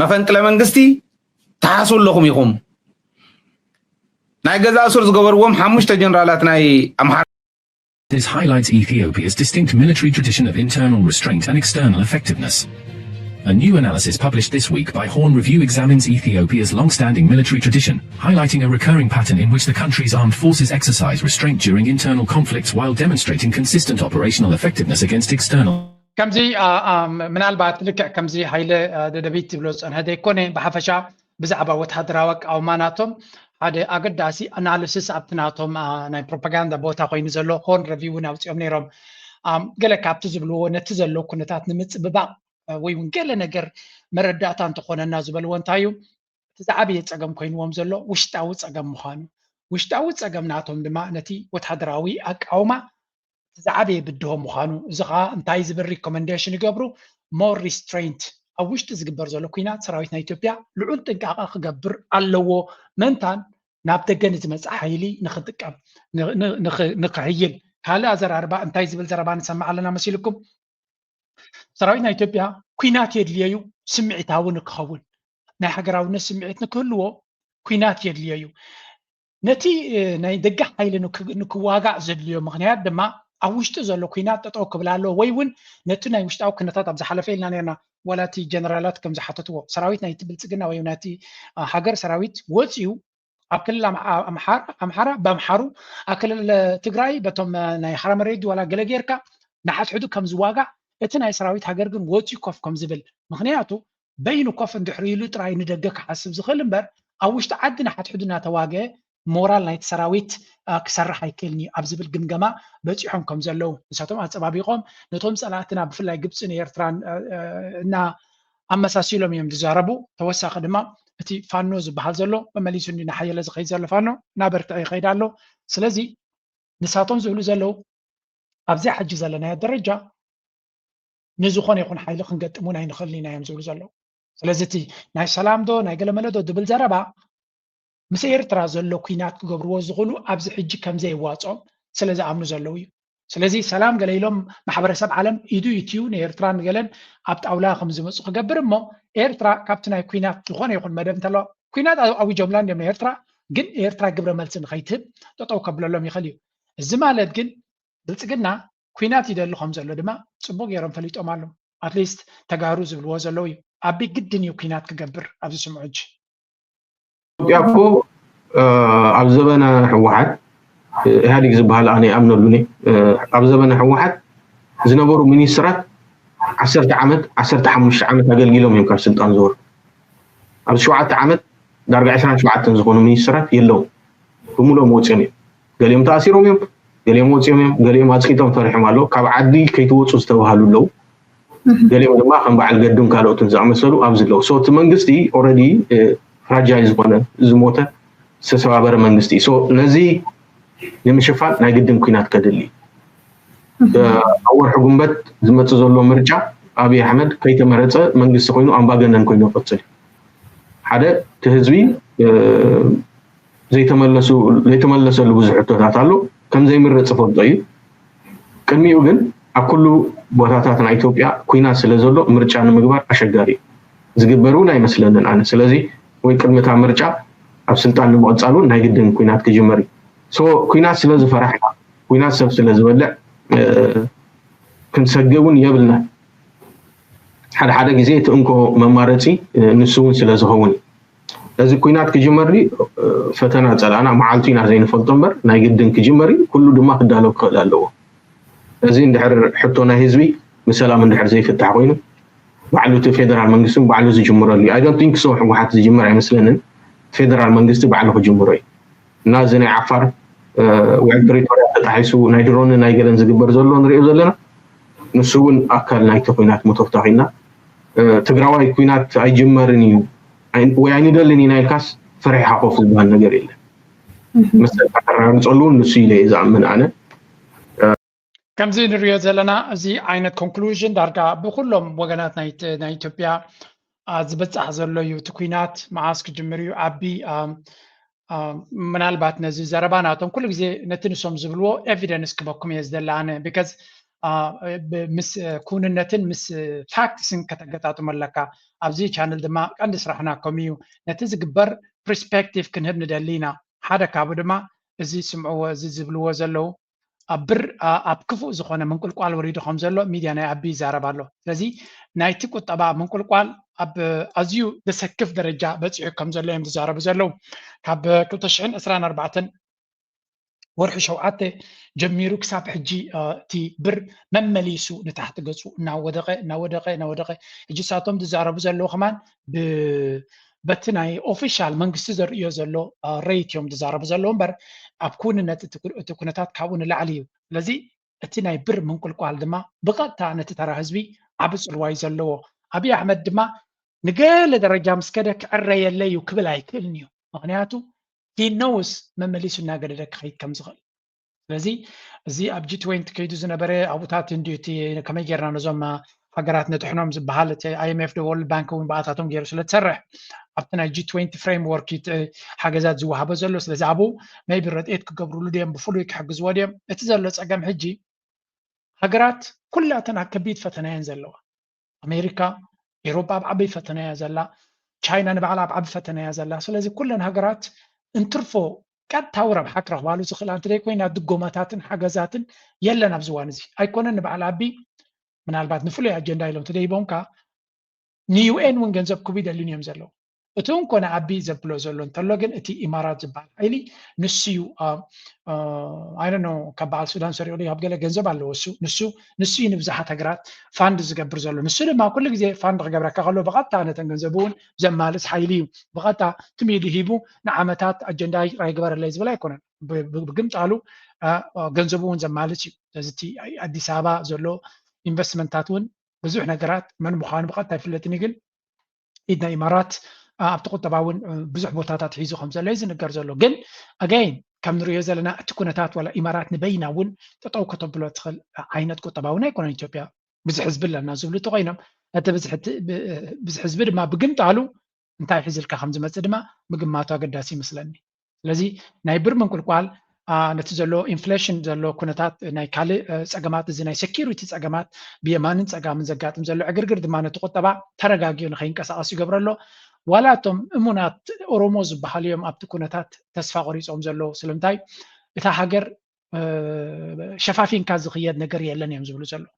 መፈንቅለ መንግስቲ ትሓስቡ ኣለኹም ኢኹም። ናይ ገዛእ ሱር ዝገበርዎም ሓሙሽተ ጀነራላት ናይ ኣምሓራ This highlights Ethiopia's distinct military tradition of internal restraint and external effectiveness. A new analysis published this week by Horn Review examines Ethiopia's long-standing military tradition, highlighting a recurring pattern in which the country's armed forces exercise restraint during internal conflicts while demonstrating consistent operational effectiveness against external ከምዚ ምናልባት ልክዕ ከምዚ ሃይለ ደደቢት ዝብሎ ዝፀንሐ ዘይኮነ ብሓፈሻ ብዛዕባ ወታደራዊ ኣቃውማ ናቶም ሓደ ኣገዳሲ ኣናልስስ ኣብቲ ናቶም ናይ ፕሮፓጋንዳ ቦታ ኮይኑ ዘሎ ሆርን ረቪው እውን ኣውፅኦም ነይሮም። ገለ ካብቲ ዝብልዎ ነቲ ዘሎ ኩነታት ንምፅብባቕ ወይ እውን ገለ ነገር መረዳእታ እንተኾነና ዝበልዎ እንታይ እዩ? እቲ ዝዓበየ ፀገም ኮይንዎም ዘሎ ውሽጣዊ ፀገም ምዃኑ፣ ውሽጣዊ ፀገም ናቶም ድማ ነቲ ወታደራዊ ኣቃውማ እቲ ዝዓበየ ብድሆ ምዃኑ፣ እዚ ከዓ እንታይ ዝብል ሪኮመንዴሽን ይገብሩ? ሞር ሪስትሬንት ኣብ ውሽጢ ዝግበር ዘሎ ኩናት ሰራዊት ናይ ኢትዮጵያ ልዑል ጥንቃቐ ክገብር ኣለዎ። መንታን ናብ ደገ ንዝመፅእ ሓይሊ ንክጥቀም ንክሕይል። ካልእ ኣዘራርባ እንታይ ዝብል ዘረባ ንሰምዕ ኣለና መሲልኩም? ሰራዊት ናይ ኢትዮጵያ ኩናት የድልዮ እዩ ስምዒታዊ ንክኸውን፣ ናይ ሃገራውነት ስምዒት ንክህልዎ ኩናት የድልዮ እዩ። ነቲ ናይ ደገ ሓይሊ ንክዋጋእ ዘድልዮ ምኽንያት ድማ ኣብ ውሽጢ ዘሎ ኩናት ጠጠው ክብል ኣለዎ ወይ እውን ነቲ ናይ ውሽጣዊ ኩነታት ኣብ ዝሓለፈ ኢልና ነርና ዋላ እቲ ጀነራላት ከም ዝሓተትዎ ሰራዊት ናይቲ ብልፅግና ወይ ናይቲ ሃገር ሰራዊት ወፂኡ ኣብ ክልል ኣምሓራ ብኣምሓሩ ኣብ ክልል ትግራይ በቶም ናይ ሓራ መሬት ዋላ ገለ ጌርካ ንሓድሕዱ ከም ዝዋጋእ እቲ ናይ ሰራዊት ሃገር ግን ወፂኡ ኮፍ ከም ዝብል ምኽንያቱ በይኑ ኮፍ እንድሕር ኢሉ ጥራይ ንደገ ክሓስብ ዝኽእል እምበር ኣብ ውሽጢ ዓዲ ንሓድሕዱ እናተዋገ ሞራል ናይቲ ሰራዊት ክሰርሕ ኣይክእልን እዩ ኣብ ዝብል ግምገማ በፂሖም ከም ዘለዉ ንሳቶም ኣፀባቢቖም ነቶም ፀላእትና ብፍላይ ግብፅን ኤርትራን እና ኣመሳሲሎም እዮም ዝዛረቡ። ተወሳኺ ድማ እቲ ፋኖ ዝበሃል ዘሎ መመሊሱ እንዲ ናሓየለ ዝኸይድ ዘሎ ፋኖ እናበርትዐ ይኸይድ ኣሎ። ስለዚ ንሳቶም ዝብሉ ዘለዉ ኣብዚኣ ሕጂ ዘለናዮ ደረጃ ንዝኾነ ይኹን ሓይሊ ክንገጥም እውን ኣይንኽእልን ኢና እዮም ዝብሉ ዘለዉ። ስለዚ እቲ ናይ ሰላም ዶ ናይ ገለመለ ዶ ዝብል ዘረባ ምስ ኤርትራ ዘሎ ኲናት ክገብርዎ ዝኽእሉ ኣብዚ ሕጂ ከም ዘየዋፅኦም ስለ ዝኣምኑ ዘለዉ እዩ። ስለዚ ሰላም ገለ ኢሎም ማሕበረሰብ ዓለም ኢዱ ይትዩ ንኤርትራን ገለን ኣብ ጣውላ ከም ዝመፁ ክገብር እሞ ኤርትራ ካብቲ ናይ ኲናት ዝኾነ ይኹን መደብ እንተለዋ ኲናት ኣዊጆምላ እንዲም ንኤርትራ ግን ኤርትራ ግብረ መልሲ ንኸይትህብ ጠጠው ከብለሎም ይኽእል እዩ። እዚ ማለት ግን ብልፅግና ኲናት ይደሊ ከም ዘሎ ድማ ፅቡቅ ገይሮም ፈሊጦም ኣለዉ። ኣትሊስት ተጋሩ ዝብልዎ ዘለዉ እዩ። ኣቢ ግድን እዩ ኲናት ክገብር ኣብዚ ስምዑ ሕጂ። ኢትዮጵያ እኮ ኣብ ዘበነ ህወሓት ኢህኣዴግ ዝበሃል ኣነ ይኣምነሉኒ ኣብ ዘበነ ህወሓት ዝነበሩ ሚኒስትራት ዓሰርተ ዓመት ዓሰርተ ሓሙሽተ ዓመት ኣገልጊሎም እዮም ካብ ስልጣን ዝወርዱ። ኣብ ሸውዓተ ዓመት ዳርጋ ዕስራን ሸውዓተን ዝኾኑ ሚኒስትራት የለዉ ብምሎም ወፂኦም እዮም። ገሊኦም ተኣሲሮም እዮም፣ ገሊኦም ወፂኦም እዮም፣ ገሊኦም ኣፅቂጦም ፈሪሖም ኣለዉ። ካብ ዓዲ ከይትወፁ ዝተባሃሉ ኣለዉ። ገሊኦም ድማ ከም በዓል ገዱን ካልኦትን ዝኣመሰሉ ኣብዚ ኣለዉ። So እቲ መንግስቲ already fragile ዝኾነ ዝሞተ ዝተሰባበረ መንግስቲ እዩ። So ነዚ ንምሽፋን ናይ ግድን ኲናት ከድሊ እዩ። ኣብ ወርሒ ጉንበት ዝመፅእ ዘሎ ምርጫ ኣብይ ኣሕመድ ከይተመረፀ መንግስቲ ኮይኑ ኣምባገነን ኮይኑ ይቕፅል እዩ። ሓደ እቲ ህዝቢ ዘይተመለሱ ዘይተመለሰሉ ብዙሕ ሕቶታት ኣሎ። ከም ዘይምረፅ ይፈልጦ እዩ። ቅድሚኡ ግን ኣብ ኩሉ ቦታታት ናይ ኢትዮጵያ ኲናት ስለ ዘሎ ምርጫ ንምግባር ኣሸጋሪ እዩ። ዝግበር እውን ኣይመስለንን ኣነ። ስለዚ ወይ ቅድሚ እታ ምርጫ ኣብ ስልጣን ንምቕፃል እውን ናይ ግድን ኲናት ክጅመር እዩ። So ኲናት ስለ ዝፈራሕና ኲናት ሰብ ስለ ዝበልዕ ክንሰግእ እውን የብልና። ሓደ ሓደ ግዜ እቲ እንኮ መማረፂ ንሱ እውን ስለ ዝኸውን እዩ። እዚ ኲናት ክጅመር ድዩ ፈተና ፀላእና መዓልቱ ኢና ዘይንፈልጦ እምበር ናይ ግድን ክጅመር እዩ። ኩሉ ድማ ክዳሎ ክኽእል ኣለዎ። እዚ እንድሕር ሕቶ ናይ ህዝቢ ብሰላም እንድሕር ዘይፍታሕ ኮይኑ ባዕሉ እቲ ፌደራል መንግስቲ እውን ባዕሉ ዝጅምረሉ እዩ። I don't think so ህወሓት ዝጅምር ኣይመስለንን። ፌደራል መንግስቲ ባዕሉ ክጅምሮ እዩ። እና እዚ ናይ ዓፋር ውዕል ፕሪቶርያ ተጣሒሱ ናይ ድሮንን ናይ ገለን ዝግበር ዘሎ ንሪኦ ዘለና ንሱ እውን ኣካል ናይቲ ኲናት ምቶፍታኺ እና ትግራዋይ ኲናት ኣይጅመርን እዩ ወይ ኣይንደልን ኢና ኢልካስ ፈሪሕኻ ኮፍ ዝበሃል ነገር የለን። መሰልካ ተረጋግፀሉ እውን ንሱ ኢለ እየ ዝኣምን ኣነ። ከምዚ ንሪኦ ዘለና እዚ ዓይነት ኮንክሉዥን ዳርጋ ብኩሎም ወገናት ናይ ኢትዮጵያ ዝበፃሕ ዘሎ እዩ። እቲ ኲናት መዓስ ክጅምር እዩ? ኣቢ ምናልባት ነዚ ዘረባ ናቶም ኩሉ ግዜ ነቲ ንሶም ዝብልዎ ኤቪደንስ ክበኩም እየ ዝደሊ ኣነ። ቢካዝ ምስ ክውንነትን ምስ ፋክትስን ከተገጣጥሞ ኣለካ። ኣብዚ ቻነል ድማ ቀንዲ ስራሕና ከምኡ እዩ። ነቲ ዝግበር ፕርስፔክቲቭ ክንህብ ንደሊ ኢና። ሓደ ካብኡ ድማ እዚ ስምዕዎ፣ እዚ ዝብልዎ ዘለዉ ኣብ ብር ኣብ ክፉእ ዝኾነ ምንቁልቋል ወሪዱ ከም ዘሎ ሚድያ ናይ ኣቢ ይዛረብ ኣሎ። ስለዚ ናይቲ ቁጠባ ምንቁልቋል ኣብ ኣዝዩ ዘሰክፍ ደረጃ በፂሑ ከም ዘሎ እዮም ዝዛረቡ ዘለዉ። ካብ ክልተ ሽሕን ዕስራን ኣርባዕተን ወርሒ ሸውዓተ ጀሚሩ ክሳብ ሕጂ እቲ ብር መመሊሱ ንታሕቲ ገፁ እናወደቐ እናወደቐ እናወደቐ ሕጂ ሳቶም ዝዛረቡ ዘለዉ ከማን በቲ ናይ ኦፊሻል መንግስቲ ዘርእዮ ዘሎ ሬት እዮም ዝዛረቡ ዘለዉ እምበር ኣብ ክውንነት እቲ ኩነታት ካብኡ ንላዕሊ እዩ። ስለዚ እቲ ናይ ብር ምንቁልቋል ድማ ብቐጥታ ነቲ ተራ ህዝቢ ዓቢ ፅልዋ እዩ ዘለዎ። ኣብይ ኣሕመድ ድማ ንገለ ደረጃ ምስ ከደ ክዕረየለይ እዩ ክብል ኣይክእልን እዩ። ምክንያቱ he knows መመሊሱ እናገደደ ክኸይድ ከም ዝኽእል። ስለዚ እዚ ኣብ ጂ ትዌንቲ ከይዱ ዝነበረ ኣብኡታት እንድዩ እቲ ከመይ ጌርና ነዞም ሃገራት ነድሕኖም ዝበሃል እቲ ኣይ ኤም ኤፍ ዶ ወርልድ ባንክ እውን ብኣታቶም ገይሩ ስለ ዝሰርሕ ኣብቲ ናይ ጂ ትዌንቲ ፍሬምወርክ እዩ እቲ ሓገዛት ዝወሃቦ ዘሎ። ስለዚ ኣብኡ maybe ረድኤት ክገብርሉ ድዮም ብፍሉይ ክሕግዝዎ ድዮም? እቲ ዘሎ ፀገም ሕጂ ሃገራት ኩላተን ኣብ ከቢድ ፈተና እየን ዘለዋ። ኣሜሪካ፣ ኤሮጳ ኣብ ዓበይ ፈተና እያ ዘላ። ቻይና ንባዕላ ኣብ ዓቢ ፈተና እያ ዘላ። ስለዚ ኩለን ሃገራት እንትርፎ ቀጥታዊ ረብሓ ክረኽባሉ ዝኽእላ እንተደይ ኮይና ድጎማታትን ሓገዛትን የለን ኣብዚ እዋን እዚ። ኣይኮነን ንበዓል ኣቢ ምናልባት ንፍሉይ ኣጀንዳ ኢሎም ተደይቦምካ ን ዩ ኤን እውን ገንዘብ ክቡ ይደልዩን እዮም ዘለዉ። እቲ እንኮነ ኣቢ ዘብሎ ዘሎ እንተሎ ግን እቲ ኢማራት ዝበሃል ሓይሊ ንሱ እዩ። I don't know፣ ካብ በዓል ሱዳን ሰሪቑ ካብ ገለ ገንዘብ ኣለዎ እሱ ንሱ ንሱ እዩ ንብዙሓት ሃገራት ፋንድ ዝገብር ዘሎ። ንሱ ድማ ኩሉ ግዜ ፋንድ ክገብረካ ከሎ ብቐጥታ ነተን ገንዘቡ እውን ዘማልስ ሓይሊ እዩ። ብቐጥታ ትሚሉ ሂቡ ንዓመታት ኣጀንዳ ይቕራ ይግበረለይ ዝብል ኣይኮነን። ብግምጣሉ ገንዘቡ እውን ዘማልስ እዩ። ስለዚ እቲ ኣዲስ ኣበባ ዘሎ ኢንቨስትመንታት እውን ብዙሕ ነገራት መን ምዃኑ ብቐጥታ ይፍለጥን እዩ። ግን ኢድ ናይ ኢማራት ኣብቲ ቁጠባ እውን ብዙሕ ቦታታት ሒዙ ከም ዘሎ እዩ ዝንገር ዘሎ። ግን ኣጋይን ከም ንሪኦ ዘለና እቲ ኩነታት ዋላ ኢማራት ንበይና እውን ጠጠው ከተብሎ ትኽእል ዓይነት ቁጠባ እውን ኣይኮነን ኢትዮጵያ። ብዙሕ ህዝቢ ኣለና ዝብሉ እንተኮይኖም እቲ ብዙሕ ህዝቢ ድማ ብግምጣሉ እንታይ ሒዝልካ ከም ዝመፅእ ድማ ምግማቱ ኣገዳሲ ይመስለኒ። ስለዚ ናይ ብር ምንቁልቋል ነቲ ዘሎ ኢንፍሌሽን ዘሎ ኩነታት ናይ ካልእ ፀገማት እዚ ናይ ሴኪሪቲ ፀገማት ብየማንን ፀጋምን ዘጋጥም ዘሎ ዕግርግር ድማ ነቲ ቁጠባ ተረጋጊኡ ንከይንቀሳቐስ ይገብሮ ኣሎ። ዋላ እቶም እሙናት ኦሮሞ ዝበሃሉ እዮም ኣብቲ ኩነታት ተስፋ ቆሪፆም ዘለዉ። ስለምንታይ እታ ሃገር ሸፋፊንካ ዝኽየድ ነገር የለን እዮም ዝብሉ ዘለዉ።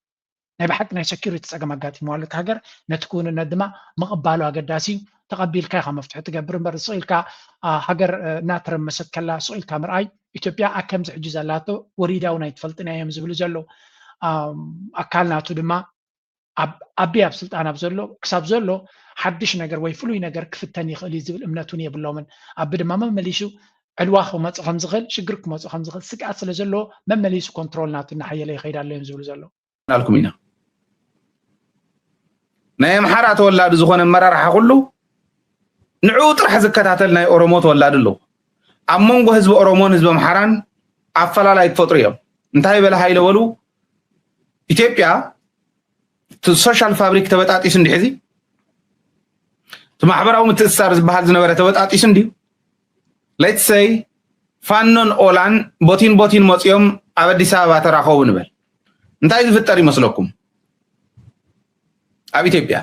ናይ ብሓቂ ናይ ሴኪሪቲ ፀገም ኣጋጢምዋ ኣሎ እታ ሃገር። ነቲ ክውንነት ድማ ምቕባሉ ኣገዳሲ እዩ። ተቐቢልካ ኢኻ መፍትሒ ትገብር እምበር ስቕ ኢልካ ሃገር እናተረመሰት ከላ ስቕ ኢልካ ምርኣይ ኢትዮጵያ ኣከምዚ ሕጂ ዘላቶ ወሪዳ እውን ኣይትፈልጥን እዮም ዝብሉ ዘለዉ። ኣካል ናቱ ድማ ኣቢ ኣብ ስልጣን ኣብ ዘሎ ክሳብ ዘሎ ሓድሽ ነገር ወይ ፍሉይ ነገር ክፍተን ይኽእል እዩ ዝብል እምነት እውን የብሎምን። ኣቢ ድማ መመሊሱ ዕልዋ ክመፅእ ከም ዝኽእል ሽግር ክመፅእ ከም ዝኽእል ስግኣት ስለ ዘለዎ መመሊሱ ኮንትሮል ናቱ እናሓየለ ይኸይድ ኣሎ እዮም ዝብሉ ዘለዉ። ኣልኩም ኢና ናይ ኣምሓራ ተወላዲ ዝኾነ ኣመራርሓ ኩሉ ንዕኡ ጥራሕ ዝከታተል ናይ ኦሮሞ ተወላዲ ኣለዎ። ኣብ መንጎ ህዝቢ ኦሮሞን ህዝቢ ኣምሓራን ኣፈላላይ ክፈጥሩ እዮም። እንታይ በለ ሃይለ በሉ ኢትዮጵያ እቲ ሶሻል ፋብሪክ ተበጣጢሱ እንዲ ሕዚ እቲ ማሕበራዊ ምትእስሳር ዝበሃል ዝነበረ ተበጣጢሱ እንዲዩ let's say ፋኖን ኦላን ቦቲን ቦቲን መፂኦም ኣብ ኣዲስ ኣበባ ተራኸቡ ንበል እንታይ ዝፍጠር ይመስለኩም ኣብ ኢትዮጵያ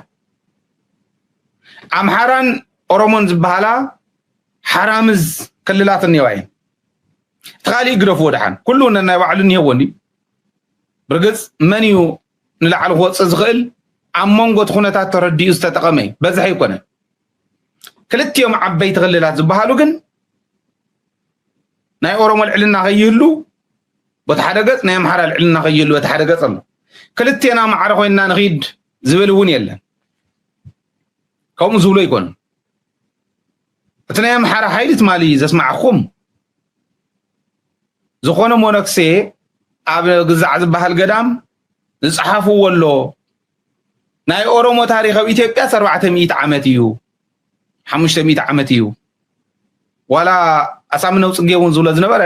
ኣምሓራን ኦሮሞን ዝበሃላ ሓራምዝ ክልላት እኒዋ እየን እቲ ካሊእ ግደፍዎ ደሓን ኩሉ ነናይ ባዕሉ እኒሀዎ እንዲ ብርግፅ መን እዩ ንላዕሊ ክወፅእ ዝኽእል ኣብ መንጎ እቲ ኩነታት ተረዲኡ ዝተጠቐመ እዩ በዝሐ ኣይኮነን ክልቲኦም ዓበይቲ ክልላት ዝበሃሉ ግን ናይ ኦሮሞ ልዕልና ከይህሉ በቲ ሓደ ገፅ ናይ ኣምሓራ ልዕልና ከይህሉ በቲ ሓደ ገፅ ኣሎ ክልቴና ማዕረ ኮይንና ንኺድ ዝብል እውን የለን ከምኡ ዝብሎ ኣይኮኑን እቲ ናይ ኣምሓራ ሓይሊ ትማሊ ዘስማዕኹም ዝኾነ ሞነክሴ ኣብ ግዛዕ ዝበሃል ገዳም ዝፀሓፍዎ ኣሎ ናይ ኦሮሞ ታሪክ ኣብ ኢትዮጵያስ ኣርባዕተ ሚእቲ ዓመት እዩ ሓሙሽተ ሚእቲ ዓመት እዩ ዋላ ኣሳምነው ፅጌ እውን ዝብሎ ዝነበረ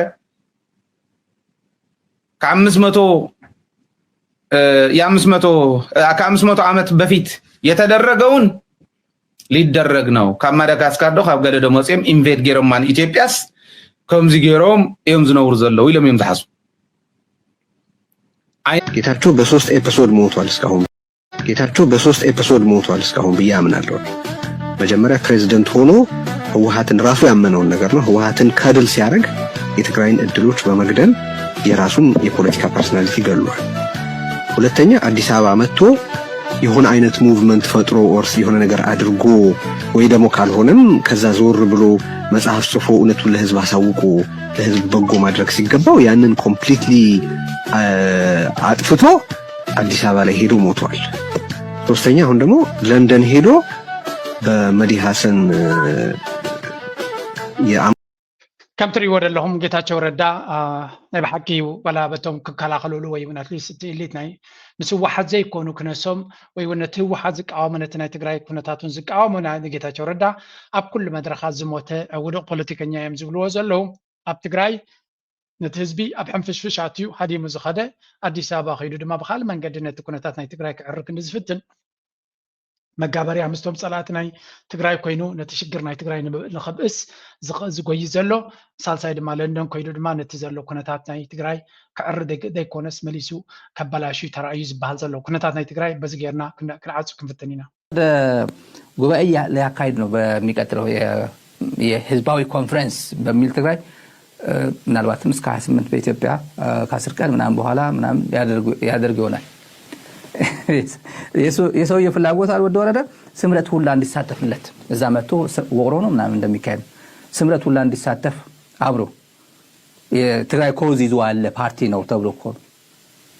ከኣምስት መቶ የአምስት መቶ ከአምስት መቶ ዓመት በፊት የተደረገውን ሊደረግ ነው ካብ ማዳጋስካር ዶ ካብ ገለ ዶ መፅኦም ኢንቬድ ገይሮማ ንኢትዮጵያስ ከምዚ ገይሮም እዮም ዝነብሩ ዘለዉ ኢሎም እዮም ዝሓስቡ ጌታቸው በሶስት ኤፒሶድ ሞቷል እስካሁን ጌታቸው በሶስት ኤፒሶድ ሞቷል እስካሁን ብዬ አምናለሁ። መጀመሪያ ፕሬዚደንት ሆኖ ህወሀትን ራሱ ያመነውን ነገር ነው። ህወሀትን ከድል ሲያደርግ የትግራይን እድሎች በመግደል የራሱን የፖለቲካ ፐርሰናሊቲ ገድሏል። ሁለተኛ አዲስ አበባ መጥቶ የሆነ አይነት ሙቭመንት ፈጥሮ ኦርስ የሆነ ነገር አድርጎ ወይ ደግሞ ካልሆነም ከዛ ዞር ብሎ መጽሐፍ ጽፎ እውነቱን ለህዝብ አሳውቆ ለህዝብ በጎ ማድረግ ሲገባው ያንን ኮምፕሊትሊ አጥፍቶ አዲስ አበባ ላይ ሄዶ ሞቷል። ሶስተኛ አሁን ደግሞ ለንደን ሄዶ በመዲ ሀሰን ከም ትሪእዎ ዘለኹም ጌታቸው ረዳ ናይ ብሓቂ እዩ ዋላ በቶም ክከላኸሉሉ ወይ እውን ኣትሊስት እቲ ኢሊት ናይ ምስ ህወሓት ዘይኮኑ ክነሶም ወይ እውን ነቲ ህወሓት ዝቃወሙ ነቲ ናይ ትግራይ ኩነታቱን ዝቃወሙ ንጌታቸው ረዳ ኣብ ኩሉ መድረኻት ዝሞተ ውዱቕ ፖለቲከኛ እዮም ዝብልዎ ዘለዉ ኣብ ትግራይ ነቲ ህዝቢ ኣብ ሕንፍሽፍሽ ኣትዩ ሃዲሙ ዝኸደ ኣዲስ ኣበባ ከይዱ ድማ ብካልእ መንገዲ ነቲ ኩነታት ናይ ትግራይ ክዕርክ እንዲ ዝፍትን መጋበርያ ምስቶም ፀላእቲ ናይ ትግራይ ኮይኑ ነቲ ሽግር ናይ ትግራይ ንኸብእስ ዝጎይ ዘሎ ሳልሳይ ድማ ለንደን ኮይኑ ድማ ነቲ ዘሎ ኩነታት ናይ ትግራይ ክዕሪ ዘይኮነስ መሊሱ ከበላሹ ተራእዩ ዝበሃል ዘሎ ኩነታት ናይ ትግራይ በዚ ጌርና ክንዓፁ ክንፍትን ኢና። ጉባኤ ሊያካሂድ ነው በሚቀጥለው የህዝባዊ ኮንፈረንስ በሚል ትግራይ ምናልባትም እስከ ሀያ ስምንት በኢትዮጵያ ከአስር ቀን ምናምን በኋላ ምናምን ያደርግ ይሆናል። የሰውየ ፍላጎት አልወደ ወረደ ስምረት ሁላ እንዲሳተፍለት እዛ መጥቶ ውቅሮ ነው ምናምን እንደሚካሄድ ስምረት ሁላ እንዲሳተፍ አብሮ የትግራይ ኮዝ ይዞ አለ ፓርቲ ነው ተብሎ እኮ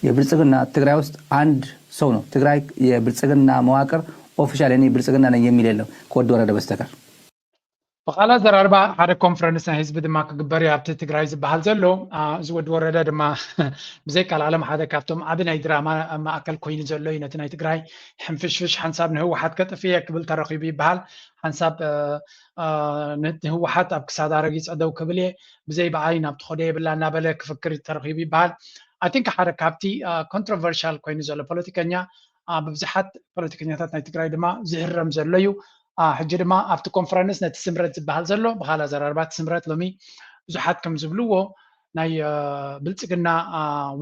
የብልጽግና ትግራይ ውስጥ አንድ ሰው ነው ትግራይ የብልጽግና መዋቅር ኦፊሻል እኔ ብልጽግና ነኝ የሚል የለም ከወደ ወረደ በስተቀር። ብቃል ኣዘራርባ ሓደ ኮንፈረንስ ናይ ህዝቢ ድማ ክግበር እዩ ኣብቲ ትግራይ ዝበሃል ዘሎ። እዚ ወዲ ወረደ ድማ ብዘይ ቃል ዓለም ሓደ ካብቶም ዓቢ ናይ ድራማ ማእከል ኮይኑ ዘሎ እዩ። ነቲ ናይ ትግራይ ሕንፍሽፍሽ ሓንሳብ ንህወሓት ከጥፍእ እየ ክብል ተረኺቡ ይበሃል። ሓንሳብ ንህወሓት ኣብ ክሳዳ ረጊጸ ደው ክብል እየ፣ ብዘይ ብኣይ ናብ ትኸዶ የብላ እናበለ ክፍክር ተረኺቡ ይበሃል። ኣይ ቲንክ ሓደ ካብቲ ኮንትሮቨርሻል ኮይኑ ዘሎ ፖለቲከኛ ብብዙሓት ፖለቲከኛታት ናይ ትግራይ ድማ ዝህረም ዘሎ እዩ። ሕጂ ድማ ኣብቲ ኮንፈረንስ ነቲ ስምረት ዝበሃል ዘሎ ብካል ኣዘራርባ እቲ ስምረት ሎሚ ብዙሓት ከም ዝብልዎ ናይ ብልፅግና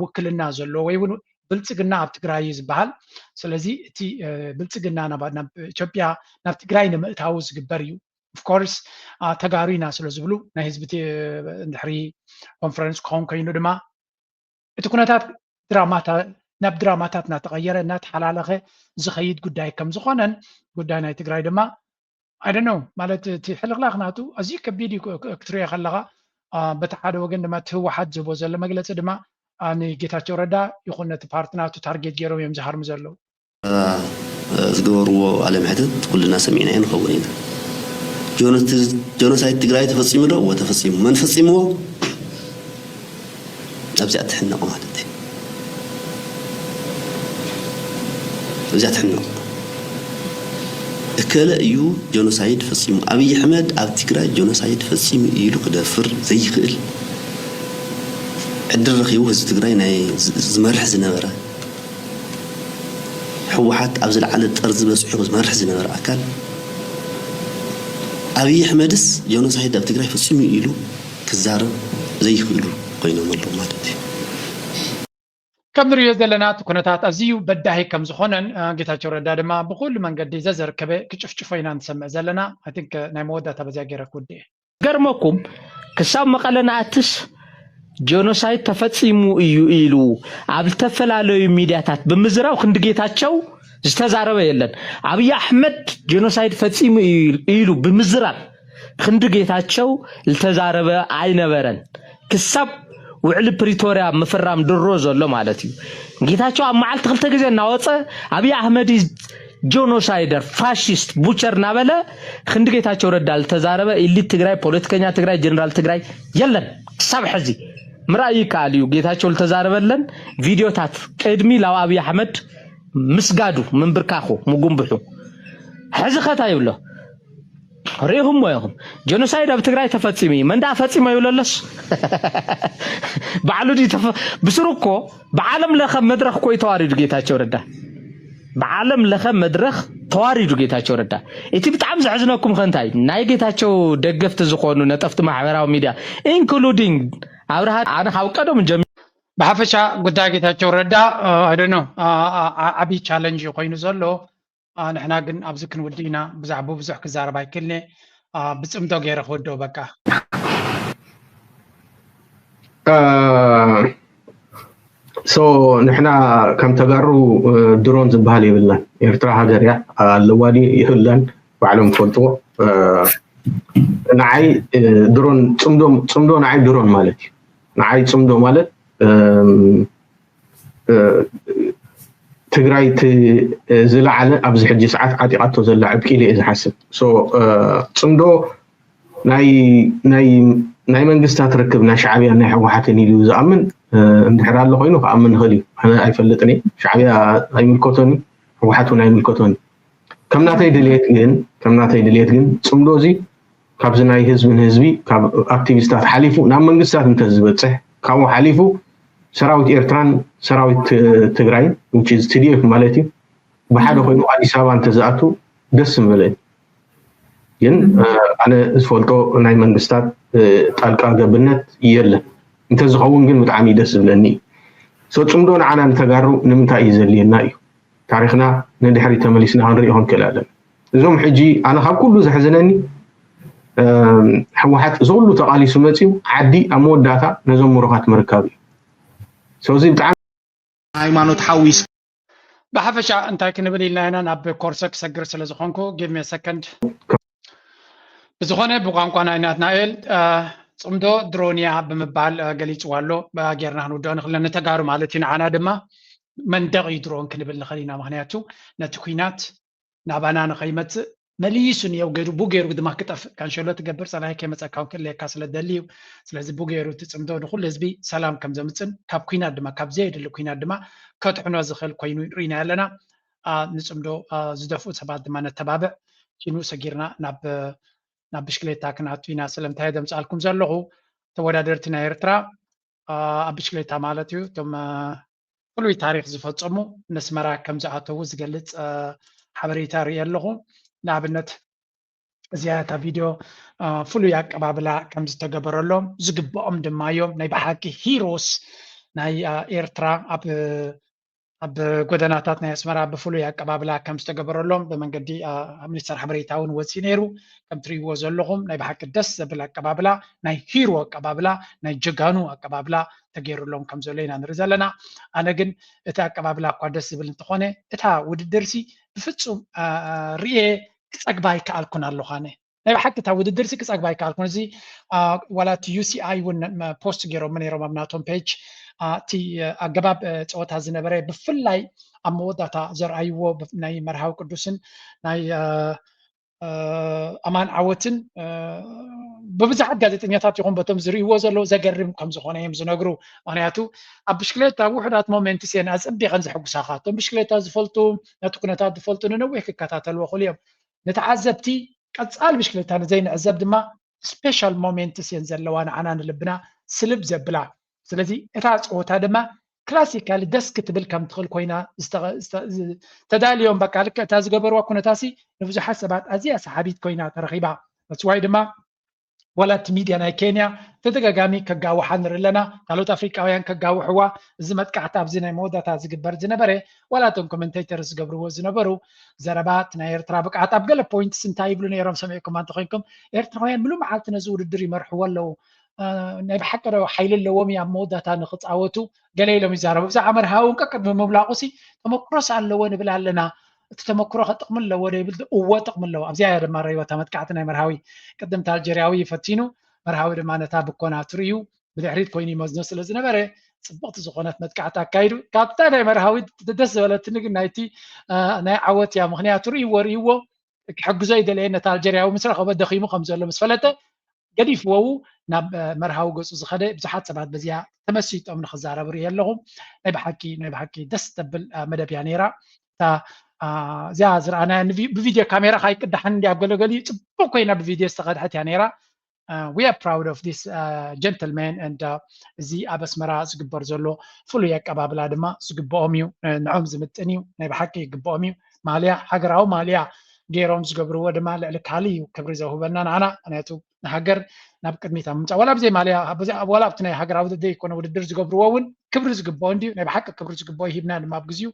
ውክልና ዘሎ ወይ እውን ብልፅግና ኣብ ትግራይ እዩ ዝበሃል። ስለዚ እቲ ብልፅግና ናብ ኢትዮጵያ ናብ ትግራይ ንምእታው ዝግበር እዩ። ኦፍኮርስ ተጋሩ ኢና ስለ ዝብሉ ናይ ህዝቢ እንድሕሪ ኮንፈረንስ ክኸውን ኮይኑ ድማ እቲ ኩነታት ድራማታ ናብ ድራማታት እናተቐየረ እናተሓላለኸ ዝኸይድ ጉዳይ ከም ዝኾነን ጉዳይ ናይ ትግራይ ድማ I don't know ማለት እቲ ሕልኽላኽ ናቱ ኣዝዩ ከቢድ እዩ ክትሪኦ ከለኻ። በቲ ሓደ ወገን ድማ እቲ ህወሓት ዝህቦ ዘሎ መግለፂ ድማ ንጌታቸው ረዳ ይኹን ነቲ ፓርቲ ናቱ ታርጌት ገይሮም እዮም ዝሃርሙ ዘለዉ። ዝገበርዎ ቃለ መሕትት ኩልና ሰሚዕናዮ ንኸውን ኢና። ጆኖሳይድ ትግራይ ተፈፂሙ ዶ? እወ ተፈፂሙ። መን ፈፂምዎ? ኣብዚኣ ትሕነቑ ማለት እዩ። ኣብዚኣ ትሕነቑ። እከለ እዩ ጆኖሳይድ ፈፂሙ። ኣብይ ኣሕመድ ኣብ ትግራይ ጆኖሳይድ ፈፂሙ ኢሉ ክደፍር ዘይኽእል ዕድል ረኺቡ ህዝቢ ትግራይ ናይ ዝመርሕ ዝነበረ ህወሓት ኣብ ዝለዓለ ጠርዚ በፂሑ ዝመርሕ ዝነበረ ኣካል ኣብይ ኣሕመድስ ጆኖሳይድ ኣብ ትግራይ ፈፂሙ ኢሉ ክዛረብ ዘይኽእሉ ኮይኖም ኣለዉ ማለት እዩ። ከም ንሪኦ ዘለና እቲ ኩነታት ኣዝዩ በዳሂ ከም ዝኾነን ጌታቸው ረዳ ድማ ብኩሉ መንገዲ ዘዘርከበ ክጭፍጭፎ ኢና ንሰምዕ ዘለና። I think ናይ መወዳእታ በዚያ ገይረ ክውድእ እየ። ገርመኩም ክሳብ መቐለ ንኣትስ ጆኖሳይድ ተፈፂሙ እዩ ኢሉ ኣብ ዝተፈላለዩ ሚድያታት ብምዝራብ ክንዲ ጌታቸው ዝተዛረበ የለን። ኣብይ ኣሕመድ ጆኖሳይድ ፈፂሙ እዩ ኢሉ ብምዝራብ ክንዲ ጌታቸው ዝተዛረበ ኣይነበረን። ክሳብ ውዕሊ ፕሪቶርያ ምፍራም ድሮ ዘሎ ማለት እዩ። ጌታቸው ኣብ መዓልቲ ክልተ ግዜ እናወፀ ኣብይ ኣሕመድ ጆኖሳይደር ፋሽስት ቡቸር እናበለ ክንዲ ጌታቸው ረዳ ዝተዛረበ ኢሊት ትግራይ ፖለቲከኛ ትግራይ ጀነራል ትግራይ የለን። ክሳብ ሕዚ ምርኣይ ይከኣል እዩ። ጌታቸው ዝተዛረበለን ቪድዮታት ቅድሚ ላብ ኣብይ ኣሕመድ ምስጋዱ ምንብርካኹ ምጉንብሑ ሕዚ ከታ ይብሎ ሪኢኹምዎ ኢኹም። ጀኖሳይድ ኣብ ትግራይ ተፈፂሙ እዩ። መን ደኣ ፈፂሞ ይብሎ ኣሎስ ባዕሉ ድዩ ተፈ ብስሩ እኮ ብዓለም ለኸ መድረኽ እኮ እዩ ተዋሪዱ ጌታቸው ረዳ። ብዓለም ለኸ መድረኽ ተዋሪዱ ጌታቸው ረዳ። እቲ ብጣዕሚ ዘሕዝነኩም ከ እንታይ ናይ ጌታቸው ደገፍቲ ዝኾኑ ነጠፍቲ ማሕበራዊ ሚድያ including ኣብርሃ ኣነ ካብ ቀደሙ ጀሚሩ ብሓፈሻ ጉዳይ ጌታቸው ረዳ I don't know ዓብዪ ቻለንጅ እዩ ኮይኑ ዘሎ። ንሕና ግን ኣብዚ ክንውድእ ኢና። ብዛዕባኡ ብዙሕ ክዛረብ ኣይክእልን እየ። ብፅምዶ ገይረ ክውድኦ በቃ። so ንሕና ከም ተጋሩ ድሮን ዝበሃል የብልናን። ኤርትራ ሃገር እያ ኣለዋ ድዩ የብላን ባዕሎም ይፈልጥዎ። ንዓይ ድሮን ፅምዶ ንዓይ ድሮን ማለት እዩ። ንዓይ ፅምዶ ማለት ትግራይ ዝለዓለ ኣብዚ ሕጂ ሰዓት ዓጢቓቶ ዘላ ዕብቂ ኢለ እየ ዝሓስብ። ፅምዶ ናይ መንግስታት ርክብ ናይ ሻዕብያን ናይ ህወሓትን ኢሉ ዝኣምን እንድሕር ኣሎ ኮይኑ ክኣምን ይኽእል እዩ። ኣነ ኣይፈልጥን እየ። ሻዕብያ ኣይምልከቶን እዩ፣ ህወሓት እውን ኣይምልከቶን እዩ። ከም ናተይ ድልየት ግን ከም ናተይ ድልየት ግን ፅምዶ እዚ ካብዚ ናይ ህዝቢ ንህዝቢ ካብ ኣክቲቪስታት ሓሊፉ ናብ መንግስታት እንተዝበፅሕ ካብኡ ሓሊፉ ሰራዊት ኤርትራን ሰራዊት ትግራይን which is T D F ማለት እዩ ብሓደ ኮይኑ ኣዲስ ኣበባ እንተዝኣቱ ደስ ምበለኒ። ግን ኣነ ዝፈልጦ ናይ መንግስታት ጣልቃ ገብነት የለን። እንተዝኸውን ግን ብጣዕሚ ደስ ዝብለኒ እዩ። So ፅምዶ ንዓና ንተጋሩ ንምንታይ እዩ ዘድልየና እዩ። ታሪኽና ንድሕሪት ተመሊስና ክንሪኦ ክንክእል ኣለና። እዞም ሕጂ ኣነ ካብ ኩሉ ዘሕዝነኒ ህወሓት እዚ ኩሉ ተቓሊሱ መፂኡ ዓዲ ኣብ መወዳእታ ነዞም ምሩኻት ምርካብ እዩ። So እዚ ብጣዕሚ ሃይማኖት ሓዊስ ብሓፈሻ እንታይ ክንብል ኢልና ኢና ናብ ኮርሰ ክሰግር ስለ ዝኾንኩ give me a second። ብዝኾነ ብቋንቋ ናይ ናትናኤል ጽምዶ ድሮንያ ብምባል ገሊፅዋ ኣሎ። ጌርና ክንውድኦ ንኽእል ንተጋሩ ማለት እዩ። ንዓና ድማ መንደቕ እዩ ድሮን ክንብል ንኽእል ኢና። ምክንያቱ ነቲ ኩናት ናባና ንኸይመፅእ መሊሱ ንየው ገይሩ ብገይሩ ድማ ክጠፍእ ካንሸሎ ትገብር ፀላኢ ከይመፀካ እውን ክእለየካ ስለ ደሊ እዩ። ስለዚ ብገይሩ እቲ ፅምዶ ንኩሉ ህዝቢ ሰላም ከም ዘምፅን ካብ ኩናት ድማ ካብ ዘየድሊ ኩናት ድማ ከድሕኖ ዝኽእል ኮይኑ ንሪኢና ኣለና። ንፅምዶ ዝደፍኡ ሰባት ድማ ነተባብዕ። ኪኑ ሰጊርና ናብ ናብ ብሽክሌታ ክንኣቱ ኢና። ስለምንታይ ደምፃልኩም ዘለኹ ተወዳደርቲ ናይ ኤርትራ ኣብ ብሽክሌታ ማለት እዩ እቶም ፍሉይ ታሪክ ዝፈፀሙ ነስመራ ከም ዝኣተዉ ዝገልፅ ሓበሬታ ርኢ ኣለኹ። ንኣብነት እዚኣ እታ ቪድዮ ፍሉይ ኣቀባብላ ከም ዝተገበረሎም ዝግብኦም ድማ እዮም። ናይ ብሓቂ ሂሮስ ናይ ኤርትራ ኣብ ኣብ ጎደናታት ናይ ኣስመራ ብፍሉይ ኣቀባብላ ከም ዝተገበረሎም ብመንገዲ ሚኒስተር ሓበሬታ እውን ወፂኡ ነይሩ። ከም ትርእይዎ ዘለኹም ናይ ብሓቂ ደስ ዘብል ኣቀባብላ፣ ናይ ሂሮ ኣቀባብላ፣ ናይ ጀጋኑ ኣቀባብላ ተገይሩሎም ከም ዘሎ ኢና ንርኢ ዘለና። ኣነ ግን እቲ ኣቀባብላ እኳ ደስ ዝብል እንተኾነ እታ ውድድርሲ ብፍፁም ርኤ ክፀግባ ኣይከኣልኩን ኣለኹ ኣነ። ናይ ብሓቂ እታ ውድድር ሲ ክፀግባ ኣይከኣልኩን። እዚ ዋላ እቲ ዩ ሲ ኣይ እውን ፖስት ገይሮም ነይሮም ኣብ ናቶም ፔጅ። እቲ ኣገባብ ፀወታ ዝነበረ ብፍላይ ኣብ መወዳእታ ዘርኣይዎ ናይ መርሃዊ ቅዱስን ናይ ኣማን ዓወትን ብብዙሓት ጋዜጠኛታት ይኹን በቶም ዝርእይዎ ዘለዉ ዘገርም ከም ዝኾነ እዮም ዝነግሩ። ምክንያቱ ኣብ ብሽክሌታ ውሑዳት ሞሜንትስ እየን ኣፀቢቐን ዘሐጉሳኻ። እቶም ብሽክሌታ ዝፈልጡ ነቲ ኩነታት ዝፈልጡ ንነዊሕ ክከታተልዎ ክእሉ እዮም። ንተዓዘብቲ ቀፃሊ ብሽክሌታ ንዘይንዕዘብ ድማ ስፔሻል ሞሜንትስ እየን ዘለዋ ንዓና ንልብና ስልብ ዘብላ። ስለዚ እታ ፀወታ ድማ ክላሲካሊ ደስ ክትብል ከም ትኽእል ኮይና ተዳልዮም በቃ ልክዕ እታ ዝገበርዋ ኩነታሲ ንብዙሓት ሰባት ኣዝያ ሰሓቢት ኮይና ተረኺባ። ተስዋይ ድማ ዋላ እቲ ሚድያ ናይ ኬንያ ተደጋጋሚ ከጋውሓ ንርኢ ኣለና። ካልኦት ኣፍሪቃውያን ከጋውሕዋ እዚ መጥቃዕቲ ኣብዚ ናይ መወዳእታ ዝግበር ዝነበረ ዋላ እቶም ኮመንቴተር ዝገብርዎ ዝነበሩ ዘረባት ናይ ኤርትራ ብቅዓት ኣብ ገለ ፖይንትስ እንታይ ይብሉ ነይሮም ሰሚዕኩም እንተኮይንኩም ኤርትራውያን ምሉ መዓልቲ ነዚ ውድድር ይመርሕዎ ኣለዉ። ናይ ብሓቂ ዶ ሓይሊ ኣለዎም ኣብ መወዳእታ ንክፃወቱ ገለ ኢሎም ይዛረቡ። ብዛዕባ መርሃዊ እውን ቀቅድሚ ምምላቁ ሲ ተመክሮስ ኣለዎ ንብል ኣለና። እቲ ተመክሮ ከጥቅሚ ኣለዎ ዶ ይብል እወ ጥቅሚ ኣለዎ። ኣብዚኣ እያ ድማ ረይወታ መጥቃዕቲ ናይ መርሃዊ ቅድምቲ ኣልጀርያዊ ፈቲኑ መርሃዊ ድማ ነታ ብኮና ትርእዩ ብድሕሪት ኮይኑ ይመዝኖ ስለ ዝነበረ ፅብቕቲ ዝኾነት መጥቃዕቲ ኣካይዱ። ካብታ ናይ መርሃዊት ደስ ዝበለትኒ ግን ናይቲ ናይ ዓወት እያ። ምክንያቱ ርእይዎ ርእይዎ ክሕግዞ ይደለየ ነታ ኣልጀርያዊ ምስ ረኸበ ደኺሙ ከም ዘሎ ምስ ፈለጠ ገዲፍዎ ናብ መርሃዊ ገፁ ዝኸደ ብዙሓት ሰባት በዚኣ ተመሲጦም ንክዛረቡ ርኢ ኣለኹ። ናይ ብሓቂ ናይ ብሓቂ ደስ ተብል መደብ እያ ነይራ። እታ እዚኣ ዝረኣናያ ብቪድዮ ካሜራ ካይቅዳሓን እንዲ ኣብ ገለገሊኡ ፅቡቅ ኮይና ብቪድዮ ዝተኸድሐት እያ ነይራ። We are proud of this gentleman and እዚ ኣብ ኣስመራ ዝግበር ዘሎ ፍሉይ ኣቀባብላ ድማ ዝግብኦም እዩ። ንዖም ዝምጥን እዩ። ናይ ብሓቂ ይግብኦም እዩ። ማልያ ሃገራዊ ማልያ ገይሮም ዝገብርዎ ድማ ልዕሊ ካልእ እዩ ክብሪ ዘውህበና ንዓና። ምክንያቱ ንሃገር ናብ ቅድሚት ኣብ ምምፃእ ዋላ ብዘይ ማልያ ዋላ ኣብቲ ናይ ሃገራዊ ዘይኮነ ውድድር ዝገብርዎ እውን ክብሪ ዝግብኦ እንድዩ። ናይ ብሓቂ ክብሪ ዝግብኦ ይሂብና ድማ ኣብ ግዜኡ።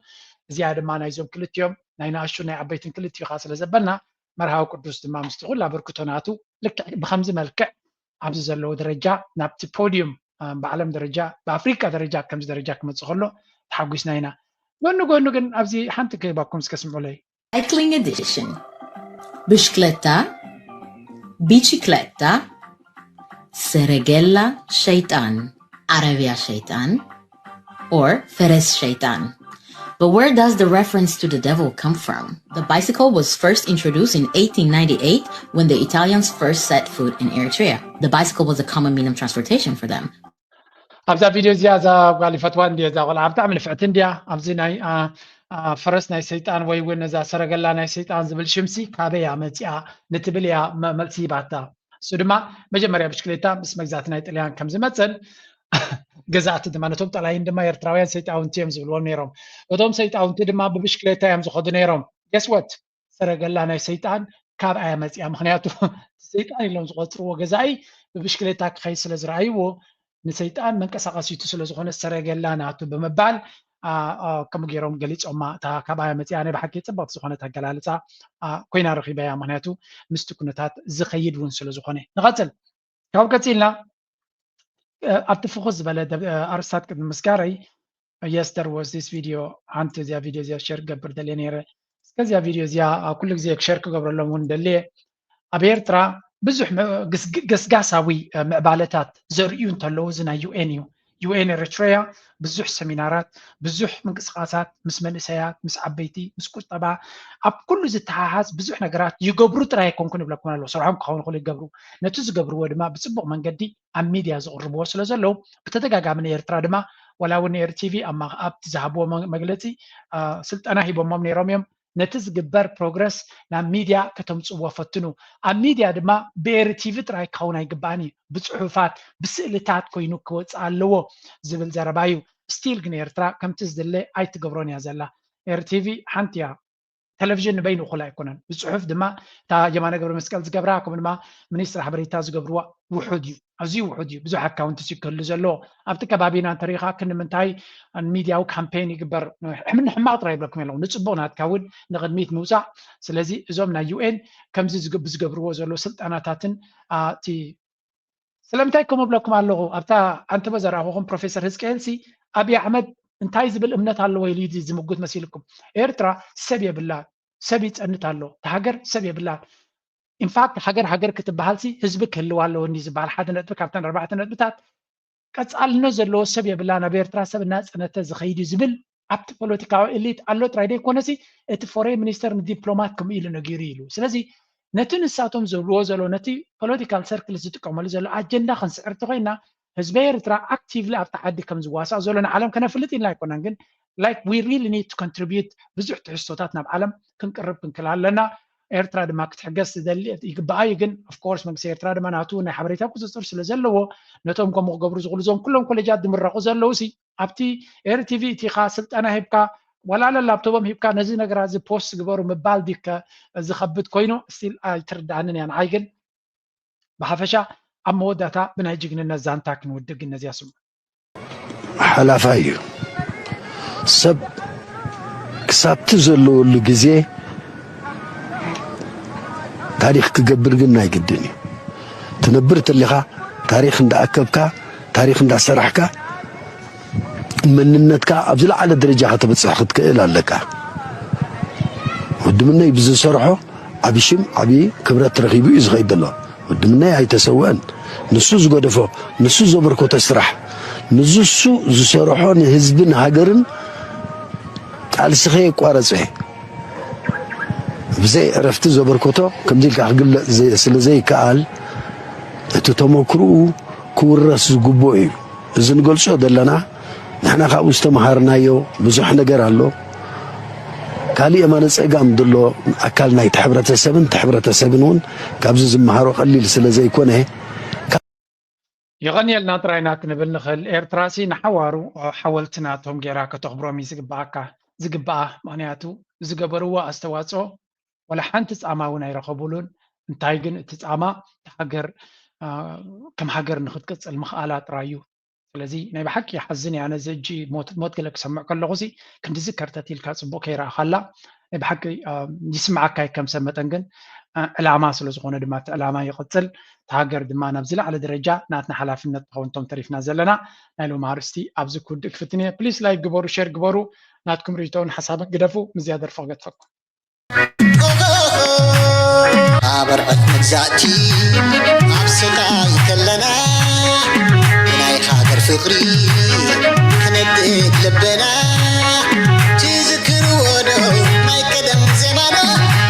እዚኣ ድማ ናይዞም ክልቲኦም ናይ ንኣሽቱ ናይ ዓበይትን ክልቲኡ ከዓ ስለ ዘበልና መርሃዊ ቅዱስ ድማ ምስቲ ኩሉ ኣበርክቶ ናቱ ልክዕ ብከምዚ መልክዕ ኣብዚ ዘለዉ ደረጃ ናብቲ ፖዲዩም ብዓለም ደረጃ ብኣፍሪቃ ደረጃ ከምዚ ደረጃ ክመፅእ ከሎ ተሓጒስና ኢና። ጎኒ ጎኒ ግን ኣብዚ ሓንቲ ክህባኩም እስከ ስምዑለይ። Cycling edition። ብሽክለታ፣ ቢቺክለታ፣ ሰረገላ ሸይጣን፣ ዓረብያ ሸይጣን፣ or ፈረስ ሸይጣን። But where does the reference to the devil come from? The bicycle was first introduced in eighteen ninety-eight when the Italians first set foot in Eritrea. The bicycle was a common mean of transportation for them. ኣብዛ ቪድዮ እዚኣ እዛ ጓል ይፈትዋ እንድየ እዛ ቆልዓ ብጣዕሚ ንፍዕቲ እንድያ። ኣብዚ ናይ ፈረስ ናይ ሰይጣን ወይ እውን እዛ ሰረገላ ናይ ሰይጣን ዝብል ሽምሲ ካበይ እያ መፂኣ ንትብል እያ መልሲ ሂባታ። እሱ ድማ መጀመርያ ብሽክሌታ ምስ መግዛእቲ ናይ ጥልያን ከም ዝመፀን ገዛእቲ ድማ ነቶም ጠላይን ድማ ኤርትራውያን ሰይጣውንቲ እዮም ዝብልዎም ነይሮም። እቶም ሰይጣውንቲ ድማ ብብሽክሌታ እዮም ዝኸዱ ነይሮም። ገስወት ሰረገላ ናይ ሰይጣን ካብ ኣያ መፅያ። ምክንያቱ ሰይጣን ኢሎም ዝቆፅርዎ ገዛኢ ብብሽክሌታ ክኸይድ ስለ ዝረኣይዎ ንሰይጣን መንቀሳቀሲቱ ስለ ዝኾነ ሰረገላ ናቱ ብምባል ከምኡ ገይሮም ገሊፆማ። እታ ካብ ኣያ መፅያ ናይ ብሓቂ ፅብቅቲ ዝኾነት ኣገላልፃ ኮይና ረኪበያ። ምክንያቱ ምስቲ ኩነታት ዝኸይድ እውን ስለ ዝኾነ። ንቐፅል። ካብ ቀፂልና ኣብቲ ፍኹስ ዝበለ ኣርስታት ቅድሚ ምስጋረይ Yes, there was this video. ሓንቲ እዚኣ ቪድዮ እዚኣ ሸር ክገብር ደልየ ነይረ። እስከ እዚኣ ቪድዮ እዚኣ፣ አ፣ ኩሉ ግዜ ሸር ክገብረሎም እውን ደልየ። ኣብ ኤርትራ ብዙሕ መ-፣ ግስ-፣ ገስጋሳዊ፣ እ፣ ምዕባለታት ዘርእዩ እንተለዉ፣ እዚ ናይ ዩ ኤን እዩ። ዩ ኤን ኤሪትሪያ ብዙሕ ሰሚናራት፣ ብዙሕ ምንቅስቃሳት ምስ መንእሰያት፣ ምስ ዓበይቲ፣ ምስ ቁጠባ፣ ኣብ ኩሉ ዝተሓሓዝ ብዙሕ ነገራት ይገብሩ ጥራይ ኣይኮንኩን ይብለኩም ኣለኹ። ስርሖም ክኸውን ይኽእሉ ይገብሩ። ነቲ ዝገብርዎ ድማ ብጽቡቕ መንገዲ ኣብ ሚድያ ዝቕርብዎ ስለ ዘለዉ፣ ብተደጋጋሚ ንኤርትራ ድማ፣ ዋላ እውን ንኤሪ ቲቪ ኣብ ማ-፣ ኣብቲ ዝሃብዎ መ-፣ መግለጺ፣ አ፣ ስልጠና ሂቦሞም ነይሮም እዮም። ነቲ ዝግበር ፕሮግረስ ናብ ሚድያ ከተምጽእዎ ፈትኑ። ኣብ ሚድያ ድማ ብኤሪ ቲቪ ጥራይ ክኸውን ኣይግባእን እዩ። ብጽሑፋት፣ ብስእልታት ኮይኑ ክወጽእ ኣለዎ ዝብል ዘረባ እዩ። ስቲል ግን ኤርትራ ከምቲ ዝድለ ኣይትገብሮን እያ ዘላ። ኤሪ ቲቪ ሓንቲ እያ። ቴሌቪዥን ንበይኑ እኹል ኣይኮነን። ብጽሑፍ ድማ እታ የማነ ገብረ መስቀል ዝገብራ፣ ከምኡ ድማ ሚኒስትር ሓበሬታ ዝገብርዋ ውሑድ እዩ። ኣዝዩ ውሑድ እዩ። ብዙሕ ኣካውንትስ እዩ ክህሉ ዘለዎ። ኣብቲ ከባቢና እንተሪኢኻ ክንምንታይ ሚድያዊ ካምፔን ይግበር? ሕምን ሕማቕ ጥራይ ይብለኩም የለዉ። ንጽቡቕ ናትካ እውን ንቕድሚት ምውጻእ። ስለዚ እዞም ናይ ዩ ኤን ከምዚ ዝግ-፣ ብዝገብርዎ ዘሎ ስልጠናታትን፣ አ፣ እቲ ስለምንታይ ከምኡ እብለኩም ኣለኹ? ኣብታ ዓንተቦ ዘረኣኹኹም ፕሮፌሰር ህዝቅኤልሲ ኣብይ ኣሕመድ እንታይ ዝብል እምነት ኣለዎ ኢሉ እዩ ዝምጉት መሲልኩም? ኤርትራ ሰብ የብላን፣ ሰብ ይጸንት ኣሎ። እታ ሃገር ሰብ የብላን። ኢንፋክት ሃገር ሃገር ክትበሃልሲ ህዝቢ ክህልዋ ኣለዎ እንዲ ዝበሃል ሓደ ነጥቢ ካብተን ኣርባዕተ ነጥብታት ቀጻልነት ዘለዎ ሰብ የብላን። ኣብ ኤርትራ ሰብ እናጸነተ ዝኸይድ እዩ ዝብል ኣብቲ ፖለቲካዊ ኤሊት ኣሎ ጥራይ ዘይኮነሲ እቲ ፎሬን ሚኒስተር ንዲፕሎማት ከምኡ ኢሉ ነጊሩ ኢሉ። ስለዚ ነቲ ንሳቶም ዝብልዎ ዘሎ ነቲ ፖለቲካል ሰርክል ዝጥቀመሉ ዘሎ ኣጀንዳ ክንስዕር እንተኮይና ህዝቢ ኤርትራ ኣክቲቭሊ ኣብቲ ዓዲ ከም ዝዋሳእ ዘሎ ንዓለም ከነፍልጥ ኢልና ኣይኮናን፣ ግን like we really need to contribute ብዙሕ ትሕዝቶታት ናብ ዓለም ክንቅርብ ክንክእል ኣለና። ኤርትራ ድማ ክትሕገዝ ትደሊ ይግባኣ እዩ። ግን ኦፍኮርስ መንግስቲ ኤርትራ ድማ ናቱ ናይ ሓበሬታ ቁፅፅር ስለ ዘለዎ ነቶም ከምኡ ክገብሩ ዝኽእሉ እዞም ኩሎም ኮሌጃት ዝምረቑ ዘለዉ ሲ ኣብቲ ኤሪ ቲቪ እቲኻ ስልጠና ሂብካ ዋላ ለ ላፕቶፖም ሂብካ ነዚ ነገራት እዚ ፖስት ግበሩ ምባል ድከ ዝኸብድ ኮይኑ ስቲል ኣይትርድኣንን እያ ንዓይ። ግን ብሓፈሻ ኣብ መወዳእታ ብናይ ጅግንነት ዛንታ ክንውድእ ግን ነዚኣ ስሙ። ሓላፋይ እዩ። ሰብ ክሳብቲ ዘለወሉ ግዜ ታሪኽ ክገብር ግን ናይ ግድን እዩ። ትነብር ተሊኻ ታሪኽ እንዳኣከብካ ታሪኽ እንዳሰራሕካ መንነትካ ኣብ ዝለዓለ ደረጃ ከተብፅሕ ክትክእል ኣለካ። ወዲ ምነይ ብዝሰርሖ ዓቢ ሽም ዓቢ ክብረት ረኺቡ እዩ ዝኸይድ ዘሎ። ወዲ ምነይ ኣይተሰወአን። ንሱ ዝገደፎ፣ ንሱ ዘበርኮቶ ስራሕ፣ ንዝሱ ዝሰርሖ ንህዝብን ሃገርን ቃልሲ ከየቋረጸ ብዘይ ዕረፍቲ ዘበርኮቶ ከምዚ ኢልካ ክግለጽ ዘ- ስለ ዘይከኣል እቲ ተመክርኡ ክውረስ ዝግብኦ እዩ። እዚ ንገልጾ ዘለና ንሕና ካብኡ ዝተምሃርናዮ ብዙሕ ነገር ኣሎ። ካሊእ የማነ ጸጋም ዘሎ ኣካል ናይቲ ሕብረተሰብን እቲ ሕብረተሰብን እውን ካብዚ ዝመሃሮ ቀሊል ስለ ዘይኮነ የቐንየልና ጥራይና ክንብል ንኽእል። ኤርትራሲ ንሓዋሩ ሓወልቲ ናቶም ገይራ ከተኽብሮም እዩ ዝግብኣካ ዝግብኣ። ምኽንያቱ ዝገበርዎ ኣስተዋፅኦ ወላ ሓንቲ ፃማ እውን ኣይረኸቡሉን። እንታይ ግን እቲ ፃማ እቲ ሃገር አ፣ ከም ሃገር ንክትቅፅል ምኽኣላ ጥራይ እዩ። ስለዚ ናይ ብሓቂ ይሓዝን እያ። ነዚ እጂ ሞት ሞት ገለ ክሰምዕ ከለኹ ሲ ክንድዚ ከርተት ኢልካ ፅቡቅ ከይረኣኻላ ናይ ብሓቂ አ፣ ይስምዓካ እዩ። ከም ሰብ መጠን ግን አ፣ ዕላማ ስለ ዝኾነ ድማ እቲ ዕላማ ይቕፅል። እቲ ሃገር ድማ ናብ ዝለዓለ ደረጃ ናትና ሓላፍነት ንኸውን እቶም ተሪፍና ዘለና ናይ ሎሚ ኣርእስቲ ኣብዚ ክውድእ ክፍትን እየ። ፕሊስ ላይክ ግበሩ፣ ሼር ግበሩ፣ ናትኩም ርኢቶን ሓሳብን ግደፉ። ምስዚኣ ደርፊ ክገድፈኩም። ኣበርዕት መግዛእቲ ኣብ ስቃይ ከለና ብናይ ሃገር ፍቅሪ ክነድድ ልበና ትዝክርዎ ዶ ናይ ቀደም ዜማና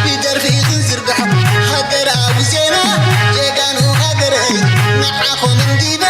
ብደርፊ ክንዝርግሖ ሃገራዊ ዜና ጀጋኑ ሃገረይ ንዓኹም እንዲና